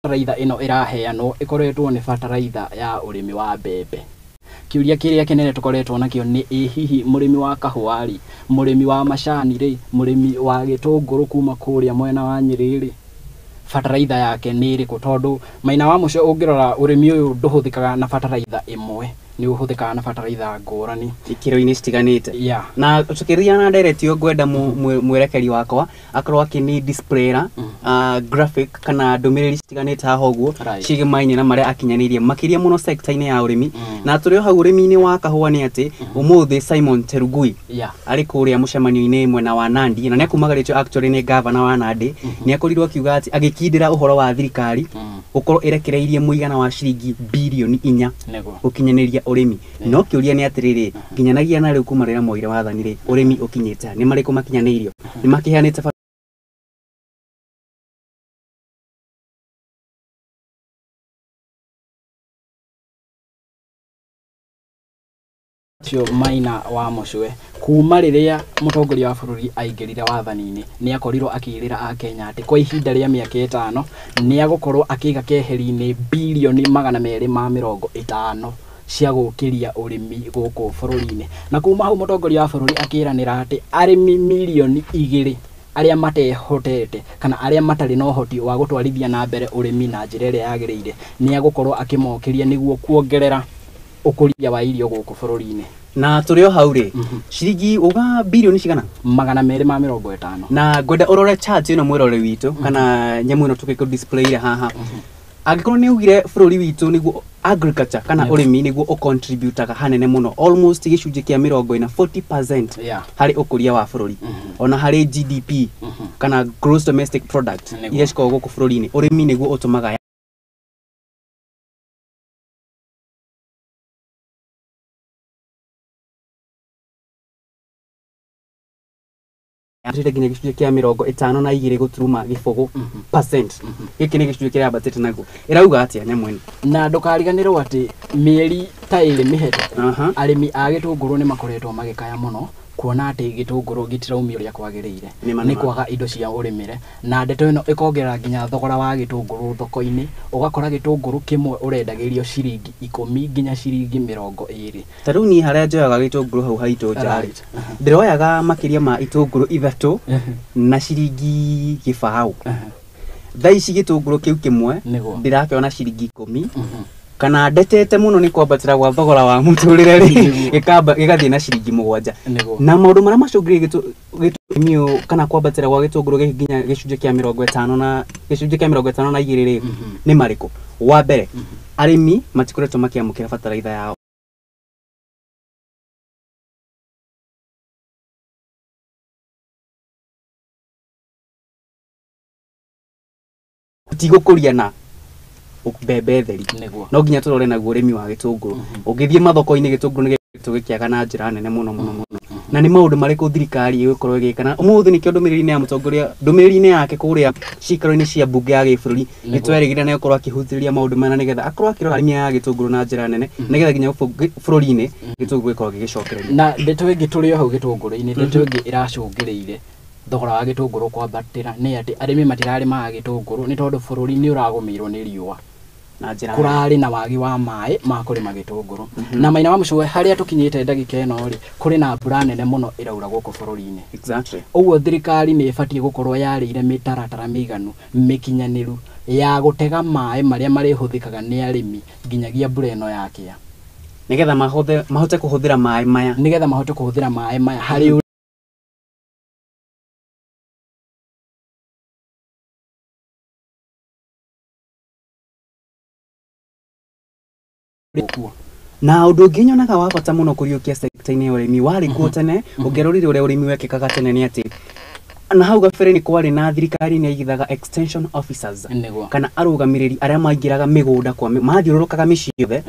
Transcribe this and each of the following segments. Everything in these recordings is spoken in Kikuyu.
Bataraitha ĩno ĩraheanwo ĩkoretwo nĩ bataraitha ya ũrĩmi wa mbembe. Kĩũria kĩrĩa kĩnene tũkoretwo nakĩo nĩ ĩ hihi mũrĩmi wa kahũa rĩ, mũrĩmi wa macani rĩ, mũrĩmi wa gĩtũngũrũ kuma kũrĩa mwena wa Nyĩrĩ rĩ, bataraitha yake nĩ ĩrĩkũ? Tondũ Maina wa mũico ũngĩrora ũrĩmi ũyũ ndũhũthĩkaga na bataraitha ĩmwe, nĩ ũhũthĩkaga na bataraitha ngũrani. Ikĩro-inĩ citiganĩte. Na tukĩria na ndereti ĩyo, ngwenda mwerekeri wakwa akorwo akĩni displayera graphic kana ndũmĩrĩri citiganĩte haha ũguo ciĩgĩmainie na marĩa akinyanĩirie makĩria mũno sector-inĩ ya ũrĩmi. Na tũrĩ o hau ũrĩmi-inĩ wa kahũa nĩ atĩ ũmũthĩ Simon Terugui arĩ kũrĩa mũcemanio-inĩ mwena wa Nandi, na nĩ akumagarĩtio actually nĩ gavana wa Nandi, nĩ akorirwo akiuga atĩ agĩkindĩra ũhoro wa thirikari gũkorwo ĩrekereirie mũigana wa ciringi birioni 4 gũkinyanĩria ũrĩmi. No kĩũria nĩ atĩrĩrĩ, nginyanagia na rĩu kuma rĩrĩa moire wathani rĩ, ũrĩmi ũkinyĩte ha? Nĩ marĩkũ makinyanĩirio? Nĩ makĩheanĩte Ũcio Maina wa Mũcwe, kuma rĩrĩa mũtongoria wa bũrũri aingĩrire wathani-inĩ, nĩ akorirwo akĩĩrĩra akenya atĩ kwa ihinda rĩa mĩaka 5 nĩ agũkorwo akĩiga keheri-inĩ birioni 250 cia gũkĩria ũrĩmi gũkũ bũrũri-inĩ. Na kuma hau mũtongoria wa bũrũri akĩranĩra atĩ arĩmi mirioni 2 arĩa matehotete kana arĩa matarĩ na ũhoti wa gũtwarithia na mbere ũrĩmi na njĩra ĩrĩa yagĩrĩire, nĩ agũkorwo akĩmokĩria nĩguo kuongerera ũkũria wa irio gũkũ bũrũri-inĩ. Na tũrĩ o hau rĩ, ciringi uga birioni cigana? 250. Na ngwenda ũrore chart ĩno, mwĩrore witũ, kana nyamũ ĩno tũgĩkũ display haha. Angĩkorwo nĩ ugire bũrũri witũ nĩguo agriculture kana ũrĩmi nĩguo ũcontributaga hanene mũno, almost gĩcunjĩ kĩa 40, 40% harĩ ũkũria wa bũrũri, ona harĩ GDP kana gross domestic product iria cikoragwo gũkũ bũrũri-inĩ, ũrĩmi nĩguo ũtũmaga yambatĩte nginya gĩcunjĩ kĩa 52.0%. Gĩkĩ nĩ gĩcunjĩ kĩrĩa yambatĩte naguo. Ĩrauga atĩa nyamũ ĩno? Na ndũkariganĩrwo atĩ mĩeri ta 2 mĩhetũku, arĩmi a gĩtũngũrũ nĩ makoretwo magĩkaya mũno kuona atĩ gĩtũngũrũ gĩtiraumia ũrĩa kwagĩrĩire, Nĩ ma, nĩ nĩ ma. kwaga indo cia ũrĩmĩre. Na ndeto ĩno ĩkongerera nginya thogora wa gĩtũngũrũ thoko-inĩ, ũgakora gĩtũngũrũ kĩmwe ũrendagĩrio ciringi 10 nginya ciringi 20. Ta rĩu niĩ harĩa njoyaga gĩtũngũrũ hau haitũ nja rĩ, ndĩroyaga makĩria ma itũngũrũ ithatũ na ciringi 0. Thaa ici gĩtũngũrũ kĩu kĩmwe ndĩrakĩona ciringi 10, kana ndetete mũno nĩ kwambatĩra gwa thogora wa mũtũrĩre rĩ, gĩgathiĩ na ciringi 7. Na maũndũ marĩa macũngĩrĩirie gĩtũmi ũyũ kana kwambatĩra gwa gĩtũngũrũ gĩkĩ nginya gĩcunjĩ kĩa 50 na gĩcunjĩ kĩa 52 rĩ, nĩ marĩkũ? Wa mbere, arĩmi matikoretwo makĩamũkĩra bataraitha yao tigũkũria na mbembe theri. No nginya tũrore naguo ũrĩmi wa gĩtũngũrũ. Ũngĩthiĩ mathoko-inĩ, gĩtũngũrũ nĩ gĩkoretwo gĩkĩaga na njĩra nene mũno mũno mũno. Na nĩ maũndũ marĩkũ thirikari ĩgũkorwo ĩgĩka? Na ũmũthĩ nĩkĩo ndũmĩrĩri-inĩ ya mũtongoria, ndũmĩrĩri-inĩ yake kũrĩa cikaro-inĩ cia mbunge ya gĩbũrũri, nĩ twerĩgĩrĩra nĩ egũkorwo akĩhutĩrĩria maũndũ maya, nĩgetha akorwo akĩrora arĩmi aya a gĩtũngũrũ na njĩra nene, nĩgetha nginya bũrũri-inĩ gĩtũngũrũ gĩkorwo gĩgĩcokereria. Na ndeto ĩngĩ tũrĩ o hau gĩtũngũrũ-inĩ, ndeto ĩngĩ ĩracũngĩrĩire thogora wa gĩtũngũrũ kwambatĩra nĩ atĩ arĩmi matirarĩmaga gĩtũngũrũ nĩ tondũ bũrũri nĩ ũragũmĩirwo nĩ riũa. Na njĩra Kũrarĩ na wagi wa maĩ ma kũrĩma gĩtũngũrũ. Na Maina wa Mũcũwe, harĩa tũkinyĩte ndagĩka ĩno rĩ, kũrĩ na mbura nene mũno ĩraura gũkũ bũrũri-inĩ. Ũguo thirikari nĩ ĩbatiĩ gũkorwo yarĩire mĩtaratara mĩiganu mĩkinyanĩru ya gũtega maĩ marĩa marĩhũthĩkaga nĩ arĩmi nginyagia mbura ĩno yakĩa, nĩgetha mahote kũhũthĩra maĩ maya, nĩgetha mahote kũhũthĩra maĩ maya harĩ ũguo. Na ũndũ ũngĩ nyonaga wa bata mũno kũriũkia sector-inĩ ya ũrĩmi warĩ kuo tene, ũngĩarorire ũrĩa ũrĩmi wekĩkaga tene, nĩ atĩ na hau gabere nĩ kwarĩ na thirikari nĩ yaigithaga extension officers kana arũgamĩrĩri arĩa maingĩraga mĩgũnda kwa mathiũrũrũkaga mĩciĩ yothe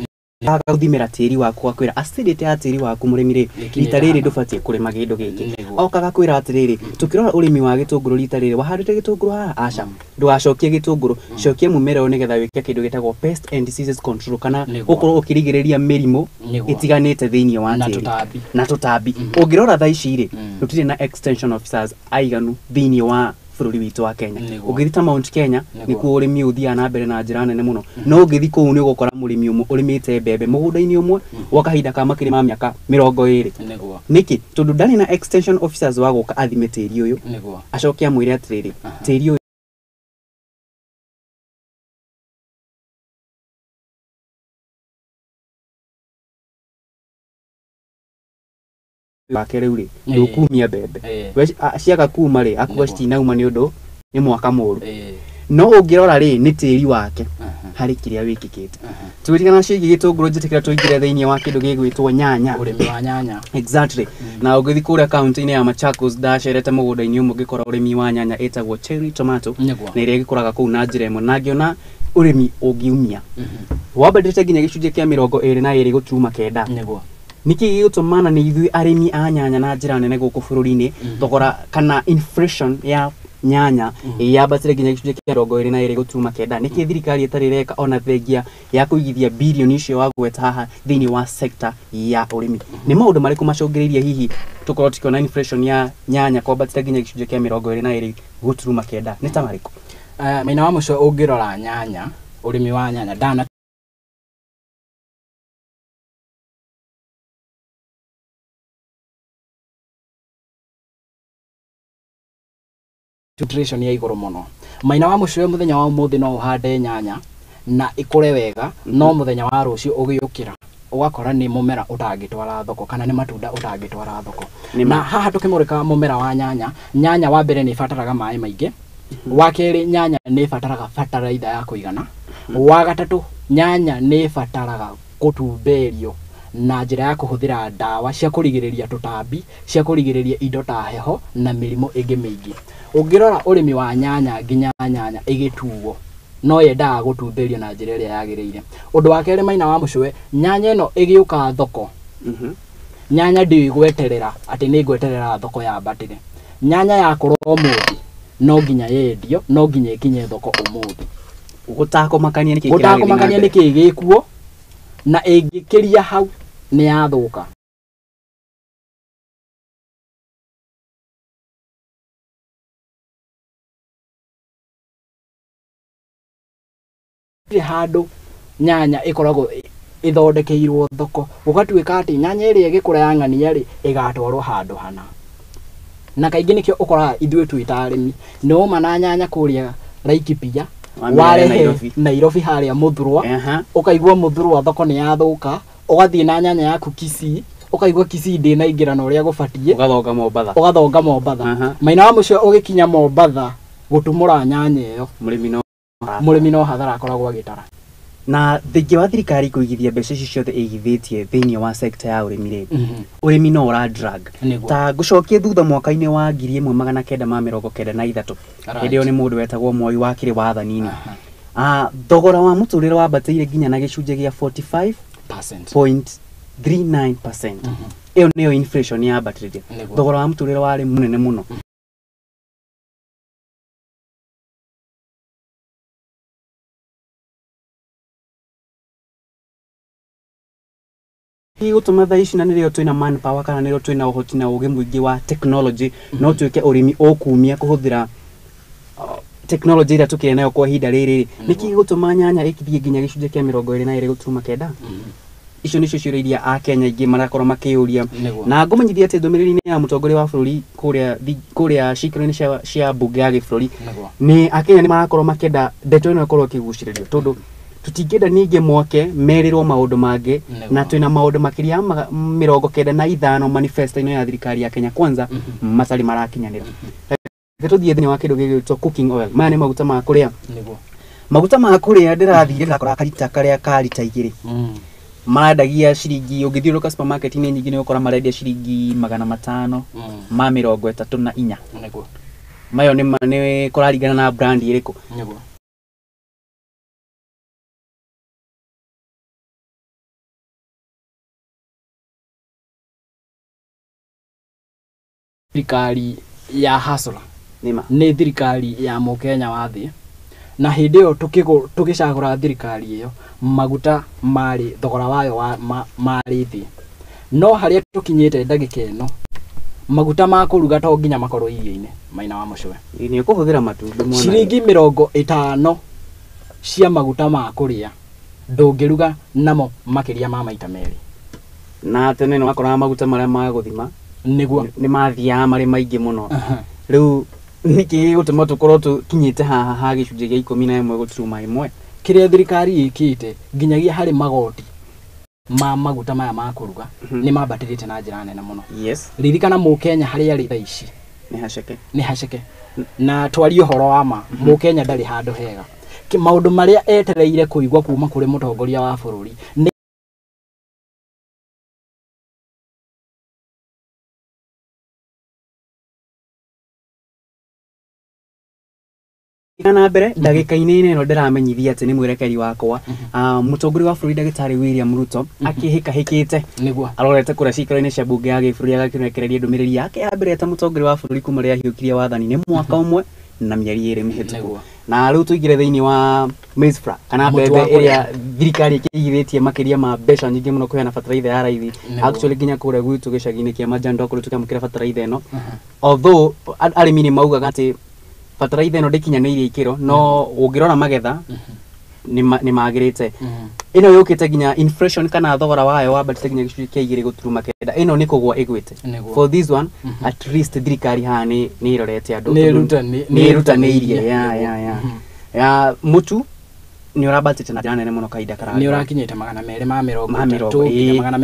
gũthimĩra tĩri waku, akwĩra acidity ya tĩri waku mũrĩmi rĩ, Ĩkinyĩte rita rĩrĩ haha. ndũbatiĩ kũrĩma kĩndũ gĩkĩ. Okaga kwĩra atĩrĩrĩ, tũkĩrora ũrĩmi wa gĩtũngũrũ, rita rĩrĩ wahandĩte gĩtũngũrũ haha, aca, ndũgacokie gĩtũngũrũ, cokia mũmera ũyũ nĩgetha wĩke kĩndũ gĩtagwo pest and diseases control, kana gũkorwo ũkĩrigĩrĩria mĩrimũ ĩtiganĩte thĩinĩ wa Na tĩri tũtambi. Na tũtambi. Ũngĩrora thaa ici rĩ, tũtirĩ na extension officers aiganu thĩinĩ wa bũrũri witũ wa Kenya. Ũngĩthiĩ ta Mount Kenya nĩkuo ũrĩmi ũthiaga na mbere na njĩra nene mũno, no ũngĩthiĩ kũu nĩ ũgũkora mũrĩmi ũmwe ũrĩmĩte mbembe mũgũnda-inĩ ũmwe gwa kahinda ka makĩria ma mĩaka 20. Nĩkĩ? Tondũ ndarĩ na extension officers wa gũka athime tĩri ũyũ, acoke amwĩre atĩrĩrĩ, tĩri ũyũ wake rĩu rĩ ndũkumia mbembe, ciaga kuma rĩ akuga citinauma nĩ ũndũ nĩ mwaka mũru. No ũngĩrora rĩ nĩ tĩri wake harĩ kĩrĩa wĩkĩkĩte. Tũgĩtigana ciĩgiĩ gĩtũngũrũ, njĩtĩkĩra tũingĩre thĩinĩ wa kĩndũ gĩgwĩtwo nyanya, ũrĩmi wa nyanya. Exactly. Na ũngĩthiĩ kũrĩa kaunti-inĩ ya Machakos, ndacerete mũgũnda-inĩ ũmwe ngĩkora ũrĩmi wa nyanya ĩtagwo cherry tomato, na ĩrĩa ĩgĩkũraga kũu na njĩra ĩmwe, na ngĩona ũrĩmi ũngiumia wambatĩte nginya gĩcunjĩ kĩa 22.9. Nĩguo. Nĩkĩ gĩgũtũmana nĩ ithuĩ arĩmi a nyanya na njĩra nene gũkũ bũrũri-inĩ, thogora kana inflation ya nyanya yambatĩre nginya gĩcunjĩ kĩa 22.9? Nĩkĩ thirikari ĩtarĩ ĩreka ona thengia ya kũigithia birioni icio wagweta haha thĩinĩ wa sector ya ũrĩmi? Nĩ maũndũ marĩkũ macũngĩrĩirie hihi tũkorwo tũkĩona inflation ya nyanya kwambatĩra nginya gĩcunjĩ kĩa 22.9? Nĩ ta marĩkũ? Maina wa mũico ũngĩrora nyanya, ũrĩmi wa nyanya ndana nutrition ya igũrũ mũno. Maina wa mũico mũthenya wa ũmũthĩ no ũhande nyanya na ĩkũre wega, no mũthenya wa rũciũ ũgĩũkĩra ũgakora nĩ mũmera ũtangĩtwara thoko kana nĩ matunda ũtangĩtwara thoko. Na haha tũkĩmũrĩka mũmera wa nyanya, nyanya wa mbere nĩ ĩbataraga maĩ maingĩ, wa kerĩ nyanya nĩ ĩbataraga bataraitha ya kũigana, wa gatatũ nyanya nĩ ĩbataraga gũtumberio na njĩra ya kũhũthĩra ndawa cia kũrigĩrĩria tũtambi, cia kũrigĩrĩria indo ta heho na mĩrimũ ĩngĩ mĩingĩ. Ũngĩrora ũrĩmi wa nyanya nginya nyanya ĩgĩtuo no yendaga gũtumberio na njĩra ĩrĩa yagĩrĩire. Ũndũ wa kerĩ maina wa mũcũwe, nyanya ĩno ĩgĩũka thoko, nyanya ndĩũĩ gweterera atĩ nĩ ngweterera thoko yambatĩre. Nyanya yakũra ũmũthĩ no nginya yendio, no nginya ĩkinye thoko ũmũthĩ. Gũtakũmakania nĩkĩ gũtakũmakania nĩkĩ gĩkuo, na ĩngĩkĩria hau nĩ yathũka. Handũ nyanya ĩkoragwo ĩthondekeirwo thoko, gũgatuĩka atĩ nyanya ĩrĩa ĩgĩkũra ya ng'ania rĩ ĩgatwarwo handũ hana. Na kaingĩ nĩkĩo ũkoraga ithuĩ twĩ ta arĩmi nĩ woma na nyanya kũrĩa Laikipia, warehe Nairobi harĩa Mũthurwa, ũkaigua Mũthurwa thoko nĩ yathũka, ũgathiĩ na nyanya yaku Kisii, ũkaigua Kisii ndĩnaingĩra na ũrĩa gũbatiĩ, ũgathonga Mombatha, ũgathonga Mombatha. Maina wa mũico ũgĩkinya Mombatha gũtumũra nyanya ĩyo, mũrĩmi no hathara akoragwo agĩtara. Na thengia wa thirikari kũigithia mbeca ici ciothe ĩigithĩtie thĩinĩ wa sector ya ũrĩmi rĩ, ũrĩmi no ũra drag. Ta ngũcokie thutha mwaka-inĩ wa 1993, hĩndĩ ĩyo nĩ mũndũ wetagwo Moi wakĩrĩ wathani-inĩ. Thogora wa mũtũrĩre wambatĩire nginya na gĩcunjĩ gĩa 45.39%. Ĩyo nĩyo inflation yambatĩrĩire. Thogora wa mũtũrĩre warĩ mũnene mũno. Gũtũma thaa ici na nĩrĩo twĩna manpower kana nĩrĩo twĩna ũhoti na ũgĩ mũingĩ wa technology, no tuĩke ũrĩmi ũkumia kũhũthĩra technology ĩrĩa tũkĩrĩ nayo kwa ihinda rĩrĩ. Nĩkĩ gĩgũtũma nyanya ĩkithie nginya gĩcunjĩ kĩa 22.9? Icio nĩcio ciũria iria Akenya aingĩ marakorwo makĩyũria. Na ngũmenyithia atĩ ndũmĩrĩri-inĩ ya mũtongoria wa bũrũri kũrĩa ciikaro-inĩ cia mbunge ya gĩbũrũri, nĩ Akenya nĩ marakorwo makĩenda ndeto ĩno ĩkorwo ĩkĩgucĩrĩrio, tondũ tũtingĩenda ningĩ mwake merĩrwo maũndũ mangĩ, na twĩna maũndũ makĩria 95 manifesto-inĩ ya thirikari ya Kenya Kwanza matarĩ marakinyanĩra. Reke tũthiĩ thĩinĩ wa kĩndũ gĩgwĩtwo cooking oil. Maya nĩ maguta ma kũrĩa. Maguta ma kũrĩa ndĩrathire ndakora karita karĩa ka rita 2 marendagia ciringi, ũngĩthiũrũrũka supermarket-inĩ nyingĩ nĩ ũgũkora marendia ciringi 534. Mayo nĩ kũraringana na brand ĩrĩkũ. Thirikari ya Hustler nĩ thirikari ya mũkenya wa thĩ, na hĩndĩ ĩyo tũgĩcagũra thirikari ĩyo maguta marĩ thogora wayo marĩ thĩ, no harĩa tũkinyĩte ndagĩka ĩno Maguta ma kũruga to nginya makorwo irio-inĩ Maina wa Mũcwe. Nĩ ũkũhũthĩra matumbĩ mwana. Ciringi 50 cia maguta ma kũrĩa ndũngĩruga namo makĩria ma maita merĩ. Na tene nĩ wakoraga maguta marĩa ma gũthima Nĩguo nĩ mathiaga marĩ maingĩ mũno. Rĩu nĩkĩ gĩgũtũma tũkorwo tũkinyĩte haha ha gĩcunjĩ gĩa 11.1? Kĩrĩa thirikari ĩkĩte nginyagia harĩ magoti ma maguta maya ma kũruga nĩ mambatĩrĩte na njĩra nene mũno. Yes. Ririkana mũkenya harĩa arĩ thaa ici Nĩ haceke. Nĩ haceke. Na twarie ũhoro wa ma, mũkenya ndarĩ handũ hega. Maũndũ marĩa etereire kũigua kuma kũrĩ mũtongoria wa bũrũri nĩ Na mbere ndagĩka-inĩ ĩno ndĩramenyithia atĩ nĩ mwerekeri wakwa mũtongoria wa bũrũri ndagĩtarĩ William Ruto akĩhĩkahĩkĩte nĩguo arorete kũrĩa ciikaro-inĩ cia mbunge ya gĩbũrũri agakĩrekereria ndũmĩrĩri yake ya mbere ta mũtongoria wa bũrũri kuma rĩrĩa ahiũkirie wathani nĩ mwaka ũmwe na mĩeri 2 mĩhĩtũku. Na rĩu tũingĩre thĩinĩ wa maize flour kana mbembe ĩrĩa thirikari ĩkĩigithĩtie makĩria ma mbeca nyingĩ mũno kũheana bataraitha ya raithi. Actually nginya kũrĩa gwitũ gĩcagi-inĩ kĩa Majando kũrĩa tũkĩamũkĩra bataraitha ĩno, although arĩmi nĩ maugaga atĩ bataraitha ĩno ndĩkinyanĩirie ikĩro, no ũngĩrora magetha nĩ magĩrĩte. Ĩno yũkĩte nginya inflation kana thogora wayo wambatĩte nginya gĩcunjĩ kĩa 2.9. Ĩno nĩ kũgwa ĩgwĩte. For this one at least thirikari haha nĩ ĩrorete andũ, nĩ ĩrutanĩirie. Ya mũtu nĩ ũrambatĩte na njĩra nene mũno kahinda karaya. Nĩ ũrakinyĩte 230 nginya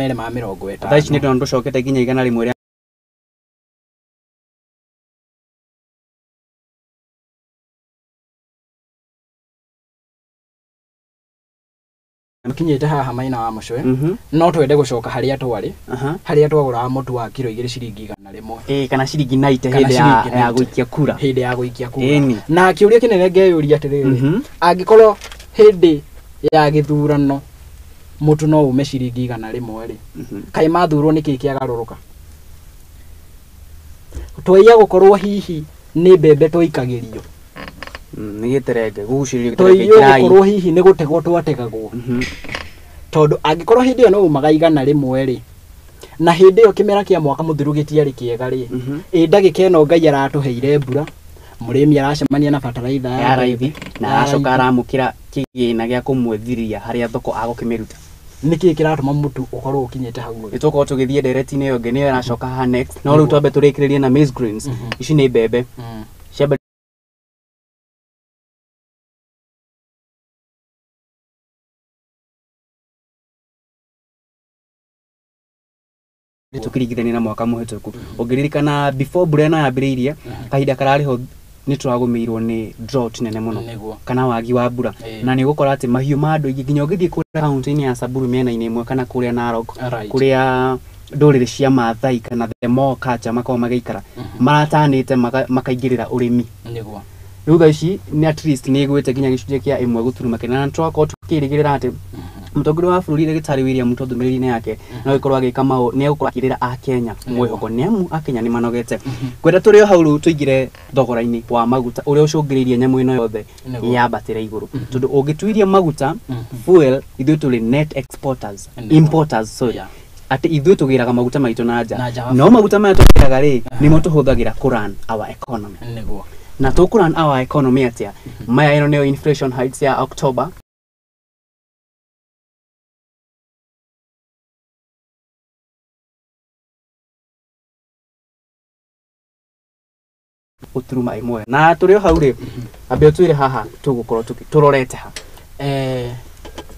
250. Thaa ici nĩ ndĩrona tũcokete nginya 100. Kinyĩte haha Maina wa Mũcwe, no twende gũcoka harĩa twarĩ, harĩa twagũraga mũtu wa kiro 2 ciringi 100 kana ciringi 90 hĩndĩ ya gũikia kura. Hĩndĩ ya gũikia kura. Na kĩũria kĩnene ngeyũria atĩrĩrĩ, angĩkorwo hĩndĩ ya gĩthurano mũtu no ume ciringi 100 rĩ, kaĩ mathurwo nĩkĩ kĩagarũrũka? Twaiya gũkorwo hihi nĩ mbembe twaikagĩrio, nĩ gĩterenge gũgucĩrĩrio gĩterenge kĩrai, gũkorwo hihi nĩ gũtegwo twategagwo, tondũ angĩkorwo hĩndĩ ĩyo no umaga 100 rĩ, na hĩndĩ ĩyo kĩmera kĩa mwaka mũthiru gĩtiarĩ kĩega rĩ, ĩ ndagĩka ĩno Ngai aratũheire mbura, mũrĩmi aracemania na bataraitha ya raithi na aracoka aramũkĩra kĩgĩna gĩa kũmwethiria harĩa thoko agũkĩmĩruta. Nĩkĩ kĩratũma mũtu ũkorwo ũkinyĩte hau? Nĩ tũgũkorwo tũgĩthiĩ ndereti-inĩ ĩyo ĩngĩ, nĩyo ĩracoka haha next. No rĩu twambe tũrĩkĩrĩrie na maize grains. Ici nĩ mbembe cia tũkĩringithania na mwaka mũhĩtũku. Ũngĩririkana before mbura ĩno yambĩrĩirie, kahinda kararĩ ho nĩ tũragũmĩirwo nĩ drought nene mũno kana wagi wa mbura, na nĩ ũgũkora atĩ mahiũ ma andũ aingĩ nginya ũngĩthiĩ kũrĩa kaunti-inĩ ya Samburu mĩena-inĩ ĩmwe kana kũrĩa Narok, kũrĩa ndũrĩrĩ cia Maathai kana the Mo culture makoragwo magĩikara, maratanĩte makaingĩrĩra ũrĩmi. Rĩu thaa ici nĩ at least nĩ ĩgwĩte nginya gĩcunjĩ kĩa 1.9, na tũgakorwo tũkĩrĩgĩrĩra atĩ mũtongoria wa bũrũri ndagĩtarĩ William Ruto ndũmĩrĩri-inĩ yake no ĩkorwo agĩka maũ, nĩ egũkorwo akĩrĩra akenya mwĩhoko, nĩ amu akenya nĩ manogete. Ngwenda tũrĩ o hau rĩu tũingĩre thogora-inĩ wa maguta ũrĩa ũcũngĩrĩirie nyamũ ĩno yothe yambatĩre igũrũ, tondũ ũngĩtuiria maguta fuel, ithuĩ tũrĩ net exporters, importers sorry, atĩ ithuĩ tũgĩraga maguta maitũ na nja, no maguta maya tũgĩraga rĩ nĩmo tũhũthagĩra kũ run our economy. Na tũkũ run our economy atĩa? Maya ĩno nĩyo inflation heights ya October. Uturuma imwe na tũrĩ o hau rĩ, ambe ũtwĩre haha tũgũkorwo tũrorete ha.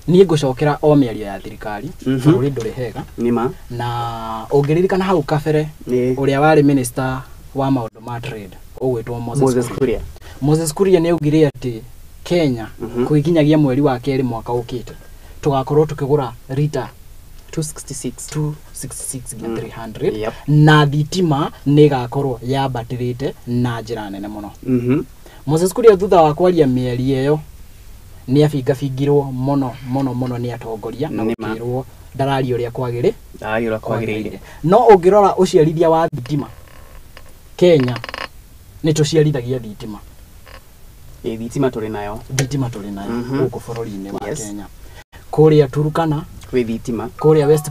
Niĩ ngũcokera o mĩario ya thirikari, bũrũri ndũrĩ hega nĩma, na ũngĩririkana hau kabere ũrĩa warĩ minister wa maũndũ ma trade ũgwĩtwo Moses Kuria. Moses Kuria nĩ augire atĩ Kenya kũgĩkinyagia mweri wa kerĩ mwaka ũkĩte tũgakorwo tũkĩgũra rita 266 nginya 300, na thitima nĩ ĩgakorwo yambatĩrĩte na njĩra nene mũno. Moses Kuria thutha wa kwaria mĩario ĩyo nĩ abingabingirwo mũno mũno mũno nĩ atongoria na gũkĩrwo ndararia ũrĩa kwagĩrĩire. No ũngĩrora ũciarithia wa thitima Kenya nĩ tũciarithagia thitima. Thitima tũrĩ nayo. Thitima tũrĩ nayo gũkũ bũrũri-inĩ wa Kenya. Kũrĩa Turkana kwĩ thitima, kũrĩa West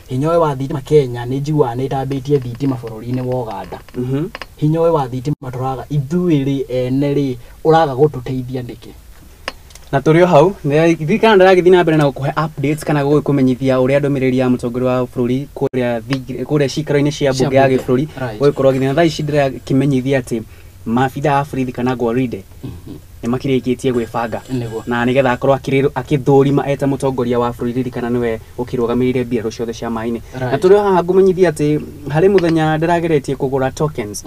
Hinya ũyũ wa thitima Kenya nĩ njiguaga nĩ ĩtambĩtie thitima bũrũri-inĩ wa Uganda. Hinya ũyũ wa thitima tũraga ithuĩ rĩ ene rĩ ũraga gũtũteithia nĩkĩ? Na tũrĩ o hau ririkana ndĩragĩthiĩ na mbere na gũkũhe updates kana gũgĩkũmenyithia ũrĩa ndũmĩrĩri ya mũtongoria wa bũrũri kũrĩa cikaro-inĩ cia Cia mbunge ya mbunge. gĩbũrũri gũgĩkorwo agĩthiĩ. Na thaa ici ndĩrakĩmenyithia atĩ maabitha a borithi kana gwaride nĩ makĩrĩkĩtie gwĩbanga Nĩguo. na nĩgetha akorwo akĩthũrima eta mũtongoria wa bũrũri, ririkana nĩwe ũkĩrũgamĩrĩire mbirarũ ciothe cia maĩ-inĩ. Na tũrĩ o haha ngũmenyithia atĩ harĩ mũthenya ndĩrageretie kũgũra tokens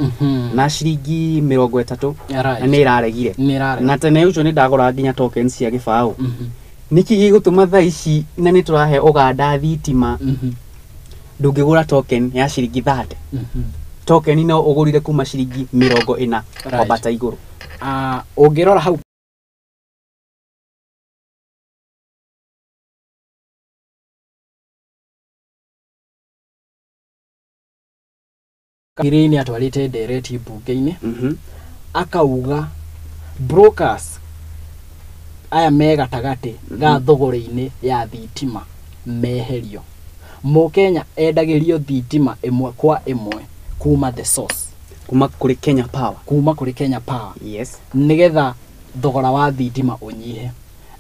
na ciringi 30 na nĩ ĩraregire. Nĩ ĩrarega. Na tene ũcio nĩ ndagũraga nginya tokens cia gĩbaũ. Nĩkĩ gĩgũtũma thaa ici na nĩ tũrahe Ũganda thitima ndũngĩgũra token ya ciringi 30? Token no ũgũrire kuma ciringi 40 kwambata igũrũ. Ũngĩrora hau Gĩrĩ atwarĩte ndereti mbunge-inĩ akauga brokers aya me gatagatĩ ga thogora-inĩ ya thitima meherio. Mũkenya endagĩrio thitima ĩmwe kwa ĩmwe kuma the source, kuma kũrĩ Kenya Power, kuma kũrĩ Kenya Power, yes, nĩgetha thogora wa thitima ũnyihe.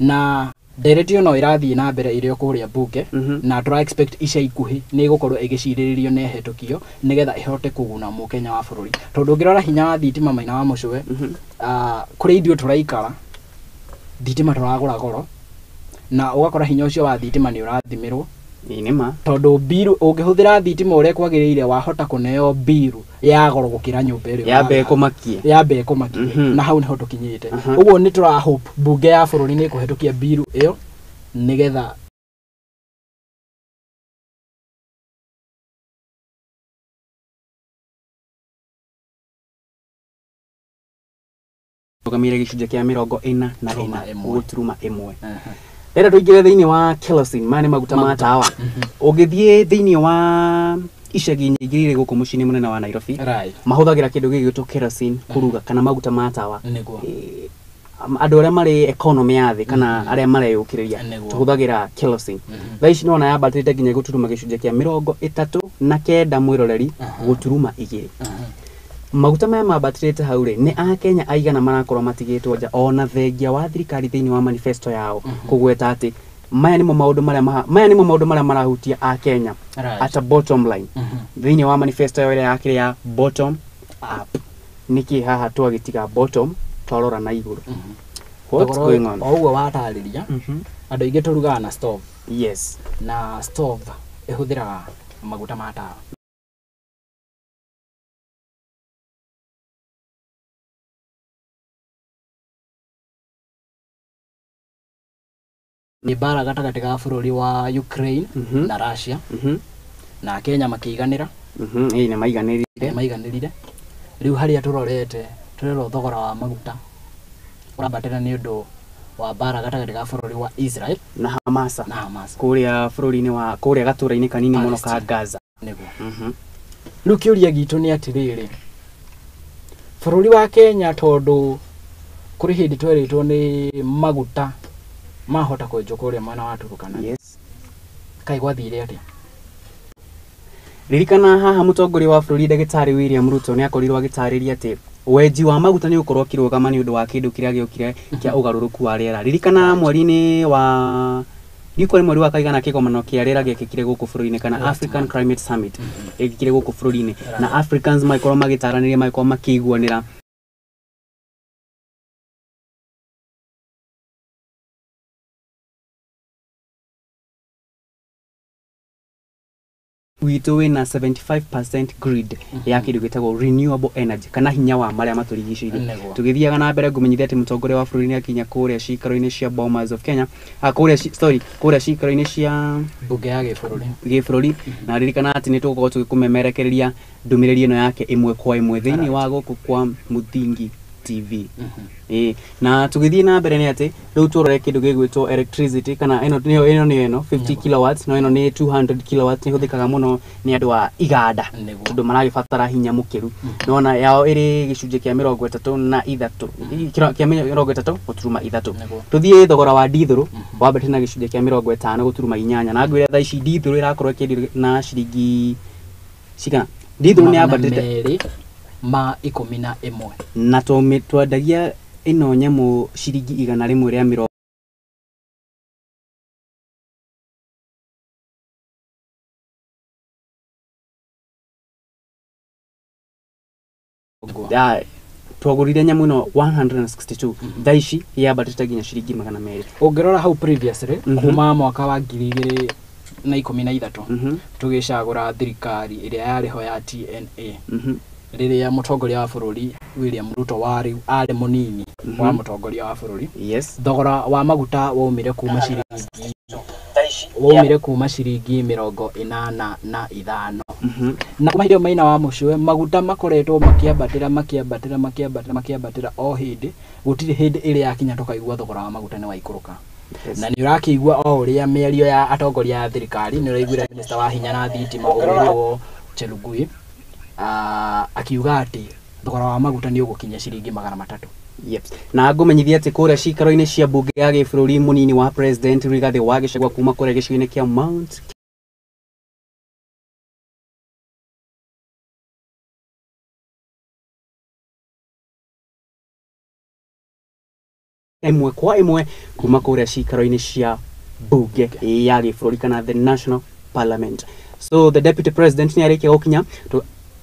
Na ndereti ĩyo no ĩrathiĩ na mbere ĩrĩ o kũrĩa mbunge na tũra expect ica ikuhĩ nĩ ĩgũkorwo ĩgĩcirĩrĩrio na ĩhetũkio nĩgetha ĩhote kũguna mũkenya wa bũrũri, tondũ ũngĩrora hinya wa thitima maina wa mũcwe, kũrĩa ithuĩ tũraikara thitima tũragũra goro, na ũgakora hinya ũcio wa thitima nĩ ũrathimĩrwo. Ĩĩ nĩ ma. Tondũ mbiru ũngĩhũthĩra thitima ũrĩa kwagĩrĩire wahota kũneo mbiru ya goro gũkĩra nyũmba ĩrĩa yambe ũrarĩha. Ĩkũmakie. Yambe ĩkũmakie. Na hau nĩho tũkinyĩte. Ũguo nĩ tũra hope mbunge ya bũrũri nĩ ĩkũhetũkia mbiru ĩyo nĩgetha Rũgamĩrĩire gĩcunjĩ kĩa mĩrongo ĩna na Turuma ĩna ĩmwe. gũturuma ĩmwe. Rĩrĩa tũingĩre thĩinĩ wa kerosene, maya nĩ maguta ma Maguta. tawa. Ũngĩthiĩ thĩinĩ wa icagi nyingĩ irĩ gũkũ mũciĩ-inĩ mũnene wa Nairobi, mahũthagĩra kĩndũ gĩkĩ gĩtwo kerosene kũruga kana maguta ma tawa. Andũ arĩa marĩ economy ya thĩ kana arĩa mareyũkĩrĩria tũhũthagĩra kerosene. Thaa ici nĩwona yambatĩte nginya gũturuma gĩcunjĩ kĩa 39 mwĩroreri gũturuma 2. Maguta maya mambatĩrĩte hau rĩ, nĩ akenya aigana marakorwo matigĩtwo nja ona thengia wa thirikari thĩinĩ wa manifesto yao kũgweta atĩ maya nĩmo maũndũ marĩa maya nĩmo maũndũ marĩa marahutia akenya at a bottom line thĩinĩ wa manifesto yao ĩrĩa yakĩrĩ ya bottom up. Nĩkĩ haha twagĩtiga bottom twarora na igũrũ? What's Thogora going on? O ũguo watarĩria, andũ aingĩ tũrugaga na stove. Na stove ĩhũthĩraga maguta ma tawa. Nĩ mbara gatagatĩ ga bũrũri wa Ukraine na Russia na Kenya makĩiganĩra. Ĩĩ nĩ maiganĩrire. Nĩ maiganĩrire. Rĩu harĩa tũrorete tũrerwo thogora wa maguta ũrambatĩra nĩ ũndũ wa mbara gatagatĩ ga bũrũri wa Israel na Hamasa na Hamas kũrĩa bũrũri-inĩ wa kũrĩa gatũra-inĩ kanini mũno ka Palestine. Gaza. Nĩguo. Rĩu kĩũria gitũ nĩ atĩrĩrĩ, bũrũri wa Kenya, tondũ kũrĩ hĩndĩ twerĩtwo nĩ maguta mahota kwenjwo kũrĩa mwena wa Turkana, kaĩ gwathire atĩa? Ririkana haha mũtongoria wa bũrũri ndagĩtarĩ William Ruto nĩ akorirwo agĩtarĩria atĩ wenji wa maguta nĩ ũgũkorwo ũkĩrũgama nĩ ũndũ wa kĩndũ kĩrĩa gĩokire kĩa ũgarũrũku wa rĩera. Ririkana mweri-inĩ wa ndikũ nĩ mweri wa kaigana kĩgomano kĩa rĩera gĩekĩkire gũkũ bũrũri-inĩ kana Last African month. Climate Summit ĩkĩkire gũkũ bũrũri-inĩ, na Africans magĩkorwo magĩtaranĩria, magĩkorwo makĩiguanĩra witũ wĩna 75% grid ya kĩndũ gĩtagwo renewable energy kana hinya wa marĩa matũrigicĩirie. Tũgĩthiaga na mbere ngũmenyithia atĩ mũtongoria wa bũrũri nĩ akinya kũrĩa cikaro-inĩ cia Bomas of Kenya, kũrĩa sorry, kũrĩa cikaro-inĩ cia mbunge ya gĩbũrũri. Gĩbũrũri. Na ririkana atĩ nĩ tũgũkorwo tũgĩkũmemerekereria ndũmĩrĩri ĩno yake ĩmwe kwa ĩmwe thĩinĩ wa gũkũ kwa Mũthingi. TV. Ĩĩ, na tũgĩthiĩ na mbere nĩ atĩ rĩu tũrore kĩndũ gĩgwĩtwo electricity, kana ĩno nĩyo ĩno nĩyo ĩno 50 kilowatts, no ĩno nĩ 200 kilowatts, nĩ ĩhũthĩkaga mũno nĩ andũ a iganda tondũ maragĩbatara hinya mũkĩru. Nona yao ĩrĩ gĩcunjĩ kĩa 33 kĩa 33.3. Tũthiĩ thogora wa ndithũrũ wambatĩte na gĩcunjĩ kĩa 50.8, na ngwĩre thaa ici ndithũrũ ĩrakorwo ĩkĩendio na ciringi cigana? Ndithũrũ nĩ yambatĩte ma 11, na twendagia ĩno nyamũ ciringi 100 twagũrire nyamũ ĩno 162, thaa ici yambatĩte nginya ciringi 200. Ũngĩrora hau previously kuma mwaka wa 2013 tũgĩcagũra thirikari ĩrĩa yarĩ ho ya TNA, rĩrĩa mũtongoria wa bũrũri William Ruto warĩ arĩ mũnini wa mũtongoria wa bũrũri. Yes. Thogora wa maguta waumire kuma ciringi 85. Na kuma hĩndĩ ĩyo Maina wa Mũcũwe maguta makoretwo makĩambatĩra makĩambatĩra makĩambatĩra makĩambatĩra o hĩndĩ, gũtirĩ hĩndĩ ĩrĩa yakinya tũkaigua thogora wa maguta nĩ waikũrũka. Na nĩ ũrakĩigua o ũrĩa mĩario ya atongoria a thirikari, nĩ ũraiguire minister wa hinya na thitima ũgwĩtwo Chelugui akiuga atĩ thogora wa maguta nĩ ũgũkinya ciringi 300. Yep. Na ngũmenyithia atĩ kũrĩa cikaro-inĩ cia mbunge ya gĩbũrũri mũnini wa president Rigathĩ wa Gachagua kuma kũrĩa gĩcigo-inĩ kĩa Mount ĩmwe kwa ĩmwe kuma kũrĩa cikaro-inĩ cia mbunge ya gĩbũrũri kana the National Parliament. So the deputy president nĩ arĩkia gũkinya,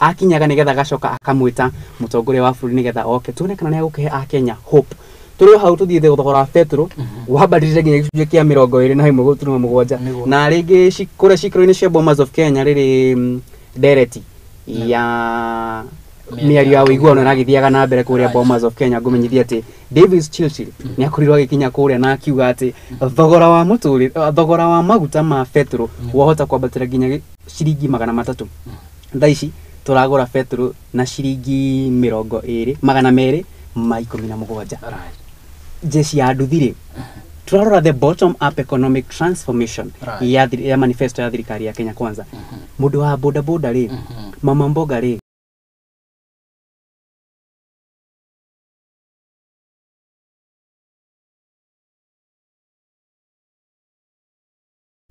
akinyaga nĩgetha agacoka akamwĩta mũtongoria wa bũrũri nĩgetha oke tuone kana nĩ egũkĩhe akenya hope. Tũrĩ hau tũthiĩ thogora wa betũrũ wambatĩte nginya gĩcunjĩ kĩa 21.7, na rĩngĩ kũrĩa cikaro-inĩ cia Bomas of Kenya rĩrĩ ndereti ya mĩario ya ũiguano ĩragĩthiaga na mbere kũrĩa Bomas of Kenya. Ngũmenyithia atĩ Davis Chirchir nĩ akorirwo agĩkinya kũrĩa na akiuga atĩ thogora wa mũtũrĩre, thogora wa maguta ma betũrũ wahota kwambatĩra nginya ciringi 300. Thaa ici tũragũra betũrũ na ciringi 217. Jeshi ya nduthi rĩ, tũrarora the bottom up economic transformation ya manifesto ya thirikari ya Kenya Kwanza. Mũndũ wa boda boda rĩ, mama mboga rĩ,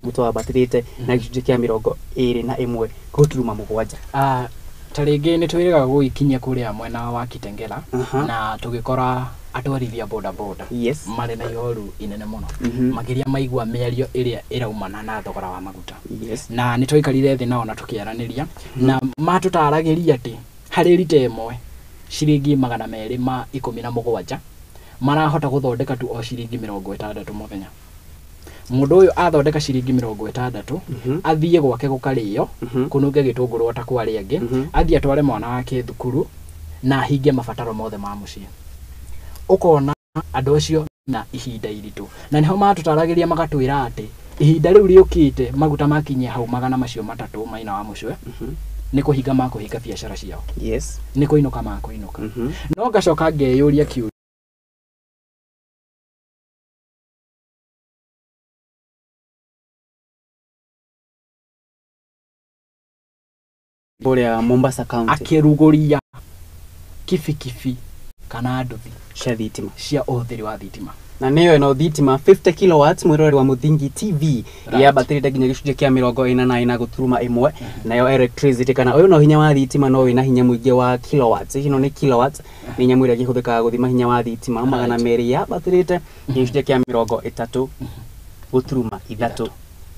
mũtũ wambatĩrĩte na gĩcunjĩ kĩa 21.7. Ta rĩngĩ nĩ twĩrĩgaga gũgĩkinyia kũrĩa mwena wa Kitengela na tũgĩkora atwarithia boda boda marĩ na ihoru inene mũno, makĩria maigua mĩario ĩrĩa ĩraumana na thogora wa maguta. Na nĩ twaikarire thĩ nao na tũkĩaranĩria, na matũtaragĩria atĩ harĩ rita ĩmwe ciringi 217 marahota gũthondeka tu o ciringi 60 mũthenya. Mũndũ ũyũ athondeka ciringi 60 athiĩ gwake gũkarĩo kũnunge gĩtũngũrũ ta kwa arĩa angĩ, athiĩ atware mwana wake thukuru na ahingie mabataro mothe ma mũciĩ. Ũkona andũ acio na ihinda iritũ, na nĩho matũtaragĩria magatwĩra atĩ ihinda rĩu rĩũkĩte maguta makinyia hau 300 Maina wa Mũcũwe nĩ kũhinga makũhinga biacara ciao. Yes. Nĩ kũinũka makũinũka. No ngacoka ngeyũria kĩũria, kũrĩa Mombasa County akĩrugũria kibikibi kana nduthi cia thitima cia ũhũthĩri wa thitima, na nĩyo ĩno thitima 50 kilowatts mwĩroreri wa Mũthingi TV yambatĩrĩte nginya gĩcunjĩ kĩa 44.1, nayo electricity kana ũyũ no hinya wa thitima no wĩna hinya mũingĩ wa kilowatts, ĩno nĩ kilowatts, nĩ nyamũ ĩrĩa ĩhũthĩkaga gũthima hinya wa thitima 200 yambatĩrĩte gĩcunjĩ kĩa 30.3.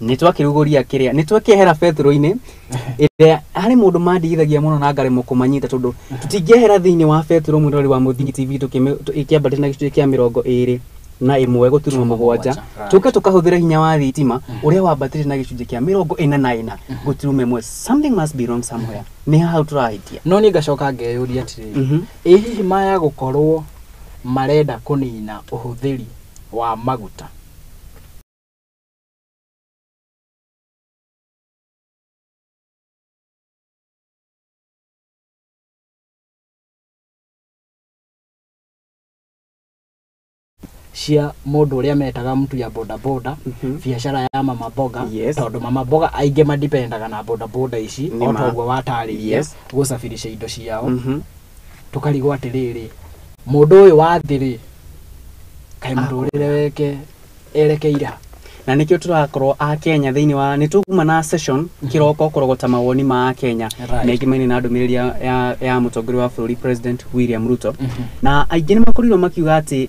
Nĩ twakĩrugũria kĩrĩa nĩ twakĩehera betũrũ-inĩ ĩrĩa harĩ mũndũ mandigithagia mũno na ngaremwo kũmanyita tondũ tũtingĩehera thĩinĩ wa betũrũ mwĩroreri wa Mũthingi TV ĩkĩambatĩra na gĩcunjĩ kĩa 21.7, tũke tũkahũthĩra hinya wa thitima ũrĩa wambatĩrĩte na gĩcunjĩ kĩa 44.1. Something must be wrong somewhere. Nĩ hau tũrahĩtia. No niĩ ngacoka ngeyũria atĩrĩrĩ, ĩ hihi maya gũkorwo marenda kũnina ũhũthĩri wa maguta cia mũndũ ũrĩa metaga mtu ya boda boda, biacara ya mama mboga, tondũ mama mboga aingĩ madipendaga na boda boda ici o ta ũguo watarĩria gũcabirisha indo ciao. Tũkarigwo atĩrĩrĩ, mũndũ ũyũ wa thĩ rĩ, kaĩ mũtũrĩre weke erekeire ha? Na nĩkĩo tũrakorwo a Kenya thĩinĩ wa nĩ tũkuma na session kĩroko kũrogota mawoni ma Kenya megimaine na ndũmĩrĩri ya mũtongoria wa bũrũri President William Ruto. Na aingĩ nĩ makorirwo makiuga atĩ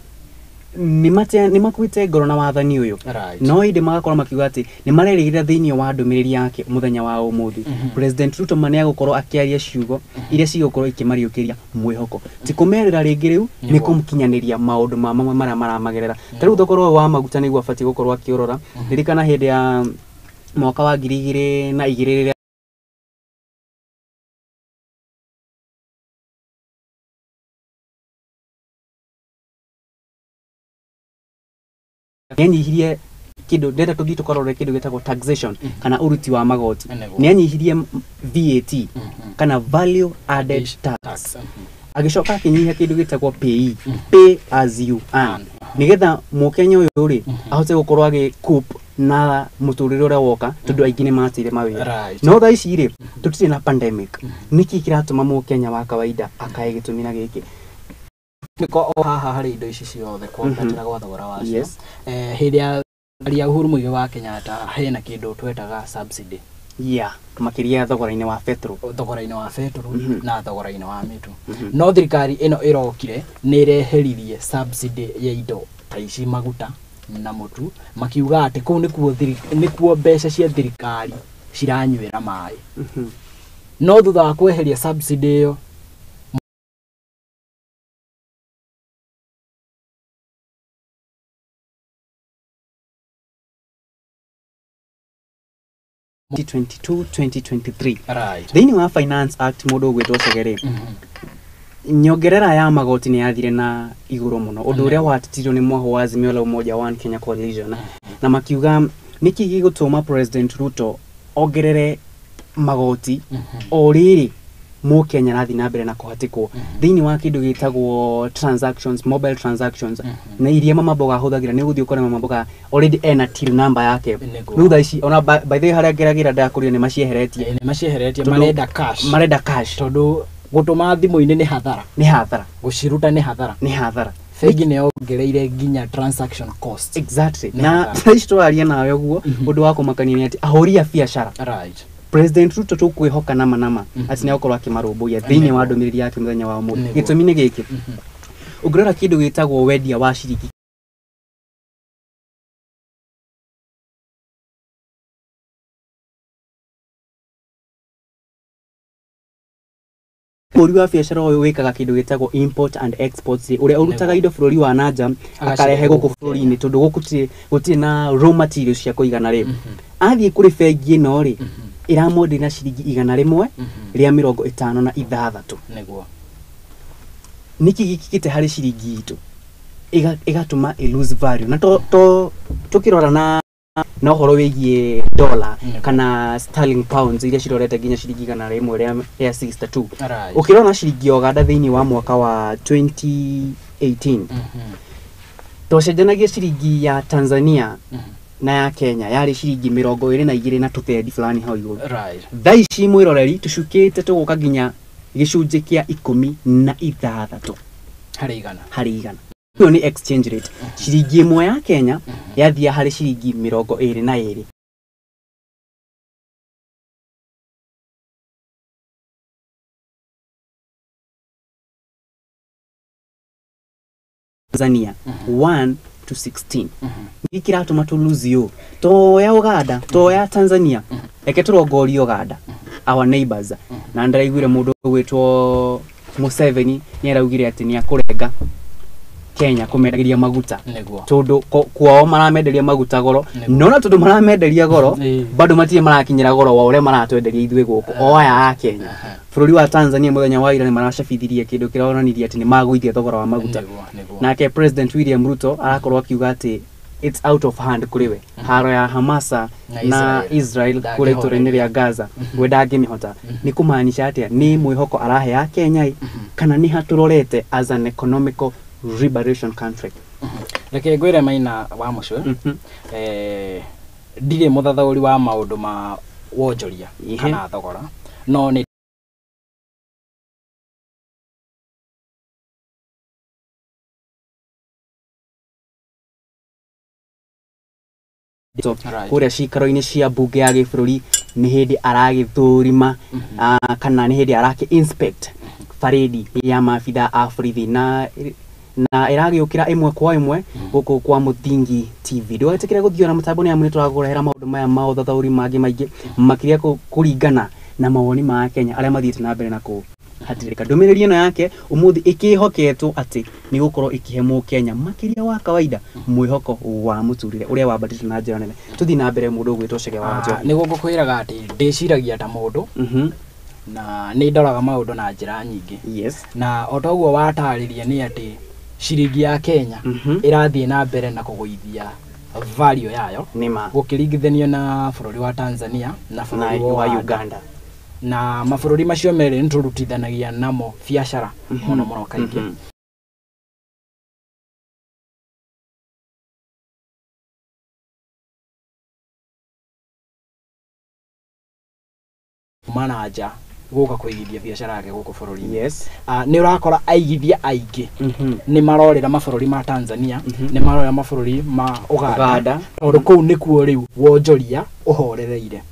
nĩ makuĩte ngoro na wathani ũyũ, no ĩndĩ magakorwo makiuga atĩ nĩ marerĩgĩrĩra thĩinĩ wa ndũmĩrĩri yake mũthenya wa ũmũthĩ President Ruto ma nĩegũkorwo akĩaria ciugo iria cigũkorwo ikĩmariũkĩria mwĩhoko, ti kũmerĩra rĩngĩ rĩu nĩ kũmũkinyanĩria maũndũ ma mamwe marĩa maramagerera. Ta rĩu thogora ũyũ wa maguta nĩguo abatiĩ gũkorwo akĩũrora. Ririkana hĩndĩ ya mwaka wa 2002 rĩrĩa nĩanyihirie kĩndũ, ndĩrenda tũthiĩ tũkarore kĩndũ gĩtagwo taxation kana ũruti wa magoti. Nĩanyihirie VAT kana value added tax, agĩcoka akĩnyihia kĩndũ gĩtagwo PAYE, pay as you earn, nĩgetha mũkenya ũyũ rĩ ahote gũkorwo agĩ cope na mũtũrĩre ũrĩa woka, tondũ aingĩ nĩ mateire mawĩra. No thaa ici rĩ tũtirĩ na pandemic, nĩkĩ kĩratũma mũkenya wa kawaida akae gĩtũmi na gĩkĩ? Nĩko o haha harĩ indo ici ciothe kwambatĩra gwa thogora wacio. Hĩndĩ ya Uhuru Muigai wa Kenyatta hena kĩndũ twetaga subsidy. Makĩria thogora-inĩ wa betũrũ, thogora-inĩ wa betũrũ na thogora-inĩ wa mĩtu. No thirikari ĩno ĩrokire nĩ ĩreheririe subsidy ya indo ta ici maguta na mũtu, makiuga atĩ kũu nĩkuo mbeca cia thirikari ciranyuĩra maĩ. No thutha wa kweheria subsidy ĩyo, 2022-2023 thĩinĩ wa Finance Act mũndũ ũgwĩtwo Chege nyongerera ya magoti nĩ yathire na igũrũ mũno, ũndũ ũrĩa watetirio nĩ mwahũ wa Azimio la Umoja One Kenya Coalition, na makiuga nĩkĩ gĩgũtũma President Ruto ongerere magoti o rĩrĩ mũkenya arathiĩ na mbere na kũhatĩkwo thĩinĩ wa kĩndũ gĩtagwo transactions, mobile transactions, na iria mama mboga ahũthagĩra. Nĩ ũgũthiĩ ũkore mama mboga already ena till number yake. Rĩu thaa ici ona by the way harĩa ngeragĩra ndakũrire nĩ macieheretie, marenda cash, marenda cash, tondũ gũtũma thimũ-inĩ nĩ hathara, nĩ hathara, gũciruta nĩ hathara, nĩ hathara. Bengi nĩ yongereire nginya transaction cost. Exactly. Na thaa ici tũraria nawe ũguo, ũndũ wa kũmakania nĩ atĩ ahũri a biacara, President Ruto tũkwĩhoka nama nama atĩ nĩegũkorwo akĩmarũmbũiya thĩinĩ wa ndũmĩrĩri yake mũthenya wa ũmũthĩ. Gĩtũmi nĩ gĩkĩ, ũngĩrora kĩndũ gĩtagwo wendia wa ciringi mũhũri wa biacara ũyũ wĩkaga kĩndũ gĩtagwo import and exports, ũrĩa ũrutaga indo bũrũri wa nanja akarehe gũkũ bũrũri-inĩ, tondũ gũkũ gũtirĩ na raw materials cia kũigana rĩ, athiĩ kũrĩ bengi ĩno rĩ ĩramwenderia na ciringi 156. Nĩguo nĩkĩ gĩkĩkĩte harĩ ciringi itũ ĩgatũma ĩ lose value. Na tũkĩrora na ũhoro wĩgiĩ dollar kana sterling pounds iria cirorete nginya ciringi 162. Ũkĩrora ciringi ya Uganda thĩinĩ wa mwaka wa 2018 twacenjanagia ciringi ya Tanzania na ya Kenya yarĩ ciringi 22 na tũtendi fulani hau igũrũ. Thaa ici mwĩroreri tũcukĩte tũgũka nginya gĩcunjĩ kĩa 16 harĩ igana, harĩ igana. Ĩyo nĩ exchange rate. Ciringi ĩmwe ya Kenya yathia harĩ ciringi 22. Tanzania 1 to 16. Nĩkĩ kĩratũma tũ lose yo? Toya Uganda, toya Tanzania, reke tũrongorie Uganda, our neighbors. Na ndĩraiguire mũndũ ũgwĩtwo Museveni nĩ araugire atĩ nĩ akũrenga Kenya kũmenderia maguta, tondũ kwao maramenderia maguta goro, no na tondũ maramenderia goro bado matirĩ marakinyĩra goro wa ũrĩa maratwenderia ithuĩ gũkũ o aya a Kenya. Bũrũri wa Tanzania mũthenya wa ira nĩ maracabithirie kĩndũ kĩronanirie atĩ nĩ magũithia thogora wa maguta. Nake President William Ruto arakorwo akiuga atĩ it's out of hand kũrĩ we. Haro ya Hamasa na Israel kũrĩ itũũra-inĩ rĩa Gaza we ndangĩmĩhota. Nĩ kũmaanisha atĩa? Nĩ mwĩhoko arahe a Kenya kana nĩ hatũrorete as an economical liberation country? Reke ngwĩre Maina wa Mũcwe, ndirĩ mũthathaũri wa maũndũ ma wonjoria kana thogora, no nĩ kũrĩa cikaro-inĩ cia mbunge ya gĩbũrũri nĩ hĩndĩ aragĩthũrima kana nĩ hĩndĩ arakĩ inspect parade ya maabitha a borithi na ĩragĩũkĩra ĩmwe kwa ĩmwe gũkũ kwa Mũthingi TV. Ndũgetĩkĩre gũthiĩ na mũtambo nĩ amu nĩtũrakũrehera maũndũ maya ma ũthathaũri mangĩ maingĩ makĩria kũringana na mawoni ma Kenya arĩa mathiĩte na mbere na kũhatĩrĩrĩka. Ndũmĩrĩri ĩno yake ũmũthĩ ĩkĩhoketwo atĩ nĩ gũkorwo ĩkĩhe mũkenya makĩria wa kawaida mwĩhoko wa mũtũrĩre ũrĩa wambatĩte na njĩra nene. Tũthiĩ na mbere mũndũ ũgwĩtwo Chege wa Njohi. Nĩguo ngũkwĩraga atĩ ndĩciragia ta mũndũ na nĩ ndoraga maũndũ na njĩra nyingĩ. Yes. Na o toguo watarĩria nĩ atĩ ciringi ya Kenya ĩrathiĩ na mbere na kũgũithia value yayo gũkĩringithanio na bũrũri wa Tanzania na bũrũri wa Uganda na mabũrũri macio merĩ nĩtũrutithanagia namo biacara mũno mũno kaingĩ. Kuma na nja gũka kũigithia biacara yake gũkũ bũrũri-inĩ. Yes. Nĩ ũrakora aigithia aingĩ nĩ marorĩra mabũrũri ma Tanzania, nĩ marorĩra mabũrũri ma Uganda, tondũ kũu nĩkuo rĩu wonjoria ũhorereire.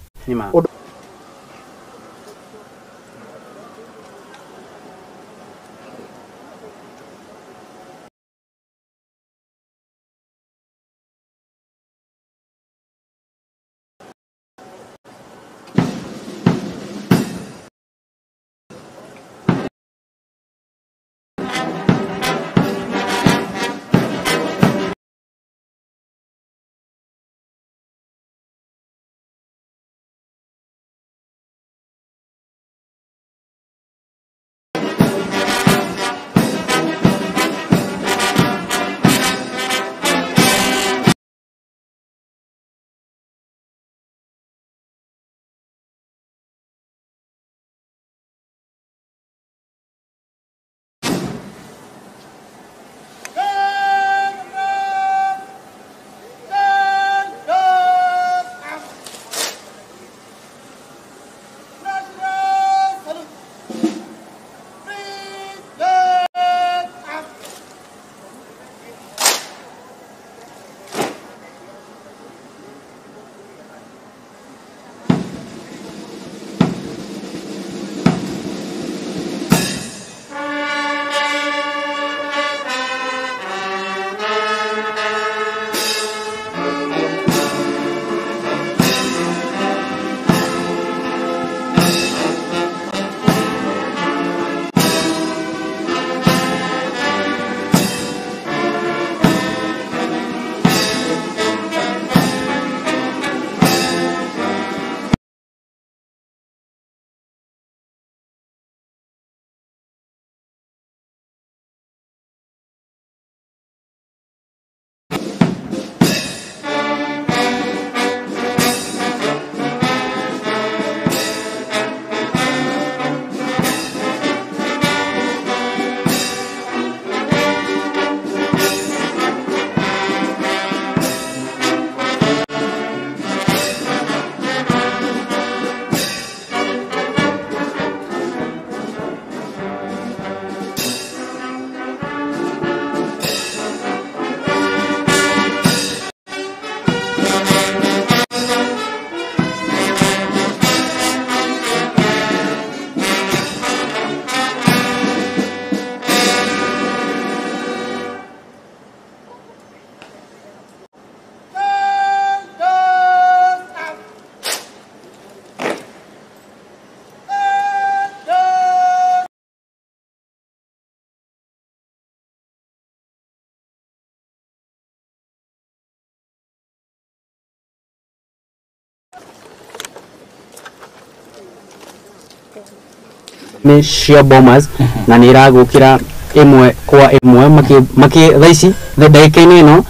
Nĩ cia Bomas na nĩ ĩragũkĩra ĩmwe kwa ĩmwe maki thaa ici ndagĩka-inĩ ĩno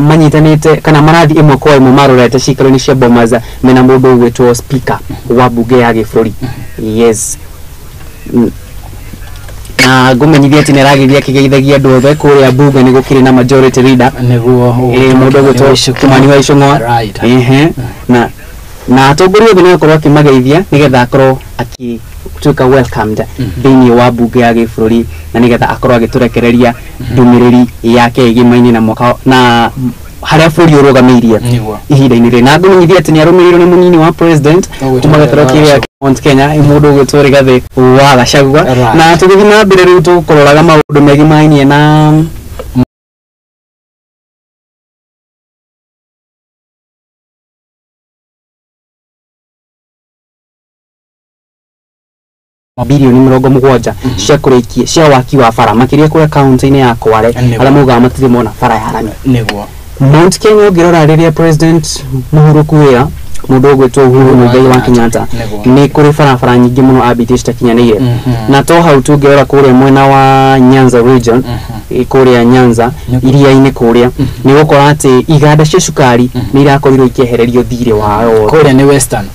manyitanĩte kana marathiĩ ĩmwe kwa ĩmwe marorete cikaro-inĩ cia Bomas mena mũndũ ũgwĩtwo speaker wa mbunge ya gĩbũrũri. Yes. Na ngũmenyithia atĩ nĩ aragĩthiĩ akĩgeithagia andũ othe kũrĩa bunge nĩ gũkĩrĩ na majority leader. Nĩguo. Mũndũ ũgwĩtwo Kimani wa Ichung'wa. Ehe. Na atongoria othe nĩ akorwo akĩmageithia nĩgetha akorwo agĩtuĩka welcomed thĩinĩ wa bunge ya gĩbũrũri, na nĩgetha akorwo agĩtũrekereria ndũmĩrĩri yake ĩgĩmaine na mwaka na harĩa bũrũri ũrũgamĩirie ihinda-inĩ rĩrĩ. Na ngũmenyithia atĩ nĩ arũmĩrĩirwo nĩ mũnini wa president kuma gĩtarũ kĩrĩa Mount Kenya, mũndũ ũgwĩtwo Rigathĩ wa Gachagua. Na tũgĩthiĩ na mbere rĩu tũkũroraga maũndũ megimainie na bilioni 70 cia kũrĩkia cia waki wa bara makĩria kũrĩa kaunti-inĩ ya Kwale arĩa maugaga matirĩ mona bara ya rami. Nĩguo. Mount Kenya ũngĩrora rĩrĩa president mũhuru kuwĩra mũndũ ũgwĩtwo Uhuru Muigai wa Kenyatta nĩ kũrĩ barabara nyingĩ mũno ambĩtie citakinyanĩire. Na to hau tũngĩrora kũrĩa mwena wa Nyanza region, kũrĩa Nyanza iria-inĩ kũrĩa nĩ gũkora atĩ iganda cia cukari nĩ irakorirwo ikĩehererio thirĩ wao kũrĩa nĩ Western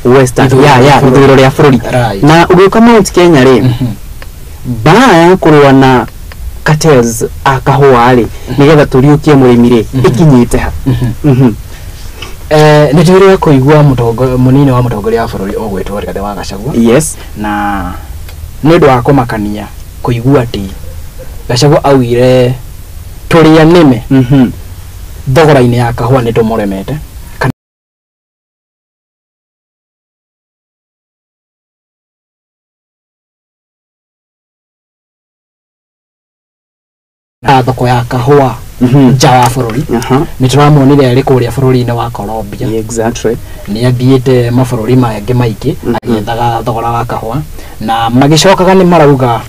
ya ithũĩro rĩa bũrũri. Na ũgĩũka Mount Kenya rĩ, mbara ya kũrũa na cartels a kahũa rĩ, nĩgetha tũriũkie mũrĩmi rĩ, ĩkinyĩte ha? Nĩ twĩrĩga kũigua mũnini wa mũtongoria wa bũrũri ũgwĩtwo Rigathĩ wa Gachagua. Yes. Na nĩ ũndũ wa kũmakania kũigua atĩ Gachagua augire tũrĩa nĩme thogora-inĩ ya kahũa nĩ tũmũremete. Kana thoko ya kahũa nja wa bũrũri. Nĩ tũramuonire arĩ kũrĩa bũrũri-inĩ wa Colombia. Exactly. Nĩ athiĩte mabũrũri mangĩ maingĩ agĩethaga thogora wa kahũa, na magĩcokaga nĩ marauga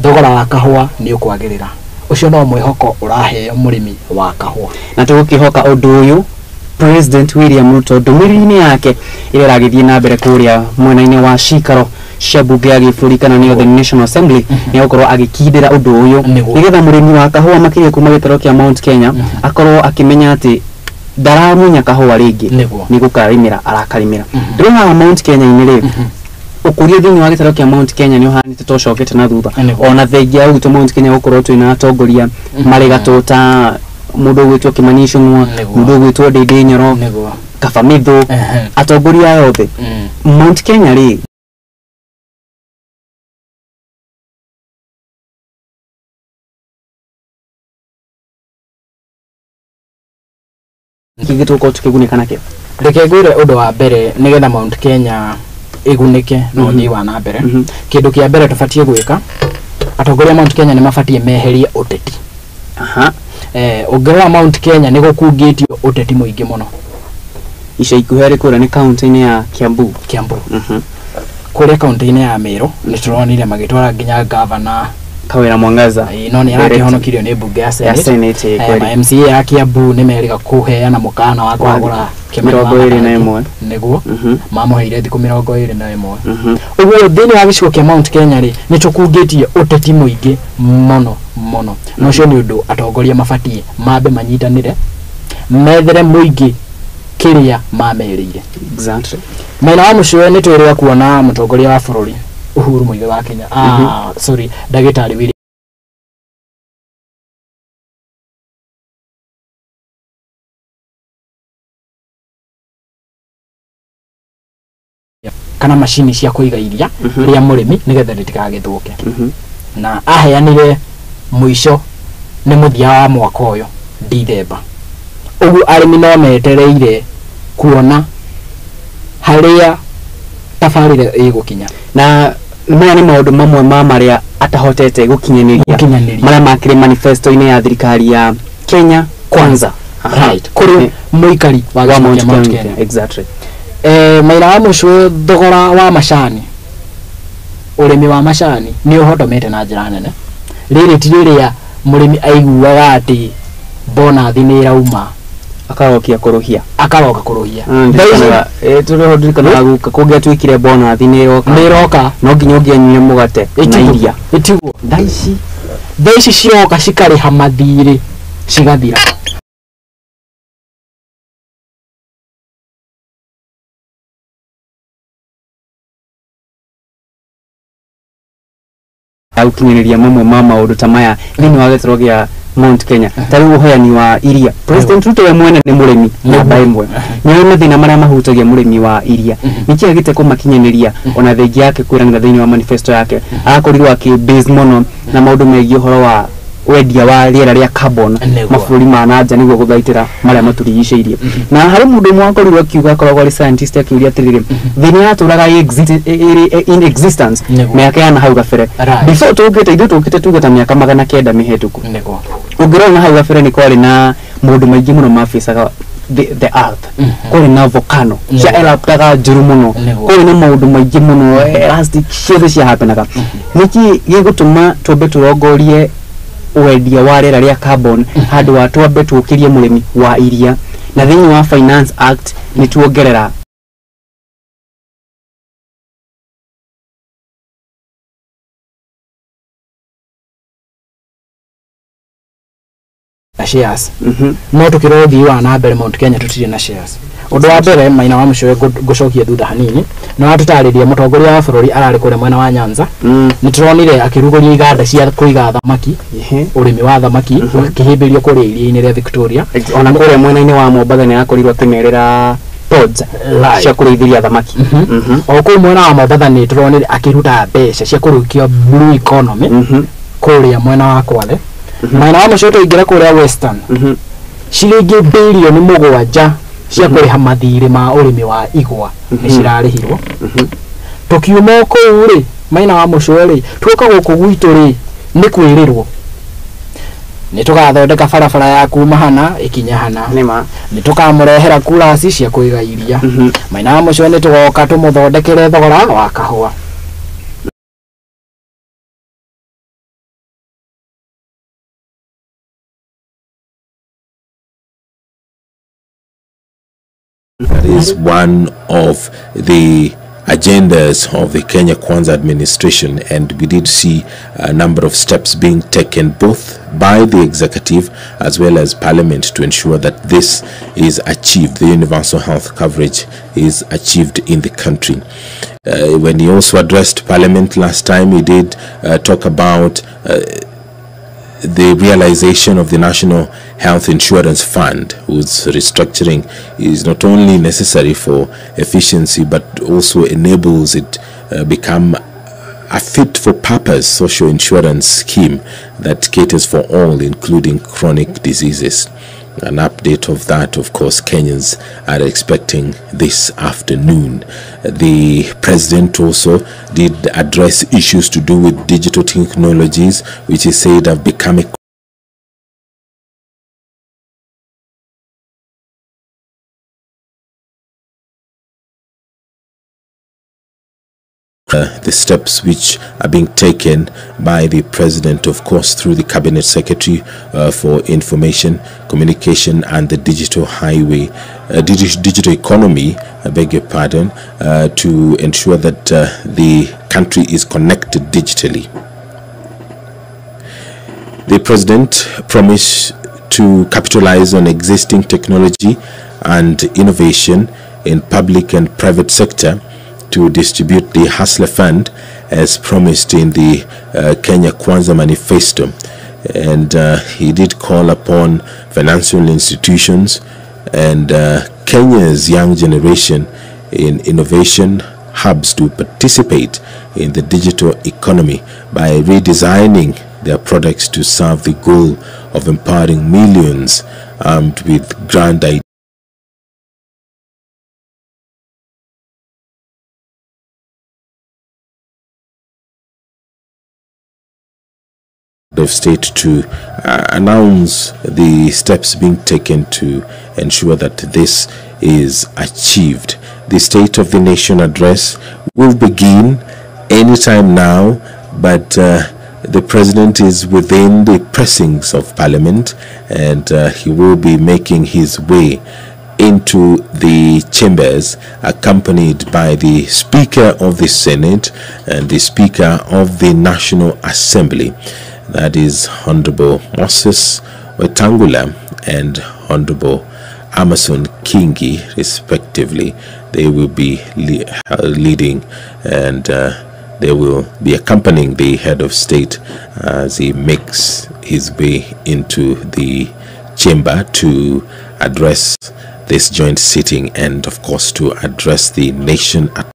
thogora wa kahũa nĩ ũkwagĩrĩra. Ũcio no mwĩhoko ũraheo mũrĩmi wa kahũa. Na tũgũkĩhoka ũndũ ũyũ President William Ruto ndũmĩrĩri-inĩ yake ĩrĩa ĩragĩthiĩ na mbere kũrĩa mwena-inĩ wa cikaro cia bunge ya gĩbũrũri kana nĩyo the National Assembly nĩ egũkorwo agĩkindĩra ũndũ ũyũ nĩgetha mũrĩmi wa kahũa makĩria kuma gĩtarũ kĩa Mount Kenya akorwo akĩmenya atĩ ndaramunya kahũa rĩngĩ, nĩ gũkarĩmĩra arakarĩmĩra. Ndĩrona haha Mount Kenya-inĩ rĩ, ũkũria thĩinĩ wa gĩtarũ kĩa Mount Kenya nĩ ũhanĩte ta ũcokete na thutha. Ona thengia ya gwitũ Mount Kenya gũkorwo twĩna atongoria marĩ gatũ ta mũndũ ũgwĩtwo Kimani Ichung'wa, mũndũ ũgwĩtwo Ndindi Nyoro, Kaba Mĩthũ, atongoria aya othe. Mount Kenya rĩ, kĩngĩ tũgũkorwo tũkĩgunĩka nakĩo. Reke ngwĩre ũndũ wa mbere nĩgetha Mount Kenya ĩgunĩke na ũthii wa na mbere. Kĩndũ kĩa mbere tũbatiĩ gwĩka, atongoria a Mount Kenya nĩ mabatiĩ meherie ũteti. Ũngĩrora Mount Kenya nĩ gũkungĩtio ũteti mũingĩ mũno. Ica ikuhĩ arĩ kũrĩa nĩ kaunti-inĩ ya Kiambu. Kũrĩa kaunti-inĩ ya Meru nĩ tũronire magĩtwara nginya gavana Kawĩra Mwangaza. No nĩ arakĩhonokirio nĩ mbunge ya Senate. Ma MCA ya Kiambu nĩ merĩga kũheana mũkana wa kwagũra 21. Nĩguo mamũheire thikũ 21. Ũguo thĩinĩ wa gĩcigo kĩa Mount Kenya rĩ, nĩ tũkungĩtie ũteti mũingĩ mũno mũno. Na ũcio nĩ ũndũ atongoria mabatiĩ mambe manyitanĩre methere mũingĩ kĩrĩa mamerĩire. Exactly. Mwena wa mũcũe nĩ twĩrĩga kuona mũtongoria wa bũrũri Uhuru Muigai wa Kenya, sorry, ndagĩtarĩ William kana macini cia kũiga iria rĩa mũrĩmi nĩgetha rĩtigagĩthũke. Na aheanire mũico nĩ mũthia wa mwaka ũyũ Dithemba. Ũguo arĩmi no metereire kuona harĩa tabarĩra ĩgũkinya. Na maya nĩ maũndũ mamwe ma marĩa atahotete gũkinyanĩria marĩa makĩrĩ manifesto-inĩ ya thirikari ya Kenya Kwanza. Right. Kũrĩ mũikari wa gĩcigo kĩa Mount Kenya. Exactly. Maira wa mũcũ thogora wa macani, ũrĩmi wa macani nĩ ũhotomete na njĩra nene. Rĩrĩ ti rĩrĩa mũrĩmi aiguaga atĩ bonathi nĩ ĩrauma akarokia kũrũhia. Akaroka kũrũhia. Tũrĩho ndirikanaga guka kũngĩatuĩkire bonathi nĩ ĩroka no nginya ũngĩanyuire mũgate na iria. Ĩtiguo. Thaa ici ciroka cikarĩha mathirĩ cigathira. Gũkinyĩrĩria mamwe ma maũndũ ta maya thĩinĩ wa gĩtarũ gĩa Mount Kenya, ta rĩu ũheani wa iria. President Ruto we mwene nĩ mũrĩmi namba ĩmwe, nĩ mathĩna marĩa mahutagia mũrĩmi wa iria, nĩkĩ agĩte kũmakinyanĩria? Ona thengia yake kwĩranĩra thĩinĩ wa manifesto yake, agakorirwo akĩ base mũno na maũndũ megiĩ ũhoro wa wendia wa rĩera rĩa carbon mabũrũri ma nanja nĩguo gũthaitĩra marĩa matũrigicĩirie. Na harĩ mũndũ ũmwe wakorirwo akiuga, akoragwo arĩ scientist, akĩũria atĩrĩrĩ, thĩ nĩ yatũraga in existence mĩaka ya na hau gabere before tũkĩte ithuĩ, tũkĩte tuge ta mĩaka 900 mĩhetũku. Ũngĩrora na hau gabere nĩ kwarĩ na maũndũ maingĩ mũno mabicaga the earth, kwarĩ na volcano cia eruptaga njũru mũno, kwarĩ na maũndũ maingĩ mũno elastic ciothe cia happenaga. Nĩkĩ gĩgũtũma twambe tũrongorie wendia wa rĩera rĩa carbon handũ wa twambe tũkĩrie mũrĩmi wa iria? Na thĩinĩ wa Finance Act nĩ tuongerera shares. No tukirora ũthii wa na mbere Mount Kenya tũtirĩ na shares. Ũndũ wa mbere, Maina wa Mũcũwe, ngũcokie thutha hanini, nĩ watũtarĩria mũtongoria wa bũrũri ararĩ kũrĩa mwena wa Nyanza. Nĩ tũronire akĩrugũria iganda cia kũiga thamaki, ũrĩmi wa thamaki ũkĩhĩmbĩrio kũrĩa iria-inĩ rĩa Victoria. Ona kũrĩa mwena-inĩ wa Mombatha nĩ akorirwo akĩmerĩra pods cia kũrĩithĩria thamaki. O kũu mwena wa Mombatha nĩ tũronire akĩruta mbeca cia kũrũkia blue economy kũrĩa mwena wa Kwale. Mwena wa mũico tũingĩra kũrĩa Western, ciringi 7 birioni cia kũrĩha mathirĩ ma ũrĩmi wa igwa nĩ cirarĩhirwo. Tũkiuma o kũu rĩ, Maina wa Mũcwe rĩ, tuoka gũkũ gwitũ rĩ, nĩ kwĩrĩrwo nĩ tũgathondeka barabara ya kuma hana ĩkinya hana, nĩma nĩ tũkamũrehera kurasi cia kũiga iria. Maina wa Mũcwe, nĩ tũgoka tũmũthondekere thogora wa kahũa. That is one of the agendas of the Kenya Kwanza administration, and we did see a number of steps being taken both by the executive as well as parliament to ensure that this is achieved, the universal health coverage is achieved in the country. When he also addressed parliament last time, he did talk about the realization of the National Health Insurance Fund, whose restructuring is not only necessary for efficiency but also enables it become a fit for purpose social insurance scheme that caters for all, including chronic diseases. An update of that, of course, Kenyans are expecting this afternoon. The president also did address issues to do with digital technologies, which he said have become a the steps which are being taken by the president, of course, through the cabinet secretary for information, communication, and the digital highway, digital economy, I beg your pardon, to ensure that the country is connected digitally. The president promised to capitalize on existing technology and innovation in public and private sector to distribute the Hustler Fund as promised in the Kenya Kwanza Manifesto. And he did call upon financial institutions and Kenya's young generation in innovation hubs to participate in the digital economy by redesigning their products to serve the goal of empowering millions armed with grand ideas of state to announce the steps being taken to ensure that this is achieved. The State of the Nation address will begin anytime now, but the president is within the precincts of parliament, and he will be making his way into the chambers accompanied by the Speaker of the Senate and the Speaker of the National Assembly. That is Honorable Moses Wetangula and Honorable Amason Kingi, respectively. They will be leading and They will be accompanying the head of state as he makes his way into the chamber to address this joint sitting and, of course, to address the nation at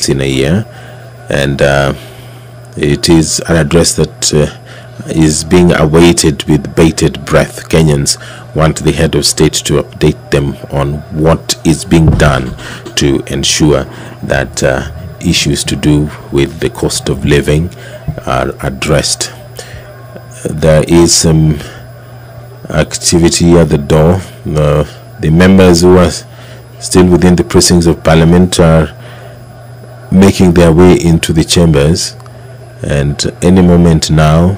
in a year. And it is an address that is being awaited with bated breath. Kenyans want the head of state to update them on what is being done to ensure that issues to do with the cost of living are addressed. There is some activity at the door. The members who are still within the precincts of Parliament are making their way into the chambers, and any moment now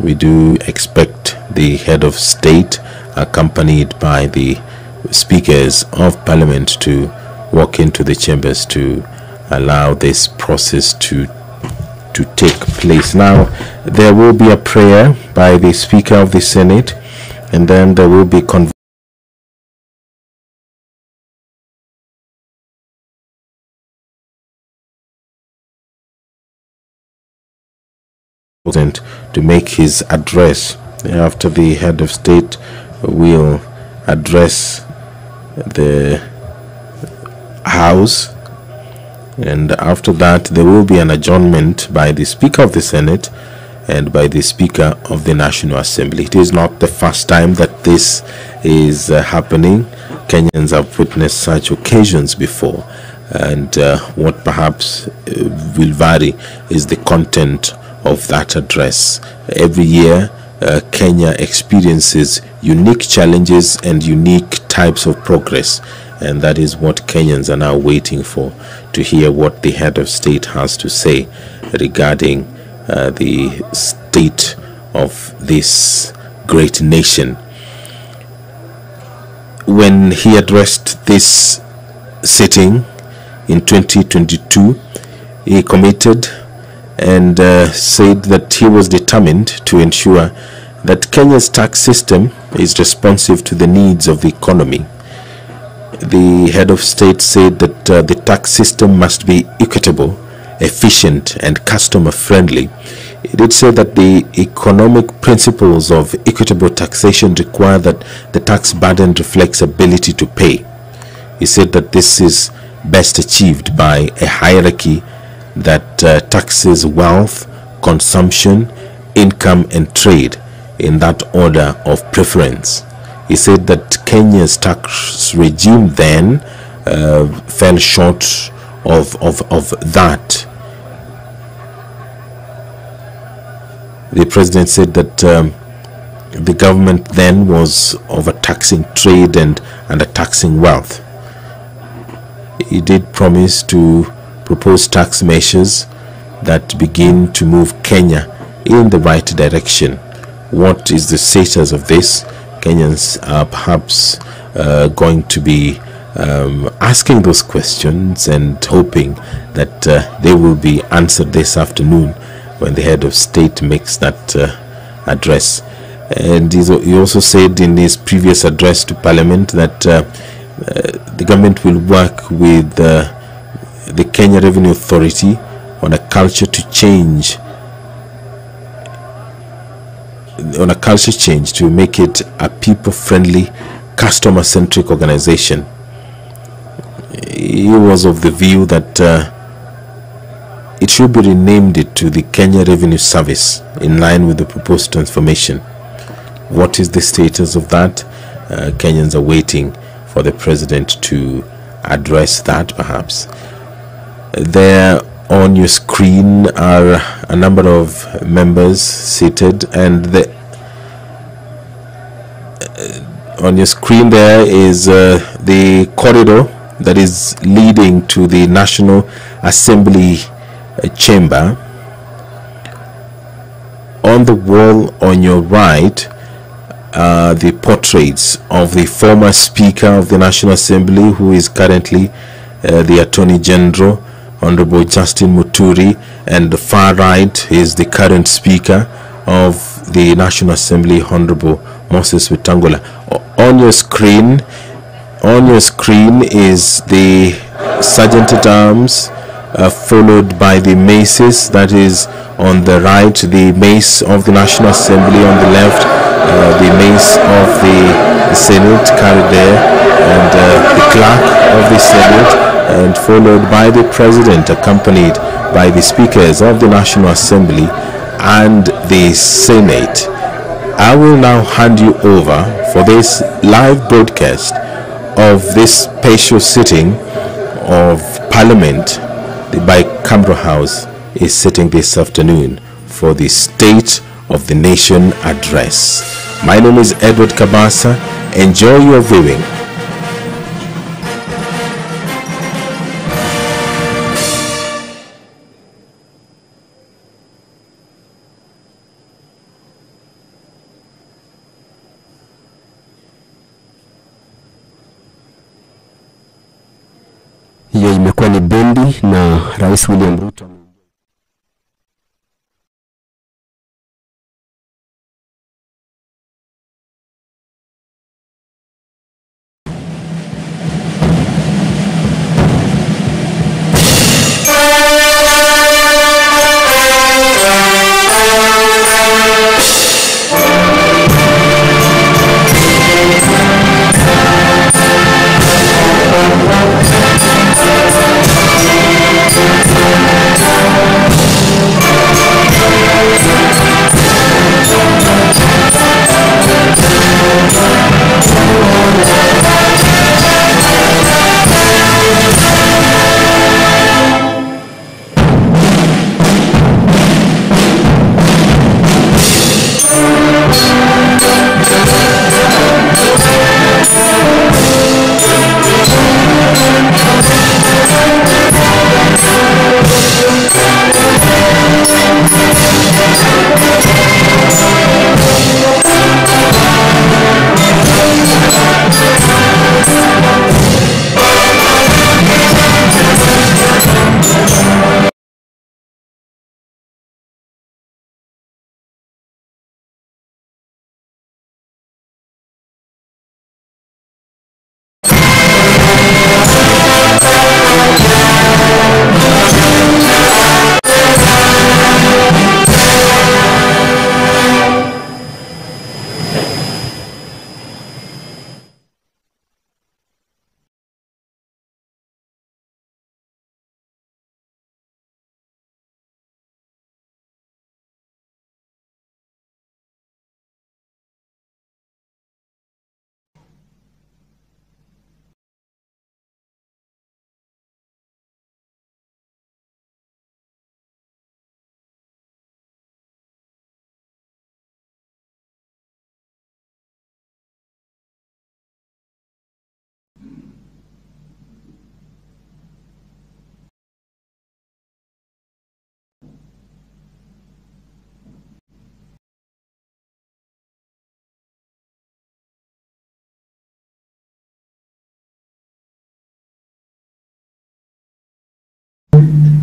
we do expect the head of state, accompanied by the speakers of Parliament, to walk into the chambers to allow this process to take place. Now there will be a prayer by the Speaker of the Senate, and then there will be to make his address. After the head of state will address the House, and after that there will be an adjournment by the Speaker of the Senate and by the Speaker of the National Assembly. It is not the first time that this is happening. Kenyans have witnessed such occasions before, and what perhaps will vary is the content of that address. Every year, Kenya experiences unique challenges and unique types of progress, and that is what Kenyans are now waiting for, to hear what the head of state has to say regarding the state of this great nation. When he addressed this sitting in 2022, he committed and said that he was determined to ensure that Kenya's tax system is responsive to the needs of the economy. The head of state said that the tax system must be equitable, efficient and customer friendly. It did say that the economic principles of equitable taxation require that the tax burden reflects ability to pay. He said that this is best achieved by a hierarchy that taxes wealth, consumption, income and trade in that order of preference. He said that Kenya's tax regime then fell short of that. The president said that the government then was overtaxing trade and undertaxing wealth. He did promise to propose tax measures that begin to move Kenya in the right direction. What is the status of this? Kenyans are perhaps going to be asking those questions and hoping that they will be answered this afternoon when the head of state makes that address. And he also said in his previous address to Parliament that the government will work with the Kenya Revenue Authority on a culture to change, on a culture change to make it a people-friendly, customer-centric organization. He was of the view that it should be renamed it to the Kenya Revenue Service in line with the proposed transformation. What is the status of that? Kenyans are waiting for the president to address that perhaps. There on your screen are a number of members seated, and the on your screen there is the corridor that is leading to the National Assembly chamber. On the wall on your right are the portraits of the former Speaker of the National Assembly, who is currently the Attorney General, Honorable Justin Muturi, and the far right is the current Speaker of the National Assembly, Honorable Moses Wetangula. On your screen is the Sergeant at Arms, followed by the maces. That is on the right, the mace of the National Assembly, on the left, the mace of the Senate carried there, and the clerk of the Senate, and followed by the President, accompanied by the speakers of the National Assembly and the Senate. I will now hand you over for this live broadcast of this special sitting of Parliament. The Bicameral House is sitting this afternoon for the State of the Nation address. My name is Edward Kabasa. Enjoy your viewing. Hiyo imekuwa ni bendi na Rais William Ruto.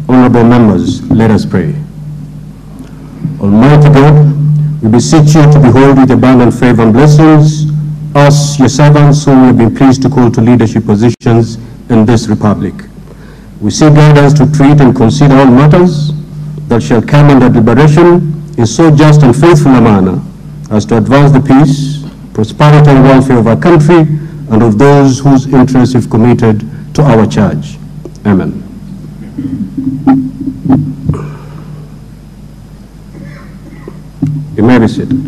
Honorable members, let us pray. Almighty God, we beseech you to behold with abundant favor and blessings us, your servants, whom you have been pleased to call to leadership positions in this republic. We seek guidance to treat and consider all matters that shall come under deliberation in so just and faithful a manner as to advance the peace, prosperity, and welfare of our country and of those whose interests we've committed to our charge. Amen. You may be seated.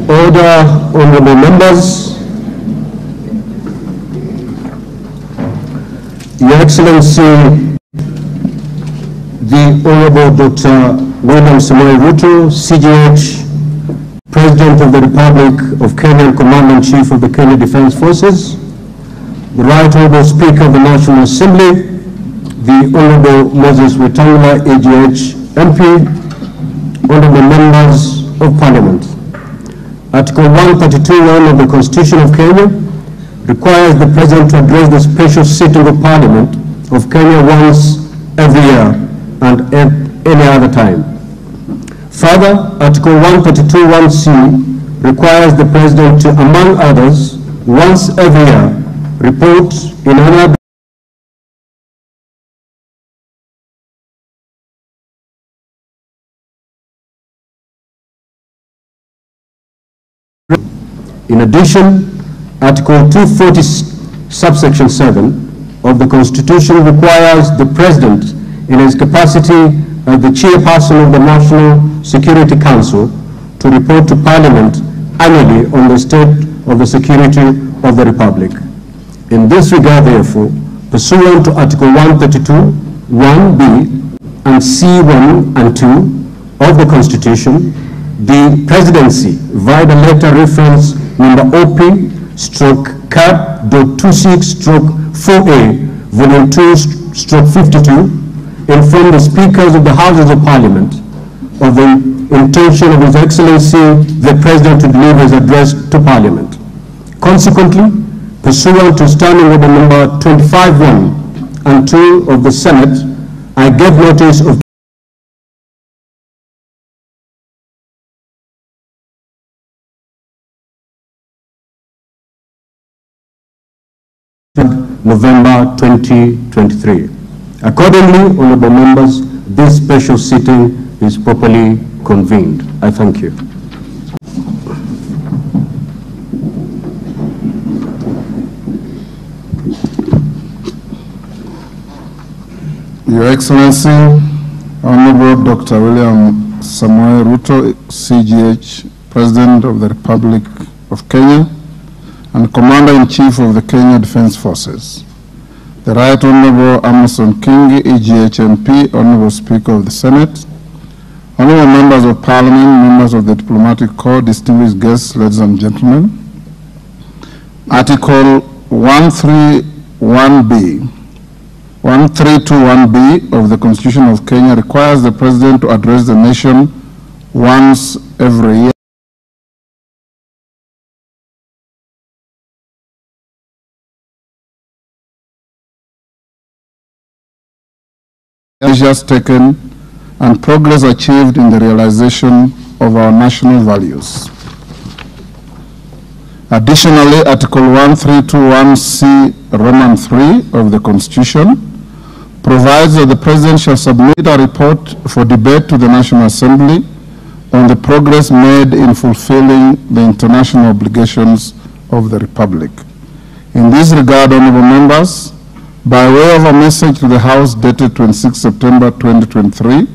Order, honorable members. Your Excellency, the Honorable Dr. William Samoei Ruto, CGH, President of the Republic of Kenya and Commander-in-Chief of the Kenya Defence Forces, the Right Honourable Speaker of the National Assembly, the Honourable Moses Wetangula, AGH MP, Honourable Members of Parliament. Article 132(1) of the Constitution of Kenya requires the President to address the special sitting of Parliament of Kenya once every year and at any other time. Further, Article 132(1)(c) requires the President to, among others, once every year, report in an In addition, Article 240, subsection 7 of the Constitution requires the President, in his capacity as the chairperson of the National Security Council, to report to Parliament annually on the state of the security of the Republic. In this regard, therefore, pursuant to Article 132(1)(b) and C1 and 2 of the Constitution, the Presidency, via the letter reference number OP/CAP.26/4A, Volume 2/52, informed the Speakers of the Houses of Parliament of the intention of His Excellency the President to deliver his address to Parliament. Consequently, pursuant to Standing Order number 25(1) and 2 of the Senate, I gave notice of November 2023. Accordingly, honorable members, this special sitting is properly convened. I thank you. Your Excellency, Honorable Dr. William Samoei Ruto, CGH, President of the Republic of Kenya and Commander-in-Chief of the Kenya Defence Forces, the Right Honorable Amason Kingi, EGH MP, Honorable Speaker of the Senate, Honorable Members of Parliament, Members of the Diplomatic Corps, distinguished guests, ladies and gentlemen. Article 1321B of the Constitution of Kenya requires the President to address the nation once every year. Measures taken and progress achieved in the realization of our national values. Additionally, Article 1321C Roman 3 of the Constitution provides that the President shall submit a report for debate to the National Assembly on the progress made in fulfilling the international obligations of the Republic. In this regard, honorable members, by way of a message to the House dated 26 September 2023,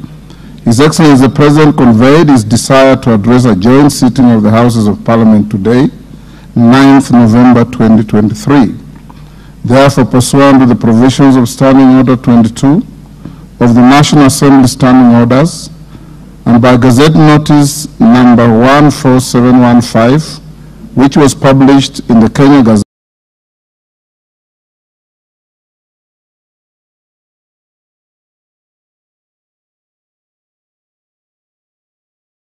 His Excellency the President conveyed his desire to address a joint sitting of the Houses of Parliament today, 9th November 2023. Therefore, pursuant to the provisions of Standing Order 22 of the National Assembly Standing Orders, and by Gazette Notice number 14715, which was published in the Kenya Gazette,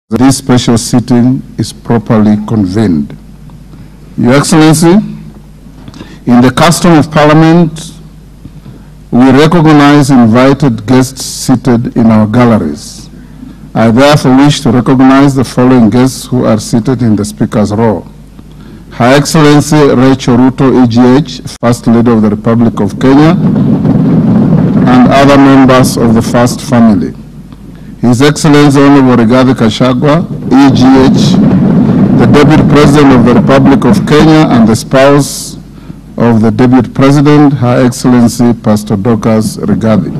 this special sitting is properly convened. Your Excellency, in the custom of Parliament, we recognize invited guests seated in our galleries. I therefore wish to recognize the following guests who are seated in the Speaker's row. Her Excellency Rachel Ruto, EGH, First Lady of the Republic of Kenya, and other members of the First Family. His Excellency Honorable Rigathi Gachagua, EGH, the Deputy President of the Republic of Kenya and the spouse of the Deputy President, Her Excellency Pastor Dorcas Rigathi.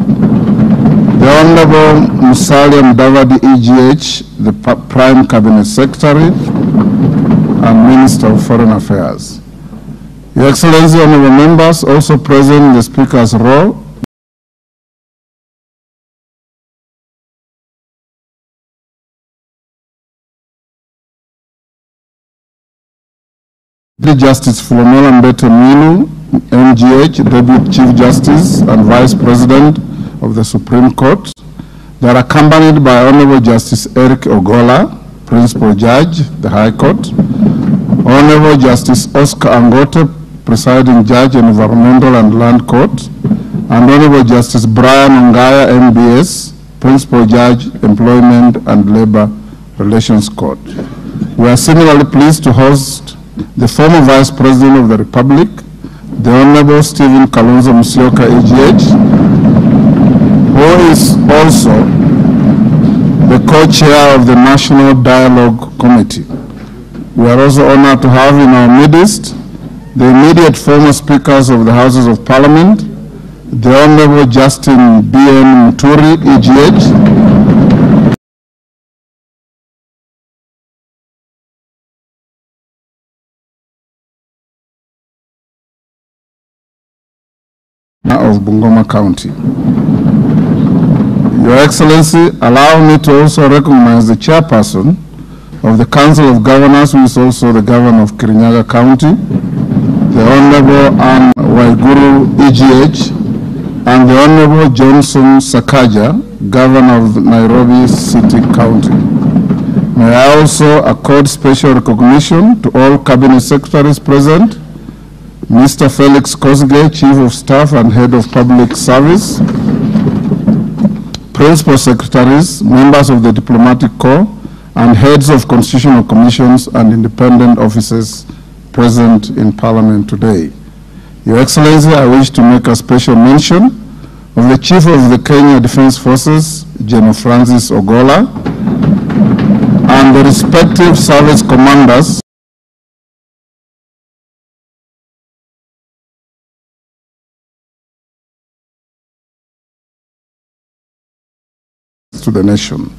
The Honorable Musalia Mudavadi, EGH, the Prime Cabinet Secretary and Minister of Foreign Affairs. Your Excellency, Honorable Members, also present in the Speaker's row, Justice Philomena Mbete Mwilu, MGH, Deputy Chief Justice and Vice President of the Supreme Court. They are accompanied by Honorable Justice Eric Ogola, Principal Judge, the High Court, Honorable Justice Oscar Angote, Presiding Judge, Environmental and Land Court, and Honorable Justice Brian Ongaya, MBS, Principal Judge, Employment and Labor Relations Court. We are similarly pleased to host the former Vice President of the Republic, the Honorable Stephen Kalonzo Musyoka, AGH, who is also the co-chair of the National Dialogue Committee. We are also honored to have in our midst the immediate former speakers of the Houses of Parliament, the Honorable Justin B.N. Muturi, EGH, of Bungoma County. Your Excellency, allow me to also recognize the chairperson of the Council of Governors, who is also the governor of Kirinyaga County, the Honorable Anne Waiguru, EGH, and the Honorable Johnson Sakaja, Governor of Nairobi City County. May I also accord special recognition to all Cabinet Secretaries present, Mr. Felix Kosgei, Chief of Staff and Head of Public Service, Principal Secretaries, members of the Diplomatic Corps, and heads of constitutional commissions and independent offices present in Parliament today. Your Excellency, I wish to make a special mention of the Chief of the Kenya Defense Forces, General Francis Ogola, and the respective service commanders to the nation.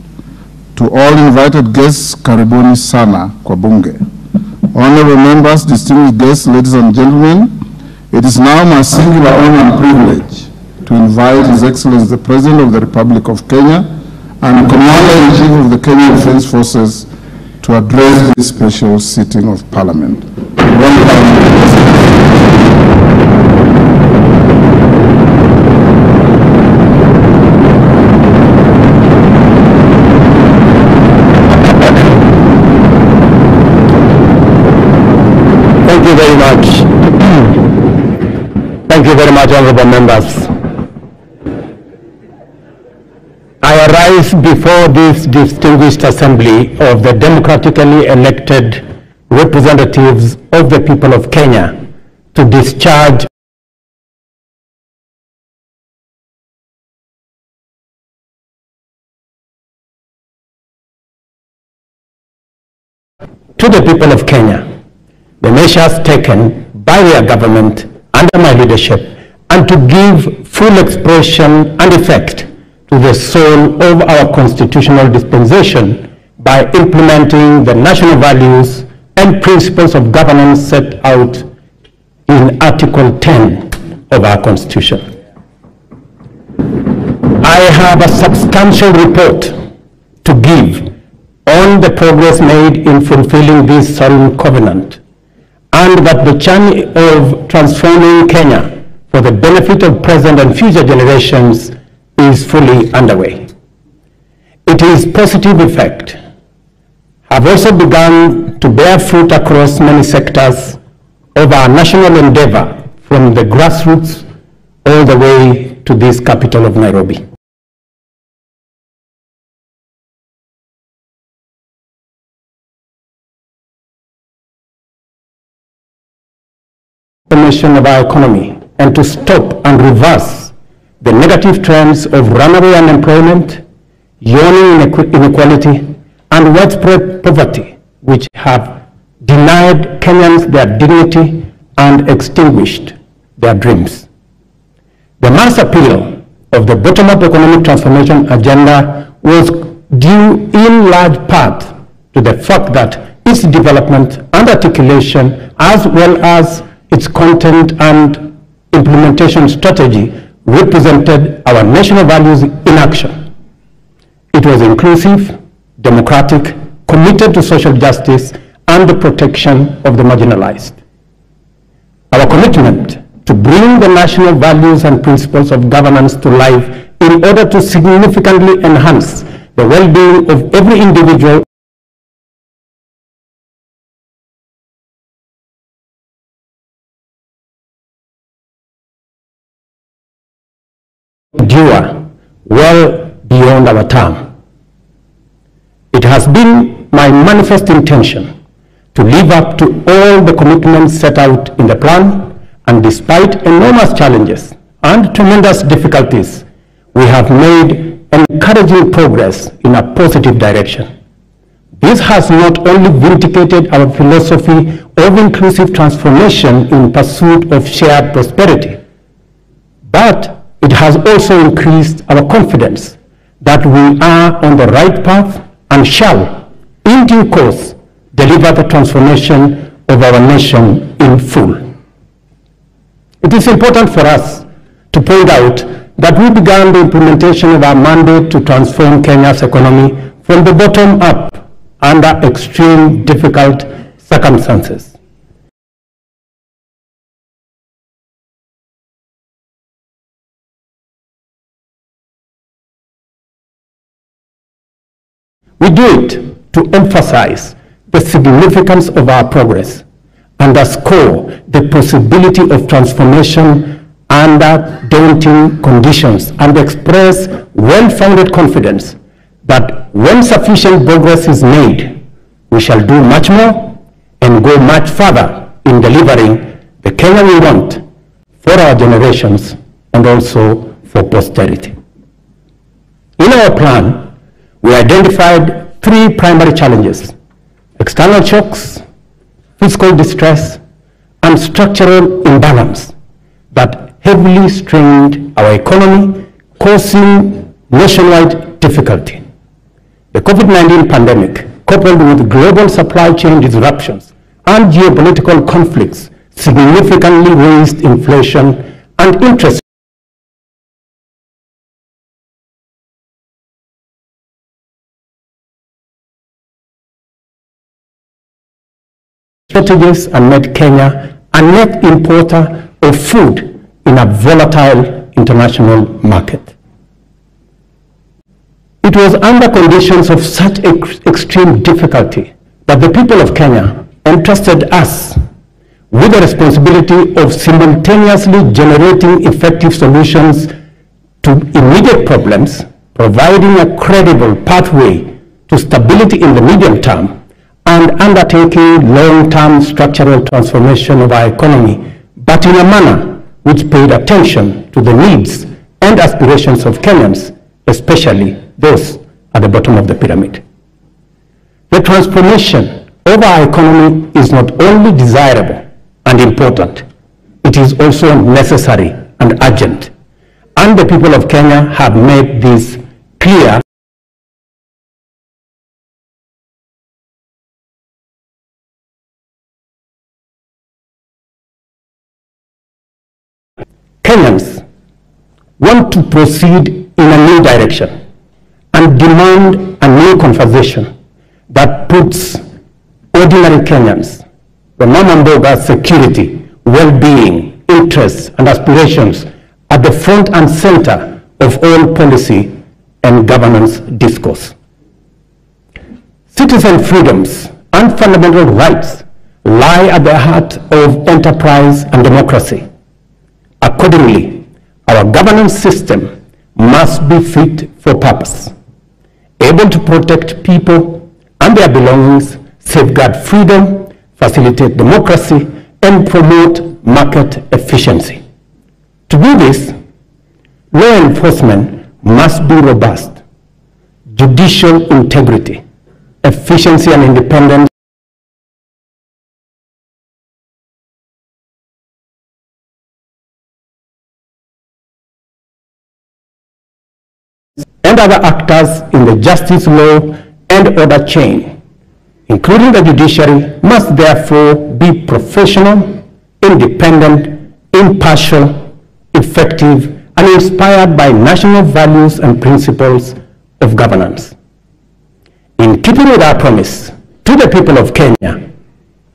To all invited guests, karibuni sana kwa bunge. Honorable members, distinguished guests, ladies and gentlemen, it is now my singular honor and privilege to invite His Excellency the President of the Republic of Kenya and Commander-in-Chief of the Kenya Defense Forces to address this special sitting of Parliament. Welcome. Thank you very much. Thank you very much, honorable members. I arise before this distinguished assembly of the democratically elected representatives of the people of Kenya to discharge to the people of Kenya the measures taken by their government under my leadership, and to give full expression and effect to the soul of our constitutional dispensation by implementing the national values and principles of governance set out in Article 10 of our Constitution. I have a substantial report to give on the progress made in fulfilling this solemn covenant, and that the journey of transforming Kenya for the benefit of present and future generations is fully underway. Its positive effect have also begun to bear fruit across many sectors of our national endeavor, from the grassroots all the way to this capital of Nairobi. Transformation of our economy, and to stop and reverse the negative trends of runaway unemployment, yawning inequality, and widespread poverty, which have denied Kenyans their dignity and extinguished their dreams. The mass appeal of the bottom-up economic transformation agenda was due in large part to the fact that its development and articulation, as well as its content and implementation strategy, represented our national values in action. It was inclusive, democratic, committed to social justice and the protection of the marginalized. Our commitment to bring the national values and principles of governance to life in order to significantly enhance the well-being of every individual endure well beyond our term. It has been my manifest intention to live up to all the commitments set out in the plan, and despite enormous challenges and tremendous difficulties, we have made encouraging progress in a positive direction. This has not only vindicated our philosophy of inclusive transformation in pursuit of shared prosperity, but it has also increased our confidence that we are on the right path and shall, in due course, deliver the transformation of our nation in full. It is important for us to point out that we began the implementation of our mandate to transform Kenya's economy from the bottom up under extreme difficult circumstances. We do it to emphasize the significance of our progress, underscore the possibility of transformation under daunting conditions, and express well-founded confidence that when sufficient progress is made, we shall do much more and go much further in delivering the Kenya we want for our generations and also for posterity. In our plan, we identified three primary challenges: external shocks, fiscal distress, and structural imbalance that heavily strained our economy, causing nationwide difficulty. The COVID-19 pandemic, coupled with global supply chain disruptions and geopolitical conflicts, significantly raised inflation and interest shortages and made Kenya a net importer of food in a volatile international market. It was under conditions of such extreme difficulty that the people of Kenya entrusted us with the responsibility of simultaneously generating effective solutions to immediate problems, providing a credible pathway to stability in the medium term, and undertaking long-term structural transformation of our economy, but in a manner which paid attention to the needs and aspirations of Kenyans, especially those at the bottom of the pyramid. The transformation of our economy is not only desirable and important, it is also necessary and urgent. And the people of Kenya have made this clear. Kenyans want to proceed in a new direction and demand a new conversation that puts ordinary Kenyans, the Mama Mboga's security, well-being, interests, and aspirations at the front and center of all policy and governance discourse. Citizen freedoms and fundamental rights lie at the heart of enterprise and democracy. Accordingly, our governance system must be fit for purpose, able to protect people and their belongings, safeguard freedom, facilitate democracy, and promote market efficiency. To do this, law enforcement must be robust, judicial integrity, efficiency and independence and other actors in the justice, law, and order chain, including the judiciary, must therefore be professional, independent, impartial, effective, and inspired by national values and principles of governance. In keeping with our promise to the people of Kenya,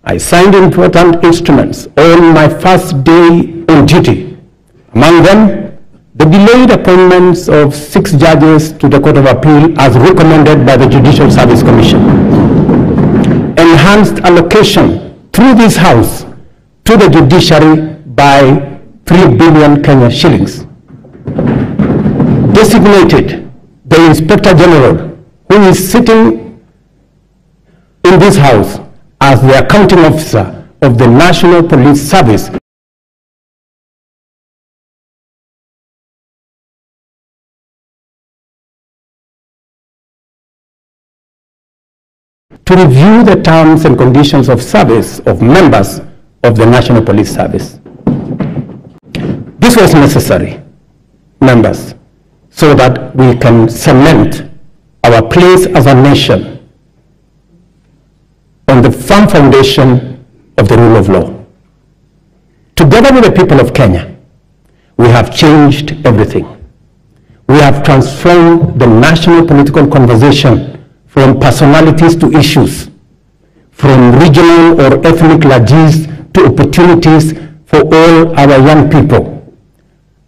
I signed important instruments on my first day on duty. Among them, the delayed appointments of 6 judges to the Court of Appeal as recommended by the Judicial Service Commission. Enhanced allocation through this House to the judiciary by 3 billion Kenya shillings. Designated the Inspector General, who is sitting in this House, as the accounting officer of the National Police Service to review the terms and conditions of service of members of the National Police Service. This was necessary, members, so that we can cement our place as a nation on the firm foundation of the rule of law. Together with the people of Kenya, we have changed everything. We have transformed the national political conversation from personalities to issues, from regional or ethnic largesse to opportunities for all our young people,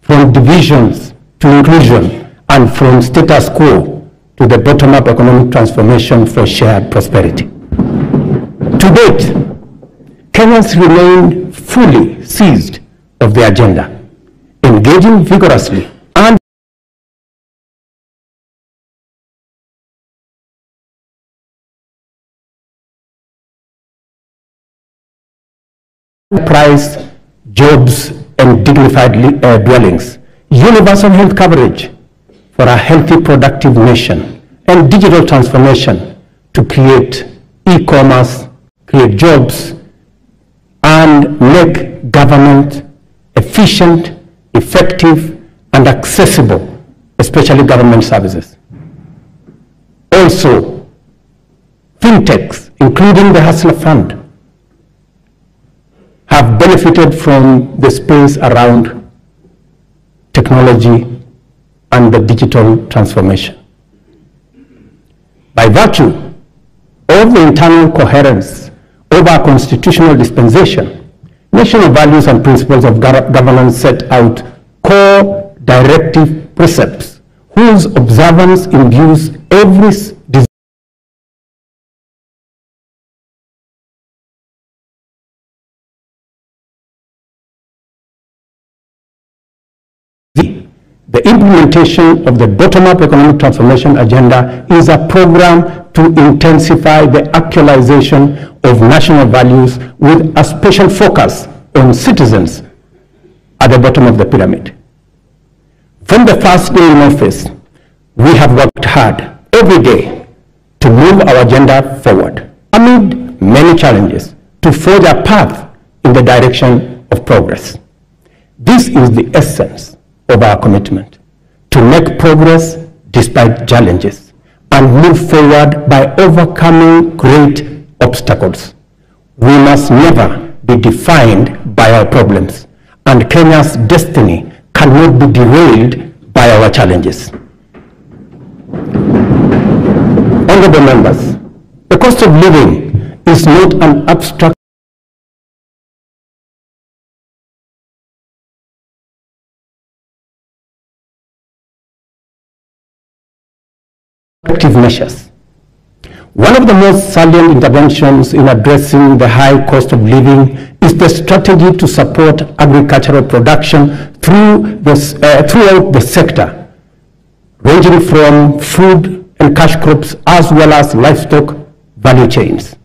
from divisions to inclusion, and from status quo to the bottom-up economic transformation for shared prosperity. To date, Kenyans remain fully seized of the agenda, engaging vigorously and price, jobs, and dignified dwellings, universal health coverage for a healthy, productive nation, and digital transformation to create e-commerce, create jobs, and make government efficient, effective, and accessible, especially government services. Also, fintechs, including the Hustler Fund, have benefited from the space around technology and the digital transformation. By virtue of the internal coherence of our constitutional dispensation, national values and principles of governance set out core directive precepts whose observance imbues every The implementation of the bottom-up economic transformation agenda is a program to intensify the actualization of national values with a special focus on citizens at the bottom of the pyramid. From the first day in office, we have worked hard every day to move our agenda forward amid many challenges to forge a path in the direction of progress. This is the essence of our commitment to make progress despite challenges and move forward by overcoming great obstacles. We must never be defined by our problems, and Kenya's destiny cannot be derailed by our challenges. Honorable members, the cost of living is not an abstract measures. One of the most salient interventions in addressing the high cost of living is the strategy to support agricultural production through throughout the sector, ranging from food and cash crops as well as livestock value chains.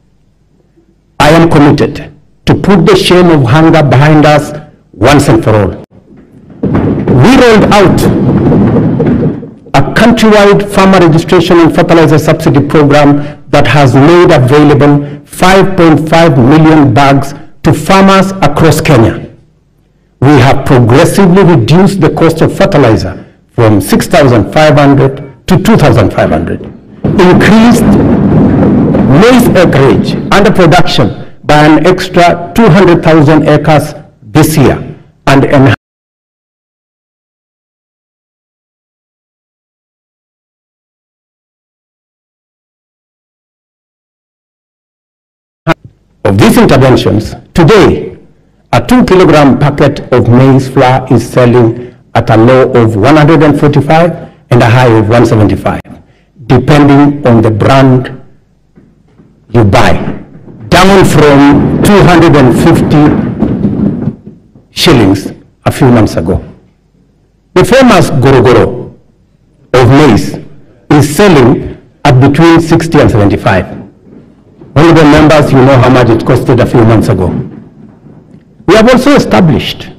I am committed to put the shame of hunger behind us once and for all. We rolled out a countrywide farmer registration and fertilizer subsidy program that has made available 5.5 million bags to farmers across Kenya. We have progressively reduced the cost of fertilizer from 6,500 to 2,500, increased maize acreage under production by an extra 200,000 acres this year, and enhanced of these interventions, today, a 2-kilogram packet of maize flour is selling at a low of 145 and a high of 175, depending on the brand you buy, down from 250 shillings a few months ago. The famous gorogoro of maize is selling at between 60 and 75. Honorable members, you know how much it costed a few months ago. We have also established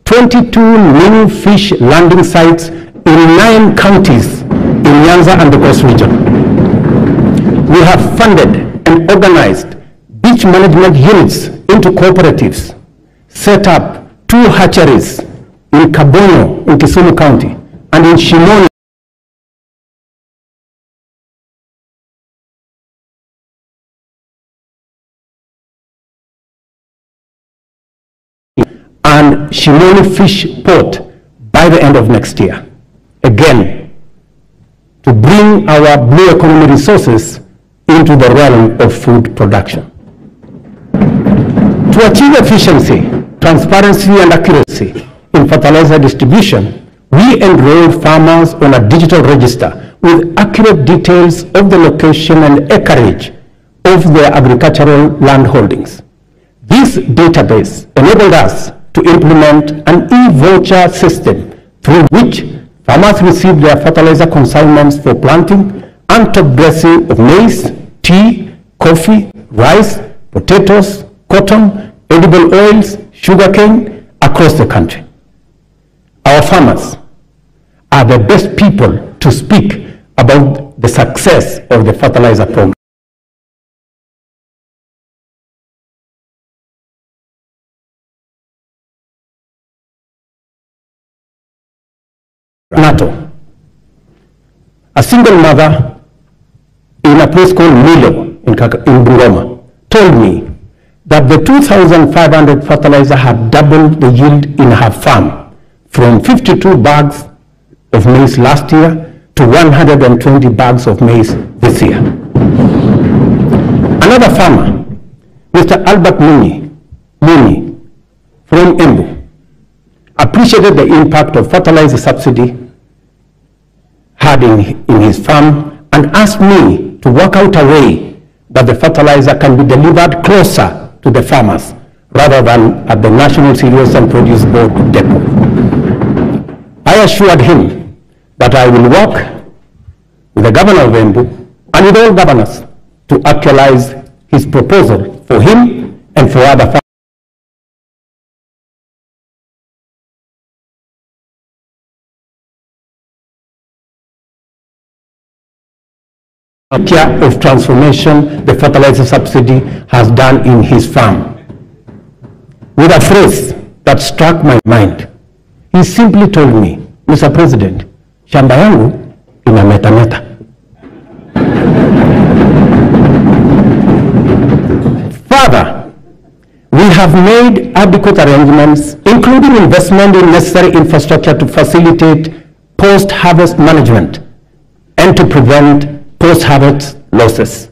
22 new fish landing sites in 9 counties in Nyanza and the Coast region. We have funded and organized beach management units into cooperatives, set up 2 hatcheries in Kabono in Kisumu County and in Shimoni and Shimoni Fish Port by the end of next year. Again, to bring our blue economy resources into the realm of food production. To achieve efficiency, transparency, and accuracy in fertilizer distribution, we enrolled farmers on a digital register with accurate details of the location and acreage of their agricultural land holdings. This database enabled us to implement an e-voucher system through which farmers receive their fertilizer consignments for planting and top dressing of maize, tea, coffee, rice, potatoes, cotton, edible oils, sugarcane across the country. Our farmers are the best people to speak about the success of the fertilizer program. NATO, a single mother in a place called Milo in Bungoma, told me that the 2,500 fertilizer had doubled the yield in her farm from 52 bags of maize last year to 120 bags of maize this year. Another farmer, Mr. Albert Muni from Embu, appreciated the impact of fertilizer subsidy had in his farm and asked me to work out a way that the fertilizer can be delivered closer to the farmers rather than at the National Cereals and Produce Board depot. I assured him that I will work with the governor of Embu and with all governors to actualize his proposal for him and for other farmers. Of transformation the fertilizer subsidy has done in his farm. With a phrase that struck my mind, he simply told me, Mr. President, shamba yangu ina meta meta. Further, we have made adequate arrangements, including investment in necessary infrastructure to facilitate post-harvest management and to prevent post-harvest losses.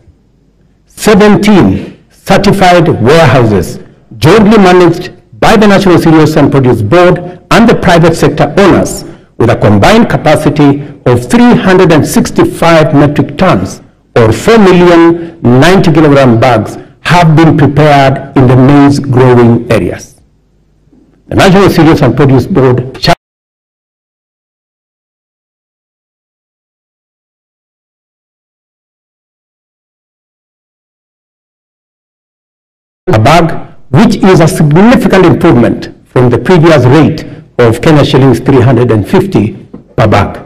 17 certified warehouses jointly managed by the National Cereals and Produce Board and the private sector owners with a combined capacity of 365 metric tons or 4,090,000 kilogram bags have been prepared in the maize growing areas. The National Cereals and Produce Board shall a bag, which is a significant improvement from the previous rate of Kenya shillings 350 per bag.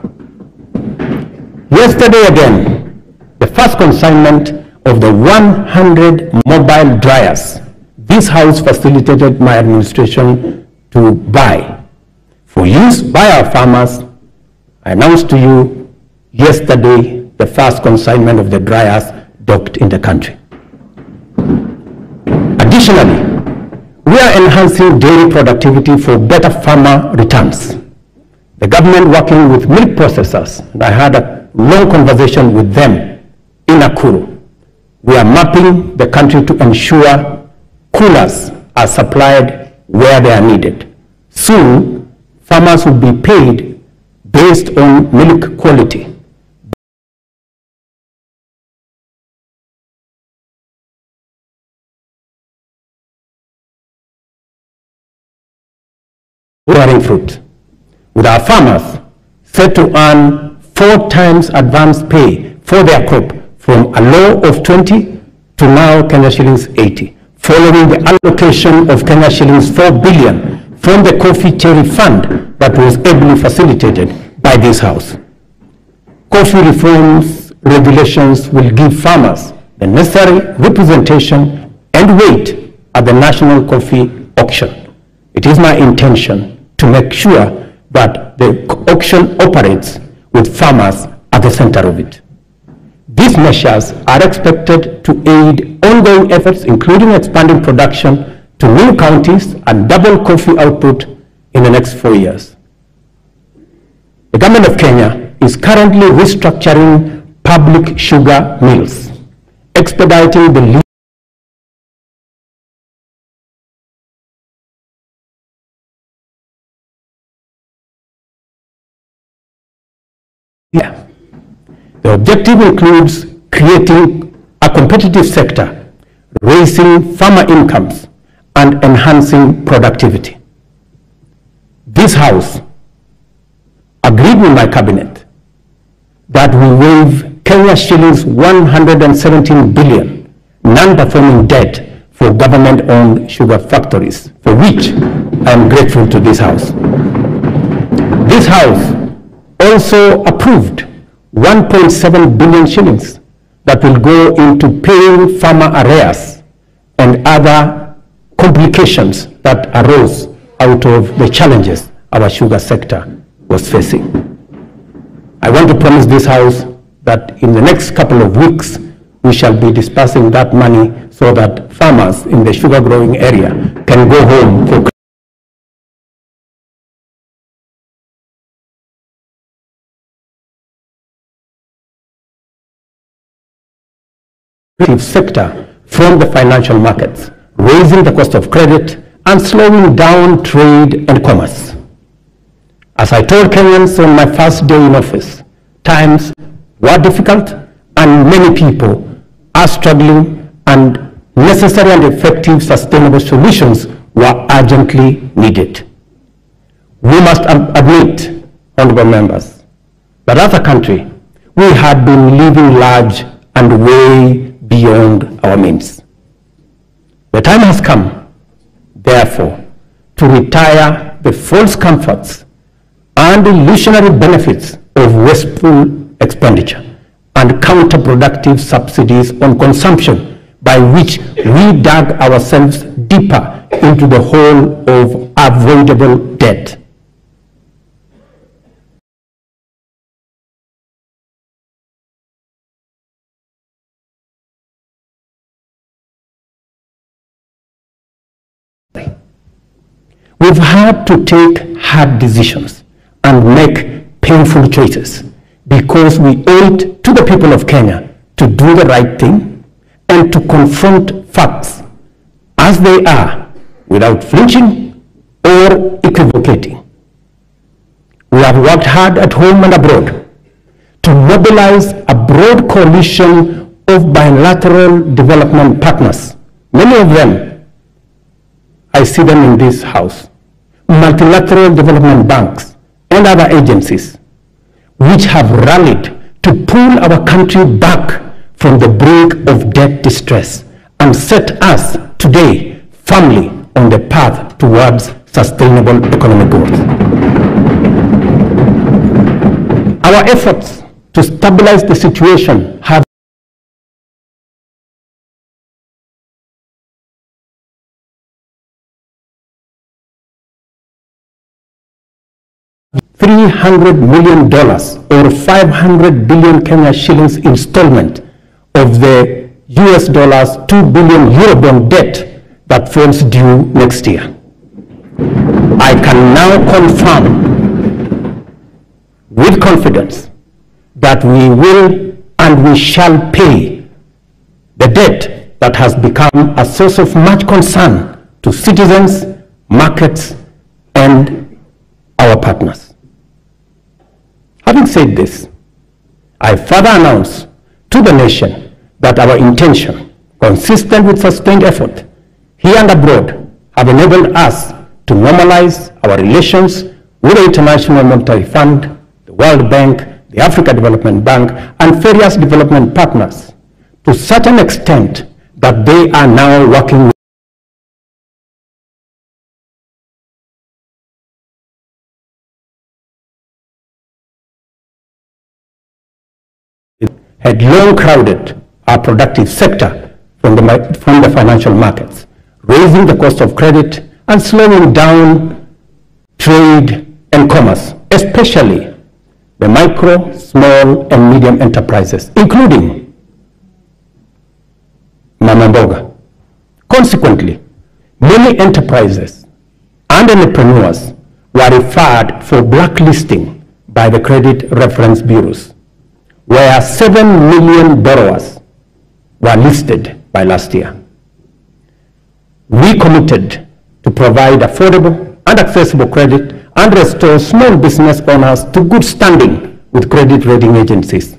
Yesterday again, the first consignment of the 100 mobile dryers this house facilitated my administration to buy for use by our farmers. I announced to you yesterday the first consignment of the dryers docked in the country. Additionally, we are enhancing dairy productivity for better farmer returns. The government working with milk processors, and I had a long conversation with them in Nakuru, We are mapping the country to ensure coolers are supplied where they are needed. Soon, farmers will be paid based on milk quality. Bearing fruit, with our farmers set to earn 4 times advance pay for their crop from a low of 20 to now Kenya shillings 80, following the allocation of Kenya shillings 4 billion from the Coffee Cherry Fund that was ably facilitated by this House. Coffee reforms regulations will give farmers the necessary representation and weight at the national coffee auction. It is my intention to make sure that the auction operates with farmers at the center of it. These measures are expected to aid ongoing efforts, including expanding production to new counties and double coffee output in the next 4 years. The government of Kenya is currently restructuring public sugar mills, expediting the The objective includes creating a competitive sector, raising farmer incomes, and enhancing productivity. This House agreed with my cabinet that we waive Kenya shillings 117 billion non-performing debt for government-owned sugar factories, for which I am grateful to this House. This House also approved 1.7 billion shillings that will go into paying farmer arrears and other complications that arose out of the challenges our sugar sector was facing. I want to promise this House that in the next couple of weeks, we shall be dispersing that money so that farmers in the sugar growing area can go home for sector from the financial markets, raising the cost of credit and slowing down trade and commerce. As I told Kenyans on my first day in office, times were difficult and many people are struggling, and necessary and effective sustainable solutions were urgently needed. We must admit, honorable members, that as a country, we had been living large and way beyond our means. The time has come, therefore, to retire the false comforts and illusionary benefits of wasteful expenditure and counterproductive subsidies on consumption, by which we dug ourselves deeper into the hole of avoidable debt. We've had to take hard decisions and make painful choices because we owe it to the people of Kenya to do the right thing and to confront facts as they are without flinching or equivocating. We have worked hard at home and abroad to mobilize a broad coalition of bilateral development partners. Many of them, I see them in this house, multilateral development banks and other agencies, which have rallied to pull our country back from the brink of debt distress and set us today firmly on the path towards sustainable economic growth. Our efforts to stabilize the situation have $300 million or 500 billion Kenya shillings installment of the US dollars 2 billion Eurobond debt that falls due next year. I can now confirm with confidence that we will and we shall pay The debt that has become a source of much concern to citizens, markets, and our partners. Having said this, I further announce to the nation that our intention, consistent with sustained effort here and abroad, have enabled us to normalize our relations with the International Monetary Fund, the World Bank, the Africa Development Bank, and various development partners to such an extent that they are now working had long crowded our productive sector from the financial markets, raising the cost of credit and slowing down trade and commerce, especially the micro, small, and medium enterprises, including Mama Mboga. Consequently, many enterprises and entrepreneurs were referred for blacklisting by the credit reference bureaus, where 7 million borrowers were listed by last year. We committed to provide affordable and accessible credit and restore small business owners to good standing with credit rating agencies.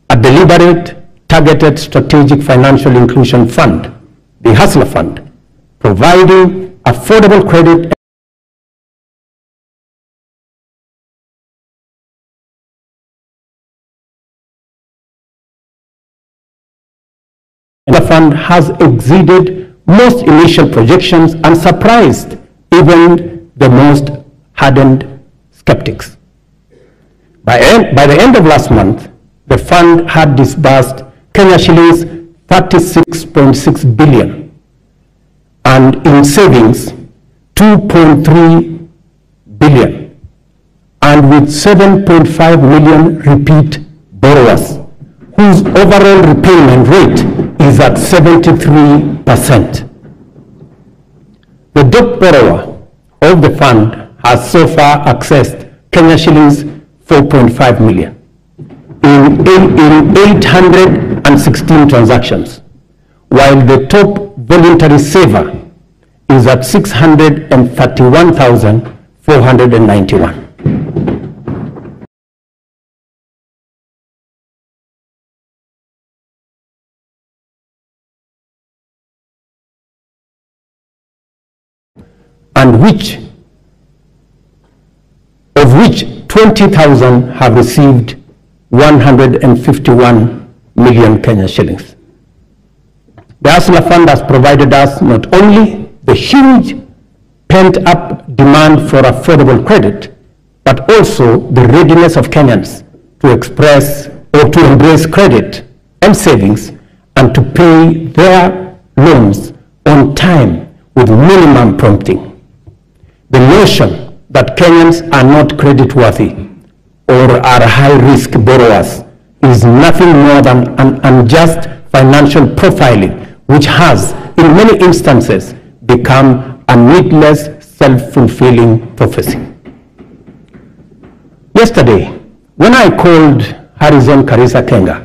A deliberate, targeted strategic financial inclusion fund, the Hustler Fund, providing affordable credit The fund has exceeded most initial projections and surprised even the most hardened skeptics. By the end of last month, the fund had disbursed Kenya shillings 36.6 billion and in savings 2.3 billion, and with 7.5 million repeat borrowers whose overall repayment rate is at 73%. The top borrower of the fund has so far accessed Kenya shillings 4.5 million in 816 transactions, while the top voluntary saver is at 631,491. And of which 20,000 have received 151 million Kenya shillings. The Hustler Fund has provided us not only the huge pent-up demand for affordable credit, but also the readiness of Kenyans to express or to embrace credit and savings and to pay their loans on time with minimum prompting. The notion that Kenyans are not creditworthy or are high-risk borrowers is nothing more than an unjust financial profiling, which has, in many instances, become a needless, self-fulfilling prophecy. Yesterday, when I called Harrison Karisa Kenga,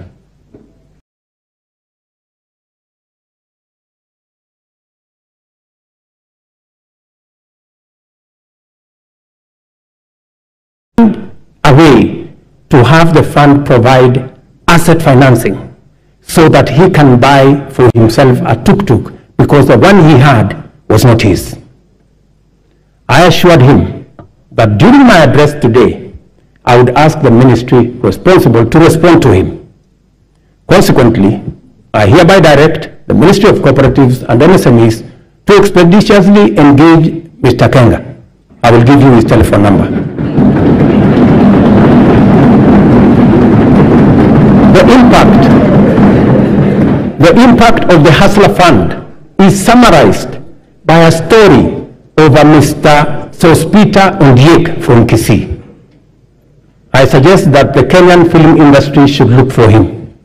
a way to have the fund provide asset financing so that he can buy for himself a tuk-tuk, because the one he had was not his. I assured him that during my address today, I would ask the ministry responsible to respond to him. Consequently, I hereby direct the Ministry of Cooperatives and MSMEs to expeditiously engage Mr. Kenga. I will give you his telephone number. The impact of the Hustler Fund is summarized by a story of a Mr. Sospita Ondiek from Kisii. I suggest that the Kenyan film industry should look for him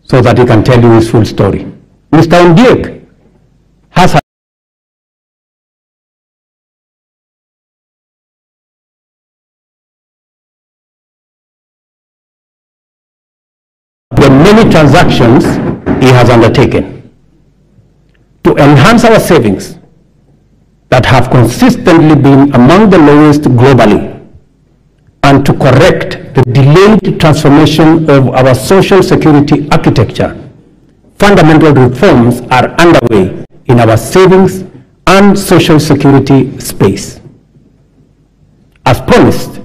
so that he can tell you his full story. Mr. Ondiek has the many transactions he has undertaken. To enhance our savings that have consistently been among the lowest globally, and to correct the delayed transformation of our social security architecture, fundamental reforms are underway in our savings and social security space. As promised,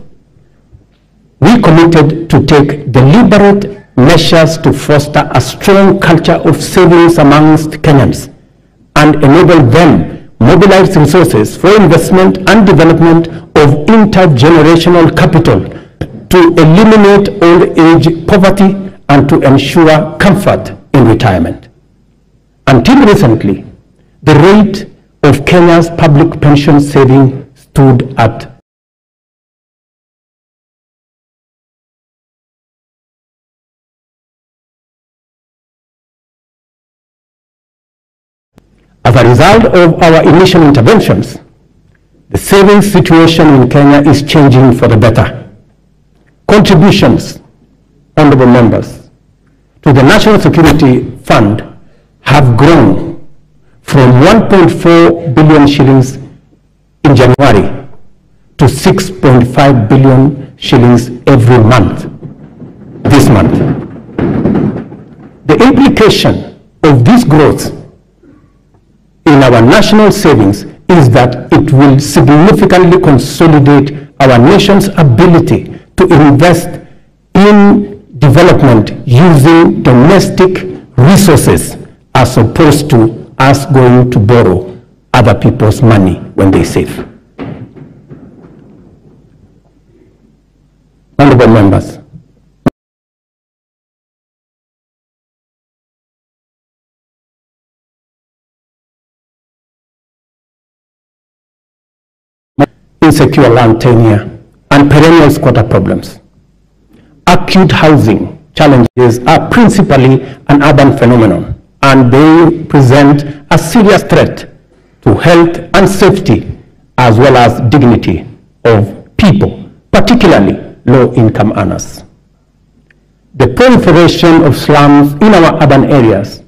we committed to take deliberate measures to foster a strong culture of savings amongst Kenyans and enable them mobilize resources for investment and development of intergenerational capital to eliminate old age poverty and to ensure comfort in retirement. Until recently, the rate of Kenya's public pension saving stood at As a result of our initial interventions, the savings situation in Kenya is changing for the better. Contributions, honorable members, to the National Security Fund have grown from 1.4 billion shillings in January to 6.5 billion shillings every month, this month. The implication of this growth in our national savings is that it will significantly consolidate our nation's ability to invest in development using domestic resources as opposed to us going to borrow other people's money when they save. Honorable members, insecure land tenure and perennial squatter problems. Acute housing challenges are principally an urban phenomenon, and they present a serious threat to health and safety as well as dignity of people, particularly low-income earners. The proliferation of slums in our urban areas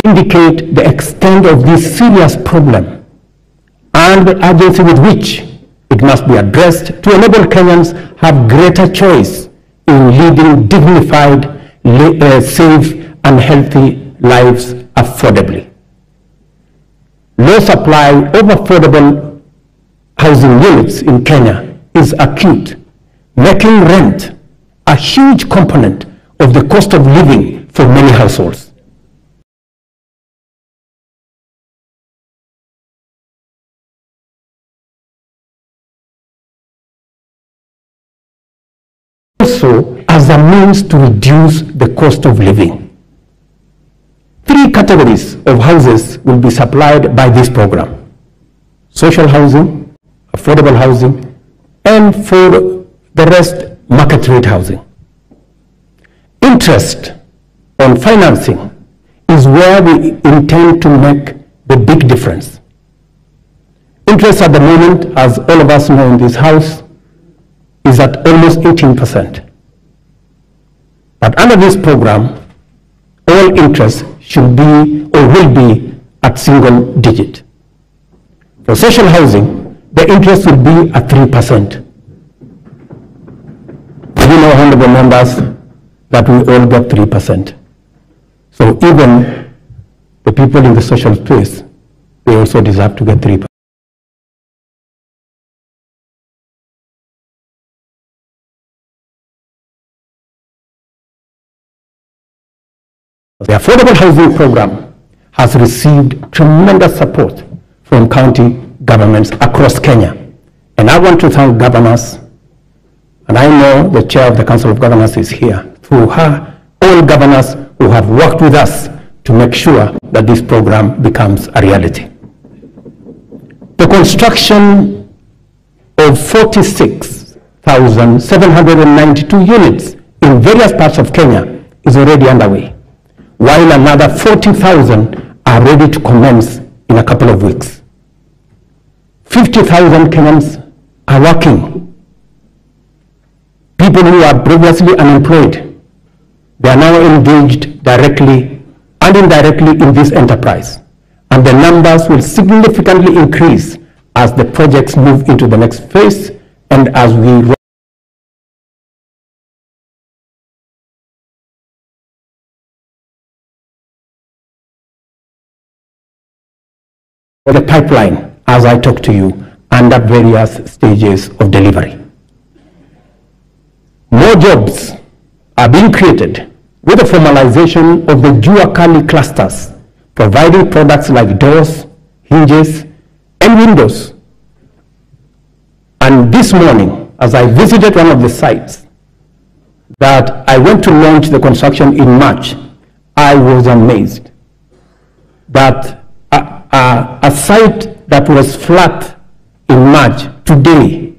indicate the extent of this serious problem and the urgency with which it must be addressed to enable Kenyans have greater choice in leading dignified, safe and healthy lives affordably. Low supply of affordable housing units in Kenya is acute, making rent a huge component of the cost of living for many households. Also, as a means to reduce the cost of living. 3 categories of houses will be supplied by this program: social housing, affordable housing, and for the rest, market rate housing. Interest on financing is where we intend to make the big difference. Interest at the moment, as all of us know in this house, is at almost 18%. But under this program, all interest should be or will be at single digit. For social housing, the interest will be at 3%. You know, honorable members, that we all get 3%. So even the people in the social space, they also deserve to get 3%. The Affordable Housing Program has received tremendous support from county governments across Kenya. And I want to thank governors, and I know the chair of the Council of Governors is here, through her, all governors who have worked with us to make sure that this program becomes a reality. The construction of 46,792 units in various parts of Kenya is already underway, while another 40,000 are ready to commence in a couple of weeks. 50,000 Kenyans are working. People who are previously unemployed, They are now engaged directly and indirectly in this enterprise, and the numbers will significantly increase as the projects move into the next phase and as we the pipeline as I talk to you under various stages of delivery. More jobs are being created with the formalization of the Juakali clusters, providing products like doors, hinges, and windows. And this morning, as I visited one of the sites that I went to launch the construction in March, I was amazed that a site that was flat in March today,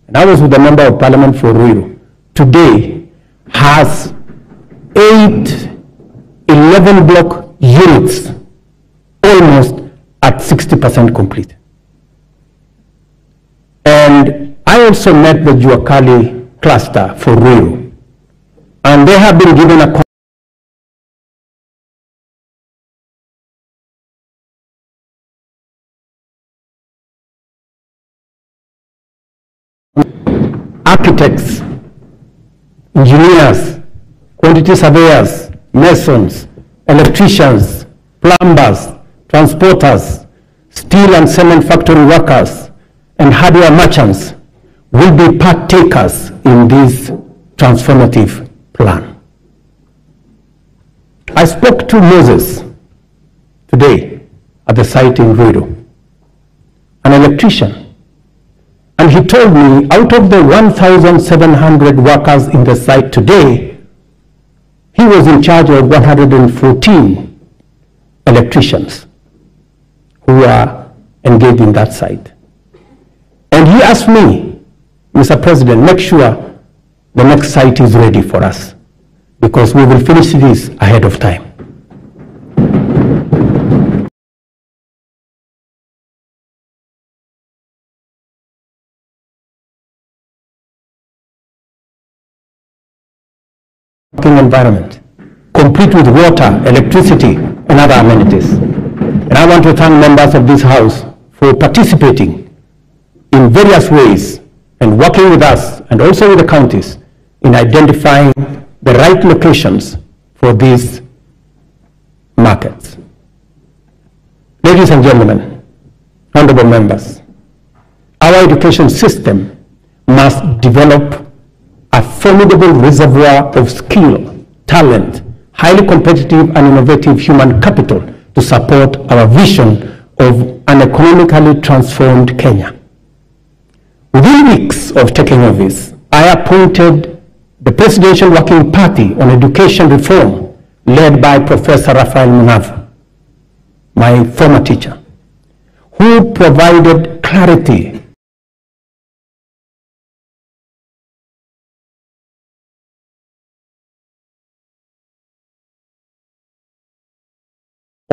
and I was with the Member of Parliament for Ruiru, today has 8 11 block units almost at 60% complete. And I also met the Juakali cluster for Ruiru, and they have been given a architects, engineers, quantity surveyors, masons, electricians, plumbers, transporters, steel and cement factory workers, and hardware merchants will be partakers in this transformative plan. I spoke to Moses today at the site in Ruiru, an electrician, and he told me out of the 1,700 workers in the site today, he was in charge of 114 electricians who are engaged in that site. And he asked me, Mr. President, make sure the next site is ready for us, because we will finish this ahead of time. Environment, complete with water, electricity, and other amenities. And I want to thank members of this House for participating in various ways and working with us and also with the counties in identifying the right locations for these markets. Ladies and gentlemen, honorable members, our education system must develop a formidable reservoir of skill, talent, highly competitive and innovative human capital to support our vision of an economically transformed Kenya. Within weeks of taking office, I appointed the Presidential Working Party on Education Reform, led by Professor Raphael Munavu, my former teacher, who provided clarity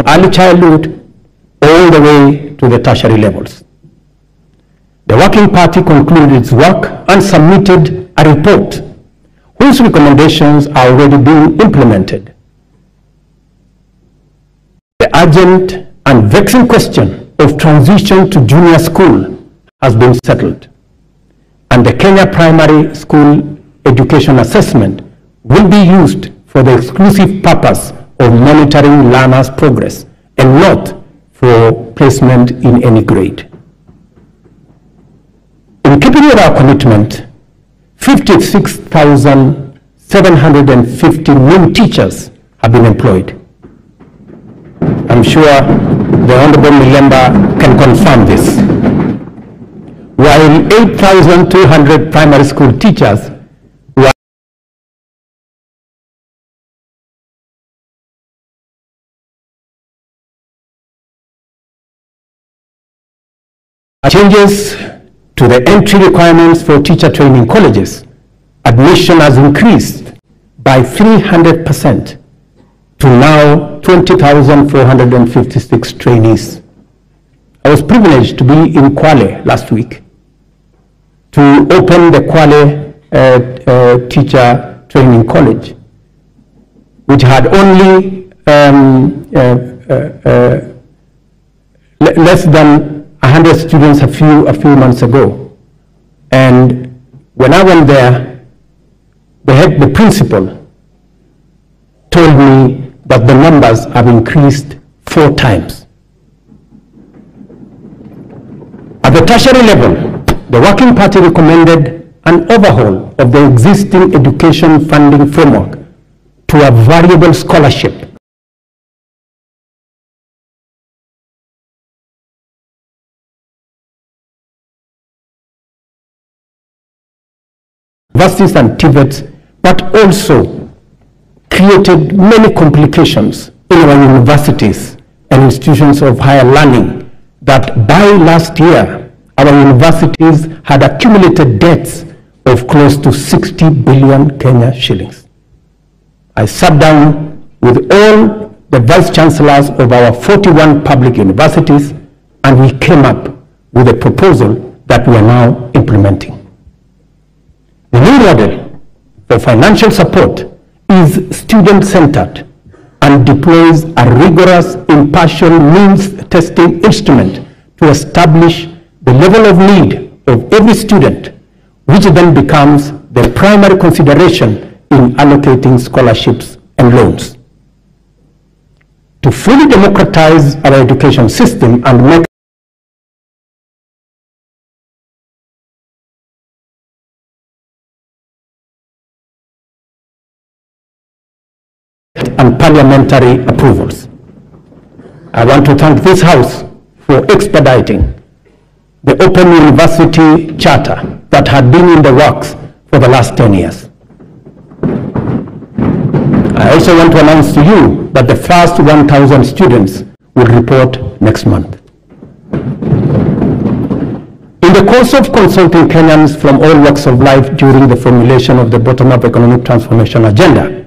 early childhood all the way to the tertiary levels. The Working Party concluded its work and submitted a report whose recommendations are already being implemented. The urgent and vexing question of transition to junior school has been settled, and the Kenya Primary School Education Assessment will be used for the exclusive purpose of monitoring learners' progress and not for placement in any grade. In keeping with our commitment, 56,750 new teachers have been employed. I'm sure the Honorable Milemba can confirm this. While 8,200 primary school teachers were changes to the entry requirements for teacher training colleges, admission has increased by 300% to now 20,456 trainees. I was privileged to be in Kwale last week to open the Kwale Teacher Training College. which had only less than 100 students a few months ago. And when I went there, the principal told me that the numbers have increased 4 times. At the tertiary level, the Working Party recommended an overhaul of the existing education funding framework to a variable scholarship universities and TVETs, but also created many complications in our universities and institutions of higher learning that by last year, our universities had accumulated debts of close to 60 billion Kenya shillings. I sat down with all the vice chancellors of our 41 public universities, and we came up with a proposal that we are now implementing. The new model for financial support is student-centered and deploys a rigorous, impartial means testing instrument to establish the level of need of every student, which then becomes the primary consideration in allocating scholarships and loans. To fully democratize our education system and make and parliamentary approvals. I want to thank this House for expediting the Open University Charter that had been in the works for the last 10 years. I also want to announce to you that the first 1,000 students will report next month. In the course of consulting Kenyans from all walks of life during the formulation of the bottom-up economic transformation agenda,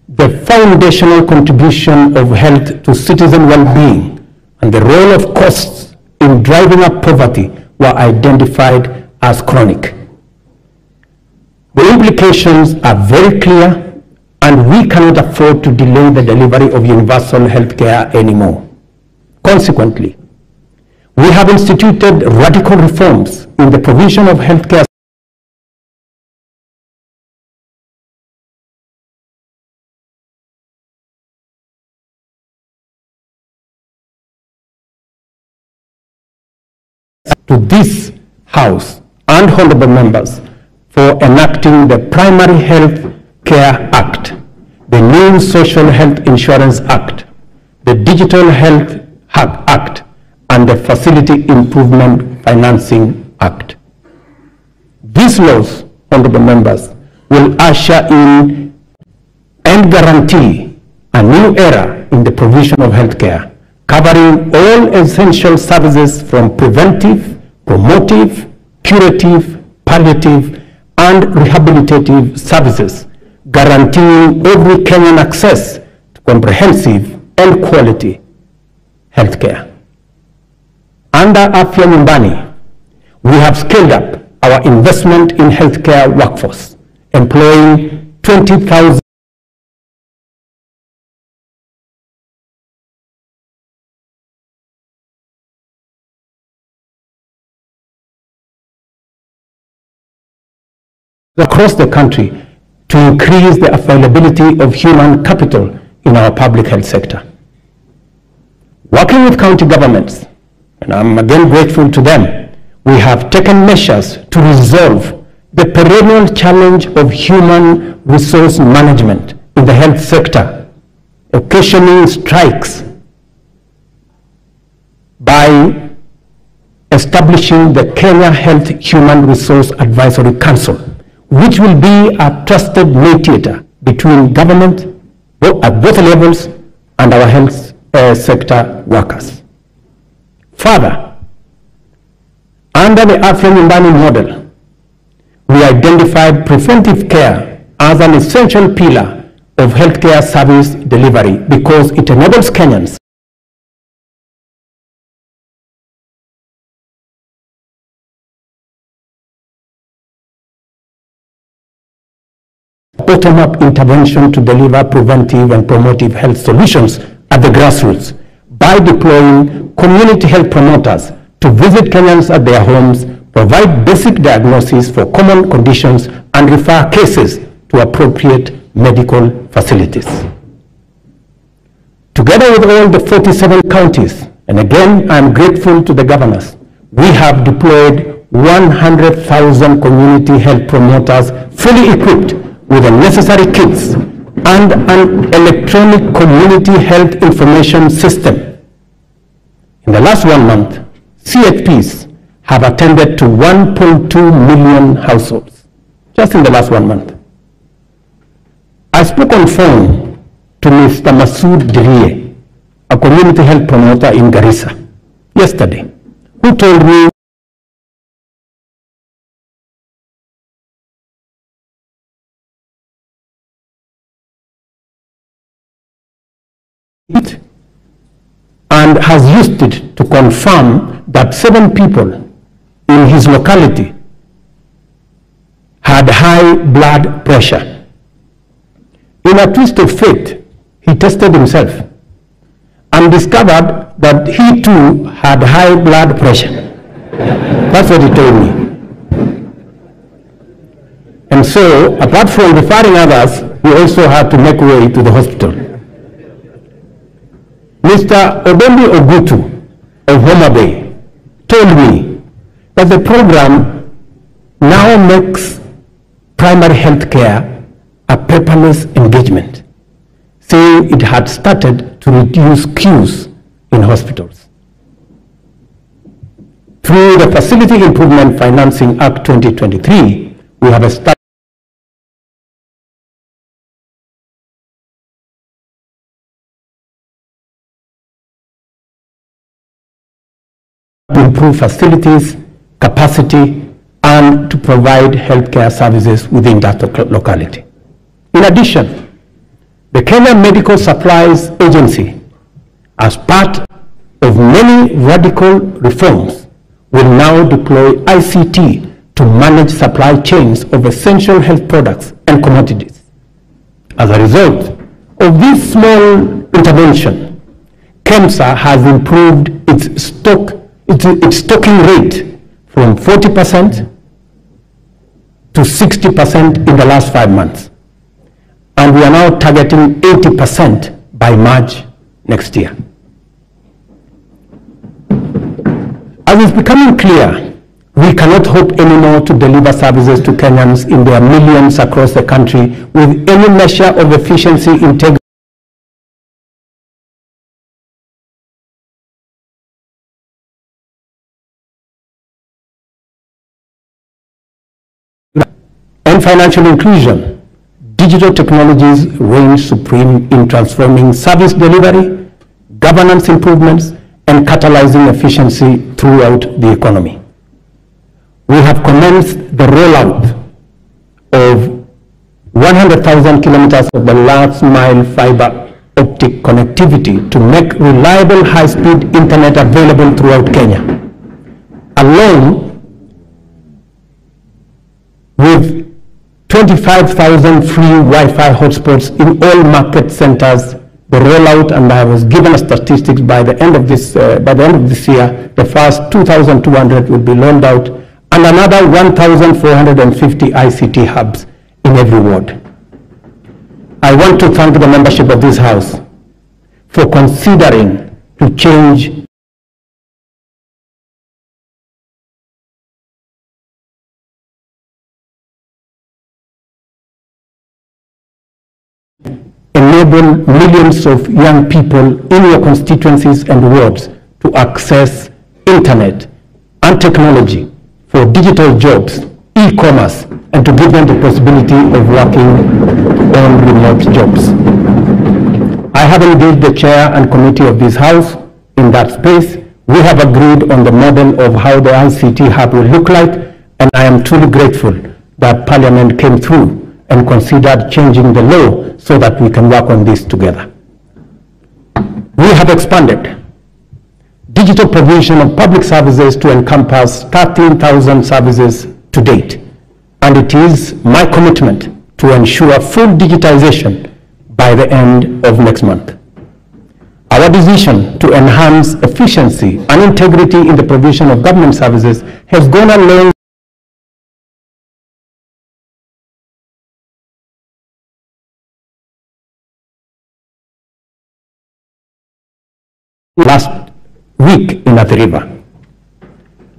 the foundational contribution of health to citizen well-being and the role of costs in driving up poverty were identified as chronic. The implications are very clear, and we cannot afford to delay the delivery of universal health care anymore. Consequently, we have instituted radical reforms in the provision of healthcare to this House and honorable members for enacting the Primary Health Care Act, the new Social Health Insurance Act, the Digital Health Act, and the Facility Improvement Financing Act. These laws, honorable members, will usher in and guarantee a new era in the provision of healthcare, covering all essential services from preventive, promotive, curative, palliative, and rehabilitative services, guaranteeing every Kenyan access to comprehensive and quality healthcare. Under Afya Nyumbani, we have scaled up our investment in healthcare workforce, employing 20,000 across the country to increase the availability of human capital in our public health sector. Working with county governments, and I'm again grateful to them, we have taken measures to resolve the perennial challenge of human resource management in the health sector, occasioning strikes by establishing the Kenya Health Human Resource Advisory Council, which will be a trusted mediator between government at both levels and our health sector workers. Further, under the Afya Nyumbani model, we identified preventive care as an essential pillar of healthcare service delivery because it enables Kenyans Bottom-up intervention to deliver preventive and promotive health solutions at the grassroots by deploying community health promoters to visit Kenyans at their homes, provide basic diagnosis for common conditions, and refer cases to appropriate medical facilities. Together with all the 47 counties, and again I am grateful to the governors, we have deployed 100,000 community health promoters fully equipped with the necessary kits and an electronic community health information system. In the last 1 month, CHPs have attended to 1.2 million households, just in the last 1 month. I spoke on phone to Mr. Masood Dirie, a community health promoter in Garissa, yesterday, who told me it and has used it to confirm that 7 people in his locality had high blood pressure. In a twist of fate, he tested himself and discovered that he too had high blood pressure. That's what he told me. And so, apart from referring others, he also had to make way to the hospital. Mr. Obembi Ogutu of Homa Bay told me that the program now makes primary health care a paperless engagement, saying it had started to reduce queues in hospitals. Through the Facility Improvement Financing Act 2023, we have established to improve facilities, capacity, and to provide healthcare services within that locality. In addition, the Kenya Medical Supplies Agency, as part of many radical reforms, will now deploy ICT to manage supply chains of essential health products and commodities. As a result of this small intervention, KEMSA has improved its stocking rate from 40% to 60% in the last 5 months. And we are now targeting 80% by March next year. As it's becoming clear, we cannot hope anymore to deliver services to Kenyans in their millions across the country with any measure of efficiency, integrity, and financial inclusion. Digital technologies reign supreme in transforming service delivery, governance improvements, and catalyzing efficiency throughout the economy. We have commenced the rollout of 100,000 kilometers of the last mile fiber optic connectivity to make reliable high-speed internet available throughout Kenya, along with 25,000 free Wi-Fi hotspots in all market centers. The rollout, and I was given a statistics by the end of this year, the first 2,200 will be rolled out, and another 1,450 ICT hubs in every ward. I want to thank the membership of this house for considering to change enable millions of young people in your constituencies and wards to access internet and technology for digital jobs, e-commerce, and to give them the possibility of working on remote jobs. I have engaged the chair and committee of this house in that space. We have agreed on the model of how the ICT hub will look like, and I am truly grateful that Parliament came through and considered changing the law so that we can work on this together. We have expanded digital provision of public services to encompass 13,000 services to date, and it is my commitment to ensure full digitization by the end of next month. Our decision to enhance efficiency and integrity in the provision of government services has gone a long last week in Athi River.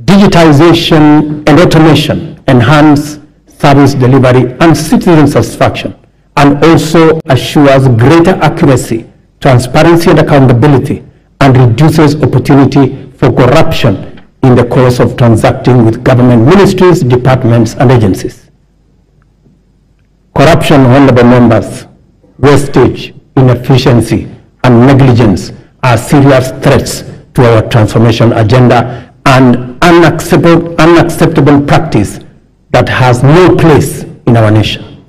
Digitization and automation enhance service delivery and citizen satisfaction, and also assures greater accuracy, transparency and accountability, and reduces opportunity for corruption in the course of transacting with government ministries, departments, and agencies. Corruption, honorable members, wastage, inefficiency, and negligence are serious threats to our transformation agenda and unacceptable practice that has no place in our nation.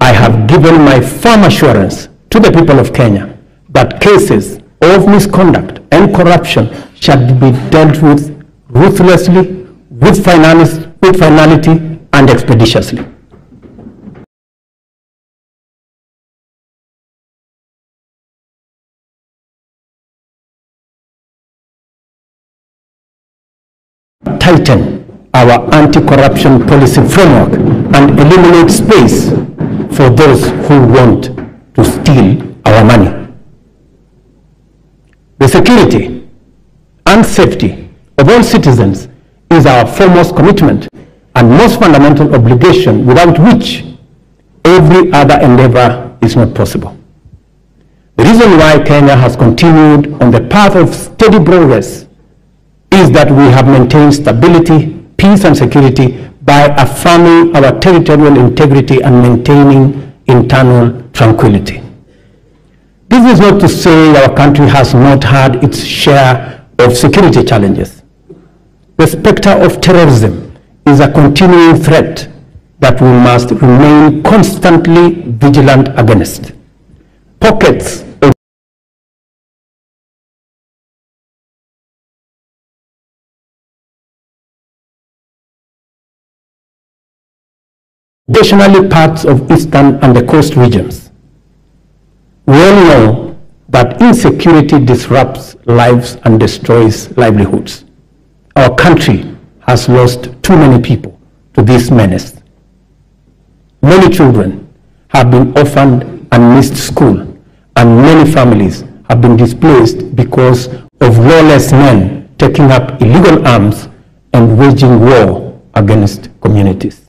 I have given my firm assurance to the people of Kenya that cases of misconduct and corruption shall be dealt with ruthlessly, with finality and expeditiously. Tighten our anti-corruption policy framework and eliminate space for those who want to steal our money. The security and safety of all citizens is our foremost commitment and most fundamental obligation, without which every other endeavor is not possible. The reason why Kenya has continued on the path of steady progress is that we have maintained stability, peace and security by affirming our territorial integrity and maintaining internal tranquility. This is not to say our country has not had its share of security challenges. The specter of terrorism is a continuing threat that we must remain constantly vigilant against. Pockets of additionally parts of eastern and the coast regions. We all know that insecurity disrupts lives and destroys livelihoods. Our country has lost too many people to this menace. Many children have been orphaned and missed school, and many families have been displaced because of lawless men taking up illegal arms and waging war against communities.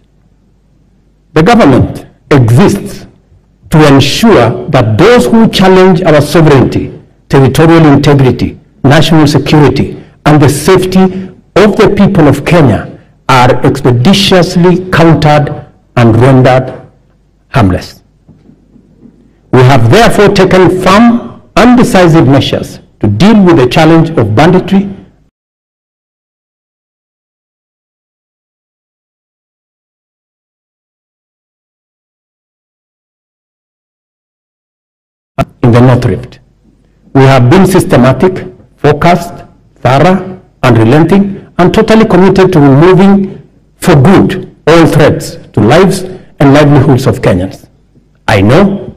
The government exists to ensure that those who challenge our sovereignty, territorial integrity, national security, and the safety of the people of Kenya are expeditiously countered and rendered harmless. We have therefore taken firm and decisive measures to deal with the challenge of banditry in the North Rift. We have been systematic, focused, thorough, unrelenting, and totally committed to removing for good all threats to lives and livelihoods of Kenyans. I know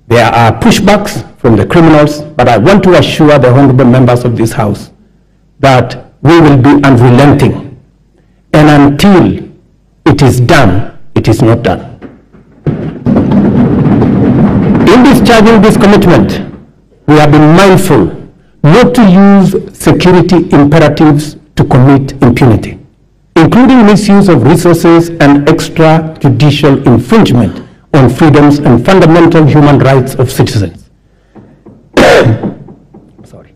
there are pushbacks from the criminals, but I want to assure the honorable members of this House that we will be unrelenting, and until it is done, it is not done. In discharging this commitment, we have been mindful not to use security imperatives to commit impunity, including misuse of resources and extrajudicial infringement on freedoms and fundamental human rights of citizens. Sorry.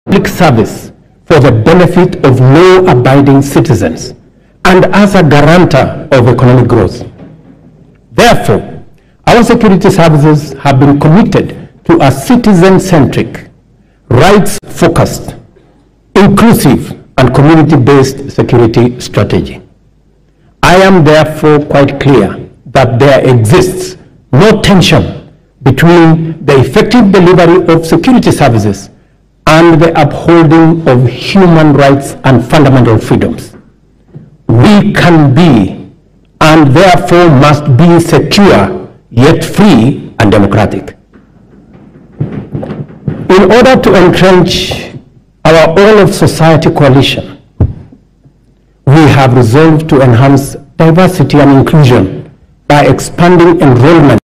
Public service for the benefit of law-abiding citizens and as a guarantor of economic growth. Therefore, our security services have been committed to a citizen-centric, rights-focused, inclusive, and community-based security strategy. I am therefore quite clear that there exists no tension between the effective delivery of security services and the upholding of human rights and fundamental freedoms. We can be, and therefore must be, secure, yet free and democratic. In order to entrench our all-of-society coalition, we have resolved to enhance diversity and inclusion by expanding enrollment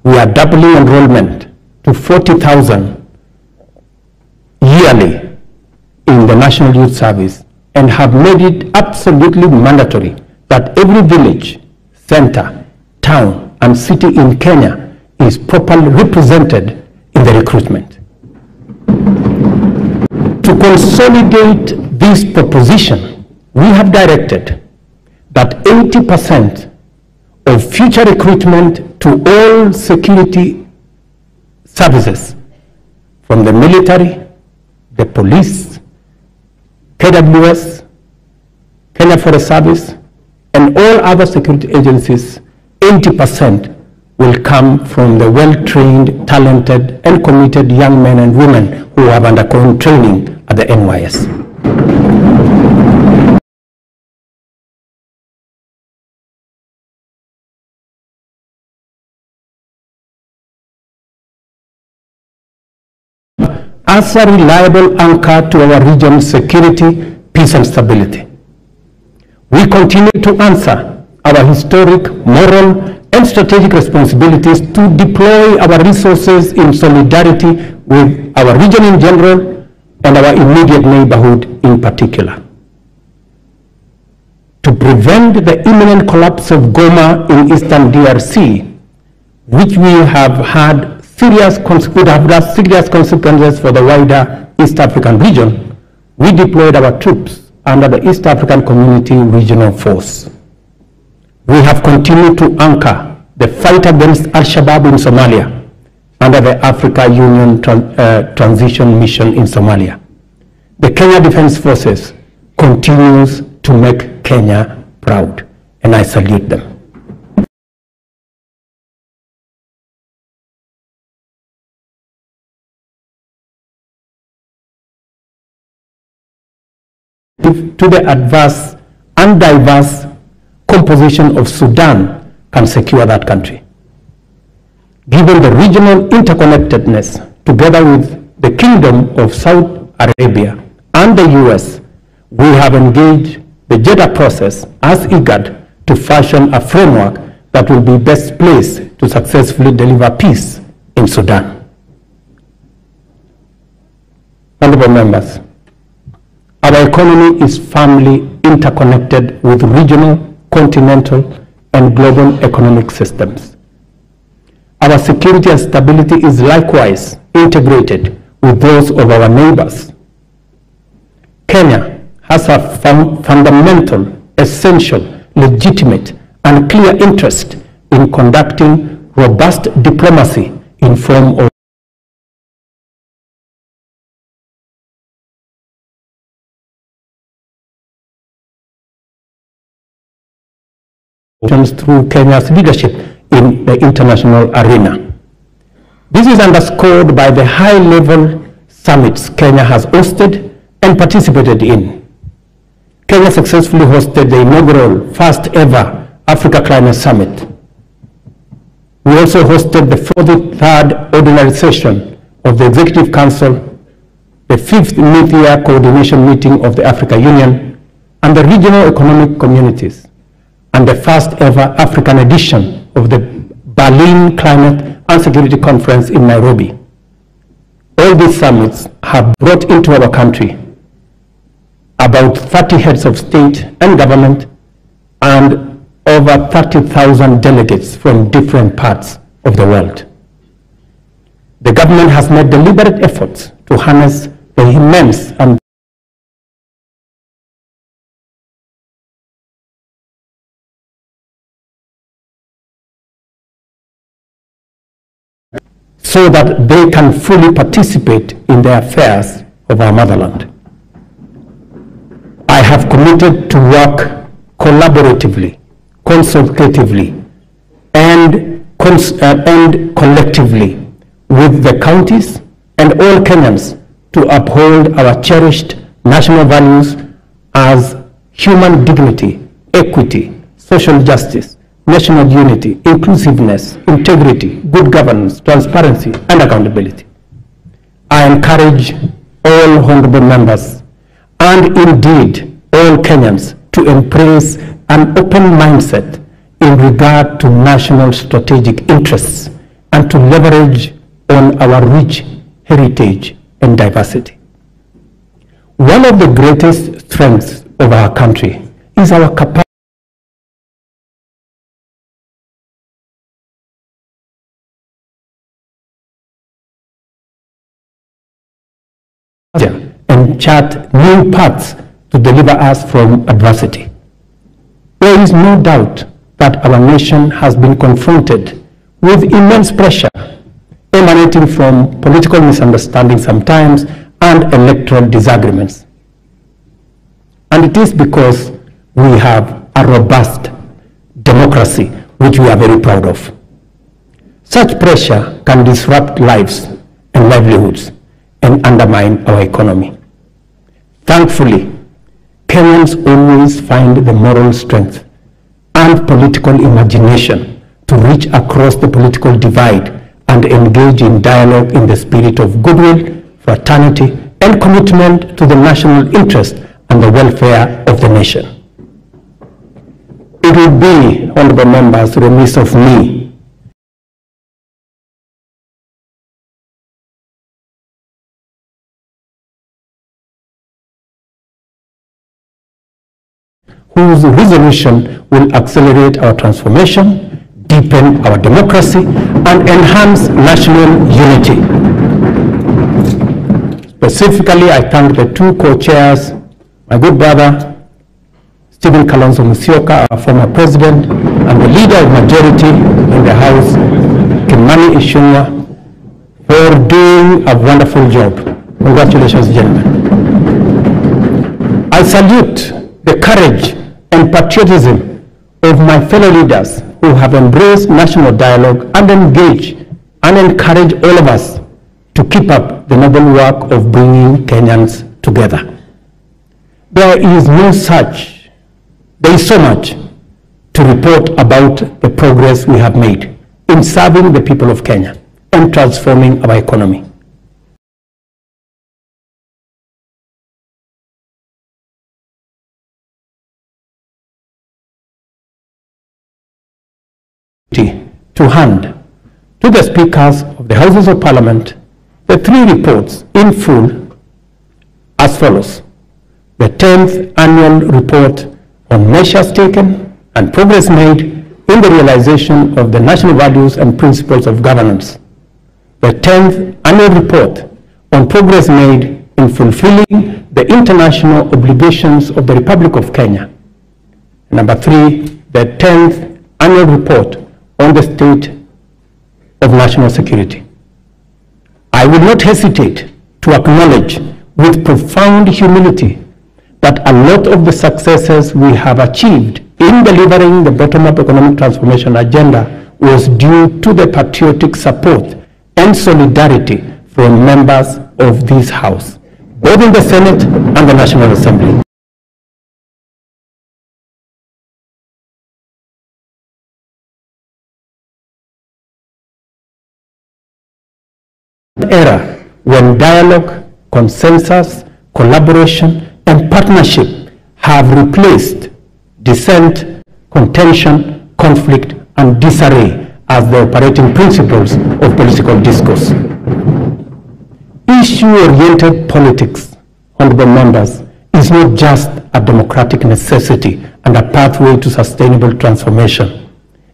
We are doubling enrollment to 40,000 yearly in the National Youth Service and have made it absolutely mandatory that every village, center, town, and city in Kenya is properly represented in the recruitment. To consolidate this proposition, we have directed that 80% of future recruitment to all security services, from the military, the police, KWS, Kenya Forest Service, and all other security agencies, 80% will come from the well-trained, talented, and committed young men and women who have undergone training at the NYS. As a reliable anchor to our region's security, peace, and stability. We continue to answer our historic, moral, and strategic responsibilities to deploy our resources in solidarity with our region in general and our immediate neighborhood in particular. To prevent the imminent collapse of Goma in eastern DRC, which we have had serious consequences for the wider East African region, we deployed our troops under the East African Community Regional Force. We have continued to anchor the fight against Al-Shabaab in Somalia under the Africa Union Transition Mission in Somalia. The Kenya Defense Forces continues to make Kenya proud, and I salute them. To the adverse and diverse composition of Sudan can secure that country. Given the regional interconnectedness, together with the Kingdom of Saudi Arabia and the US, we have engaged the Jeddah process as IGAD to fashion a framework that will be best placed to successfully deliver peace in Sudan. Honorable members, our economy is firmly interconnected with regional, continental, and global economic systems. Our security and stability is likewise integrated with those of our neighbors. Kenya has a fundamental, essential, legitimate, and clear interest in conducting robust diplomacy in form of through Kenya's leadership in the international arena. This is underscored by the high-level summits Kenya has hosted and participated in. Kenya successfully hosted the inaugural first-ever Africa Climate Summit. We also hosted the 43rd Ordinary Session of the Executive Council, the 5th Mid-Year Coordination Meeting of the Africa Union, and the regional economic communities, and the first ever African edition of the Berlin Climate and Security Conference in Nairobi. All these summits have brought into our country about 30 heads of state and government and over 30,000 delegates from different parts of the world. The government has made deliberate efforts to harness the immense and so that they can fully participate in the affairs of our motherland. I have committed to work collaboratively, consultatively, and collectively with the counties and all Kenyans to uphold our cherished national values as human dignity, equity, social justice, national unity, inclusiveness, integrity, good governance, transparency, and accountability. I encourage all honorable members and indeed all Kenyans to embrace an open mindset in regard to national strategic interests and to leverage on our rich heritage and diversity. One of the greatest strengths of our country is our capacity and chart new paths to deliver us from adversity. There is no doubt that our nation has been confronted with immense pressure emanating from political misunderstandings sometimes and electoral disagreements. And it is because we have a robust democracy, which we are very proud of. Such pressure can disrupt lives and livelihoods and undermine our economy. Thankfully, Kenyans always find the moral strength and political imagination to reach across the political divide and engage in dialogue in the spirit of goodwill, fraternity, and commitment to the national interest and the welfare of the nation. It would be, honorable members, remiss of me whose resolution will accelerate our transformation, deepen our democracy, and enhance national unity. Specifically, I thank the two co-chairs, my good brother, Stephen Kalonzo Musyoka, our former president, and the leader of majority in the House, Kimani Ichung'wah, for doing a wonderful job. Congratulations, gentlemen. I salute the courage and patriotism of my fellow leaders who have embraced national dialogue and engage and encourage all of us to keep up the noble work of bringing Kenyans together. There is so much to report about the progress we have made in serving the people of Kenya and transforming our economy. To hand to the speakers of the Houses of Parliament the three reports in full as follows. The 10th Annual Report on measures taken and progress made in the realization of the national values and principles of governance. The 10th Annual Report on progress made in fulfilling the international obligations of the Republic of Kenya. Number 3, the 10th Annual Report on the state of national security. I will not hesitate to acknowledge with profound humility that a lot of the successes we have achieved in delivering the bottom-up economic transformation agenda was due to the patriotic support and solidarity from members of this House, both in the Senate and the National Assembly. Era when dialogue, consensus, collaboration, and partnership have replaced dissent, contention, conflict, and disarray as the operating principles of political discourse. Issue-oriented politics, honorable members, is not just a democratic necessity and a pathway to sustainable transformation.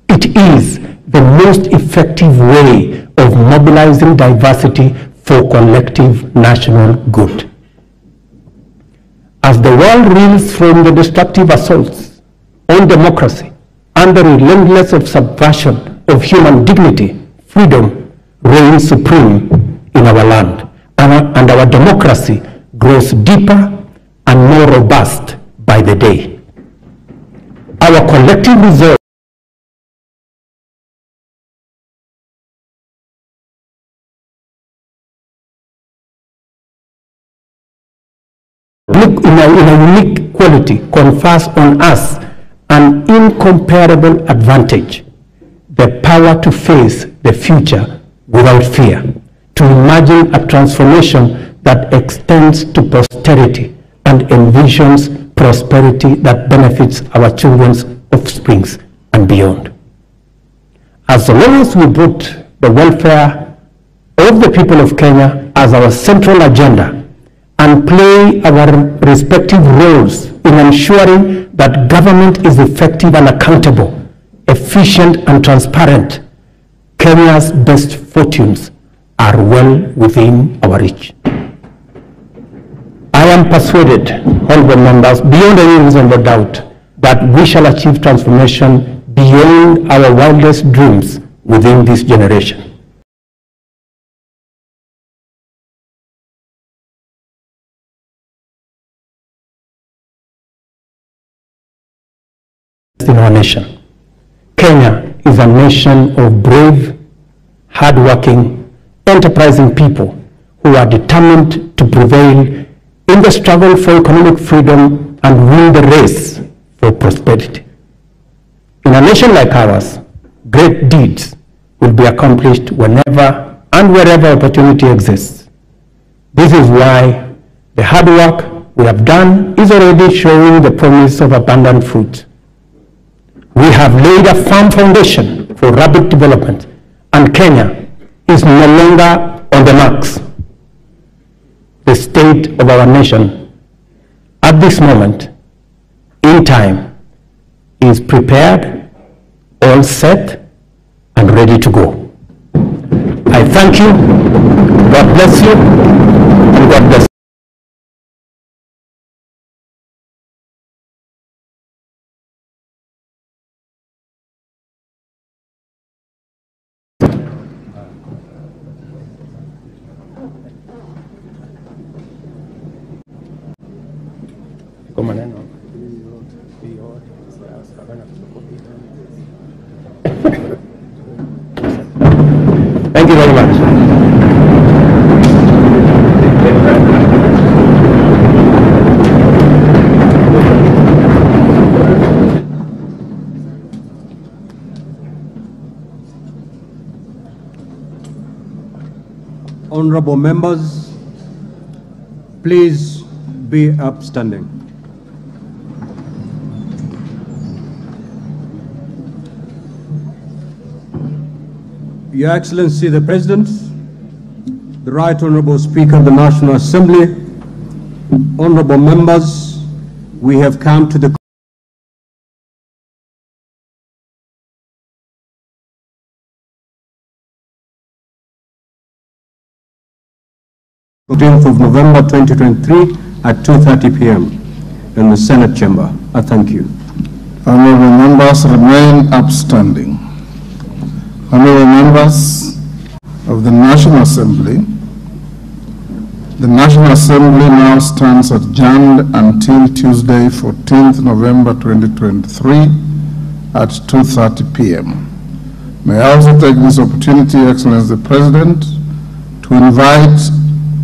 It is the most effective way of mobilizing diversity for collective national good. As the world reels from the destructive assaults on democracy and the relentless subversion of human dignity, freedom, reigns supreme in our land, and our democracy grows deeper and more robust by the day. Our collective resolve in a unique quality confers on us an incomparable advantage, the power to face the future without fear, to imagine a transformation that extends to posterity and envisions prosperity that benefits our children's offsprings and beyond. As long as we put the welfare of the people of Kenya as our central agenda and play our respective roles in ensuring that government is effective and accountable, efficient and transparent, Kenya's best fortunes are well within our reach. I am persuaded, honorable members, beyond any reasonable doubt, that we shall achieve transformation beyond our wildest dreams within this generation. In our nation. Kenya is a nation of brave, hardworking, enterprising people who are determined to prevail in the struggle for economic freedom and win the race for prosperity. In a nation like ours, great deeds will be accomplished whenever and wherever opportunity exists. This is why the hard work we have done is already showing the promise of abundant fruit. We have laid a firm foundation for rapid development, and Kenya is no longer on the marks. The state of our nation at this moment in time is prepared, all set, and ready to go. I thank you. God bless you, and God bless you. Thank you very much. Honorable members, please be upstanding. Your Excellency the President, the Right Honorable Speaker of the National Assembly, honorable members, we have come to the 14th of November 2023 at 2:30 p.m. in the Senate Chamber. I thank you. Honorable members, remain upstanding. Honorable members of the National Assembly, the National Assembly now stands adjourned until Tuesday, 14th November 2023 at 2:30 p.m. May I also take this opportunity, Excellency the President, to invite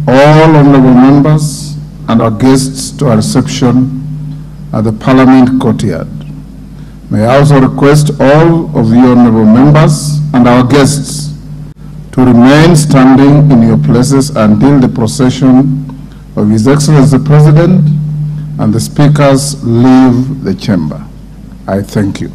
all honorable members and our guests to our reception at the Parliament Courtyard. May I also request all of you honorable members and our guests to remain standing in your places until the procession of His Excellency the President and the speakers leave the chamber. I thank you.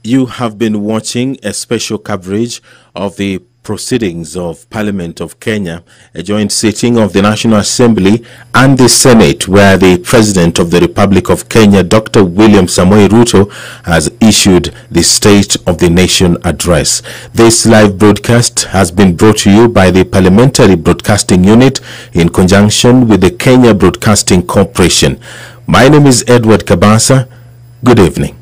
You have been watching a special coverage of the proceedings of Parliament of Kenya, a joint sitting of the National Assembly and the Senate, where the President of the Republic of Kenya, Dr. William Samoei Ruto, has issued issued the State of the Nation address. This live broadcast has been brought to you by the Parliamentary Broadcasting Unit in conjunction with the Kenya Broadcasting Corporation. My name is Edward Kabasa. Good evening.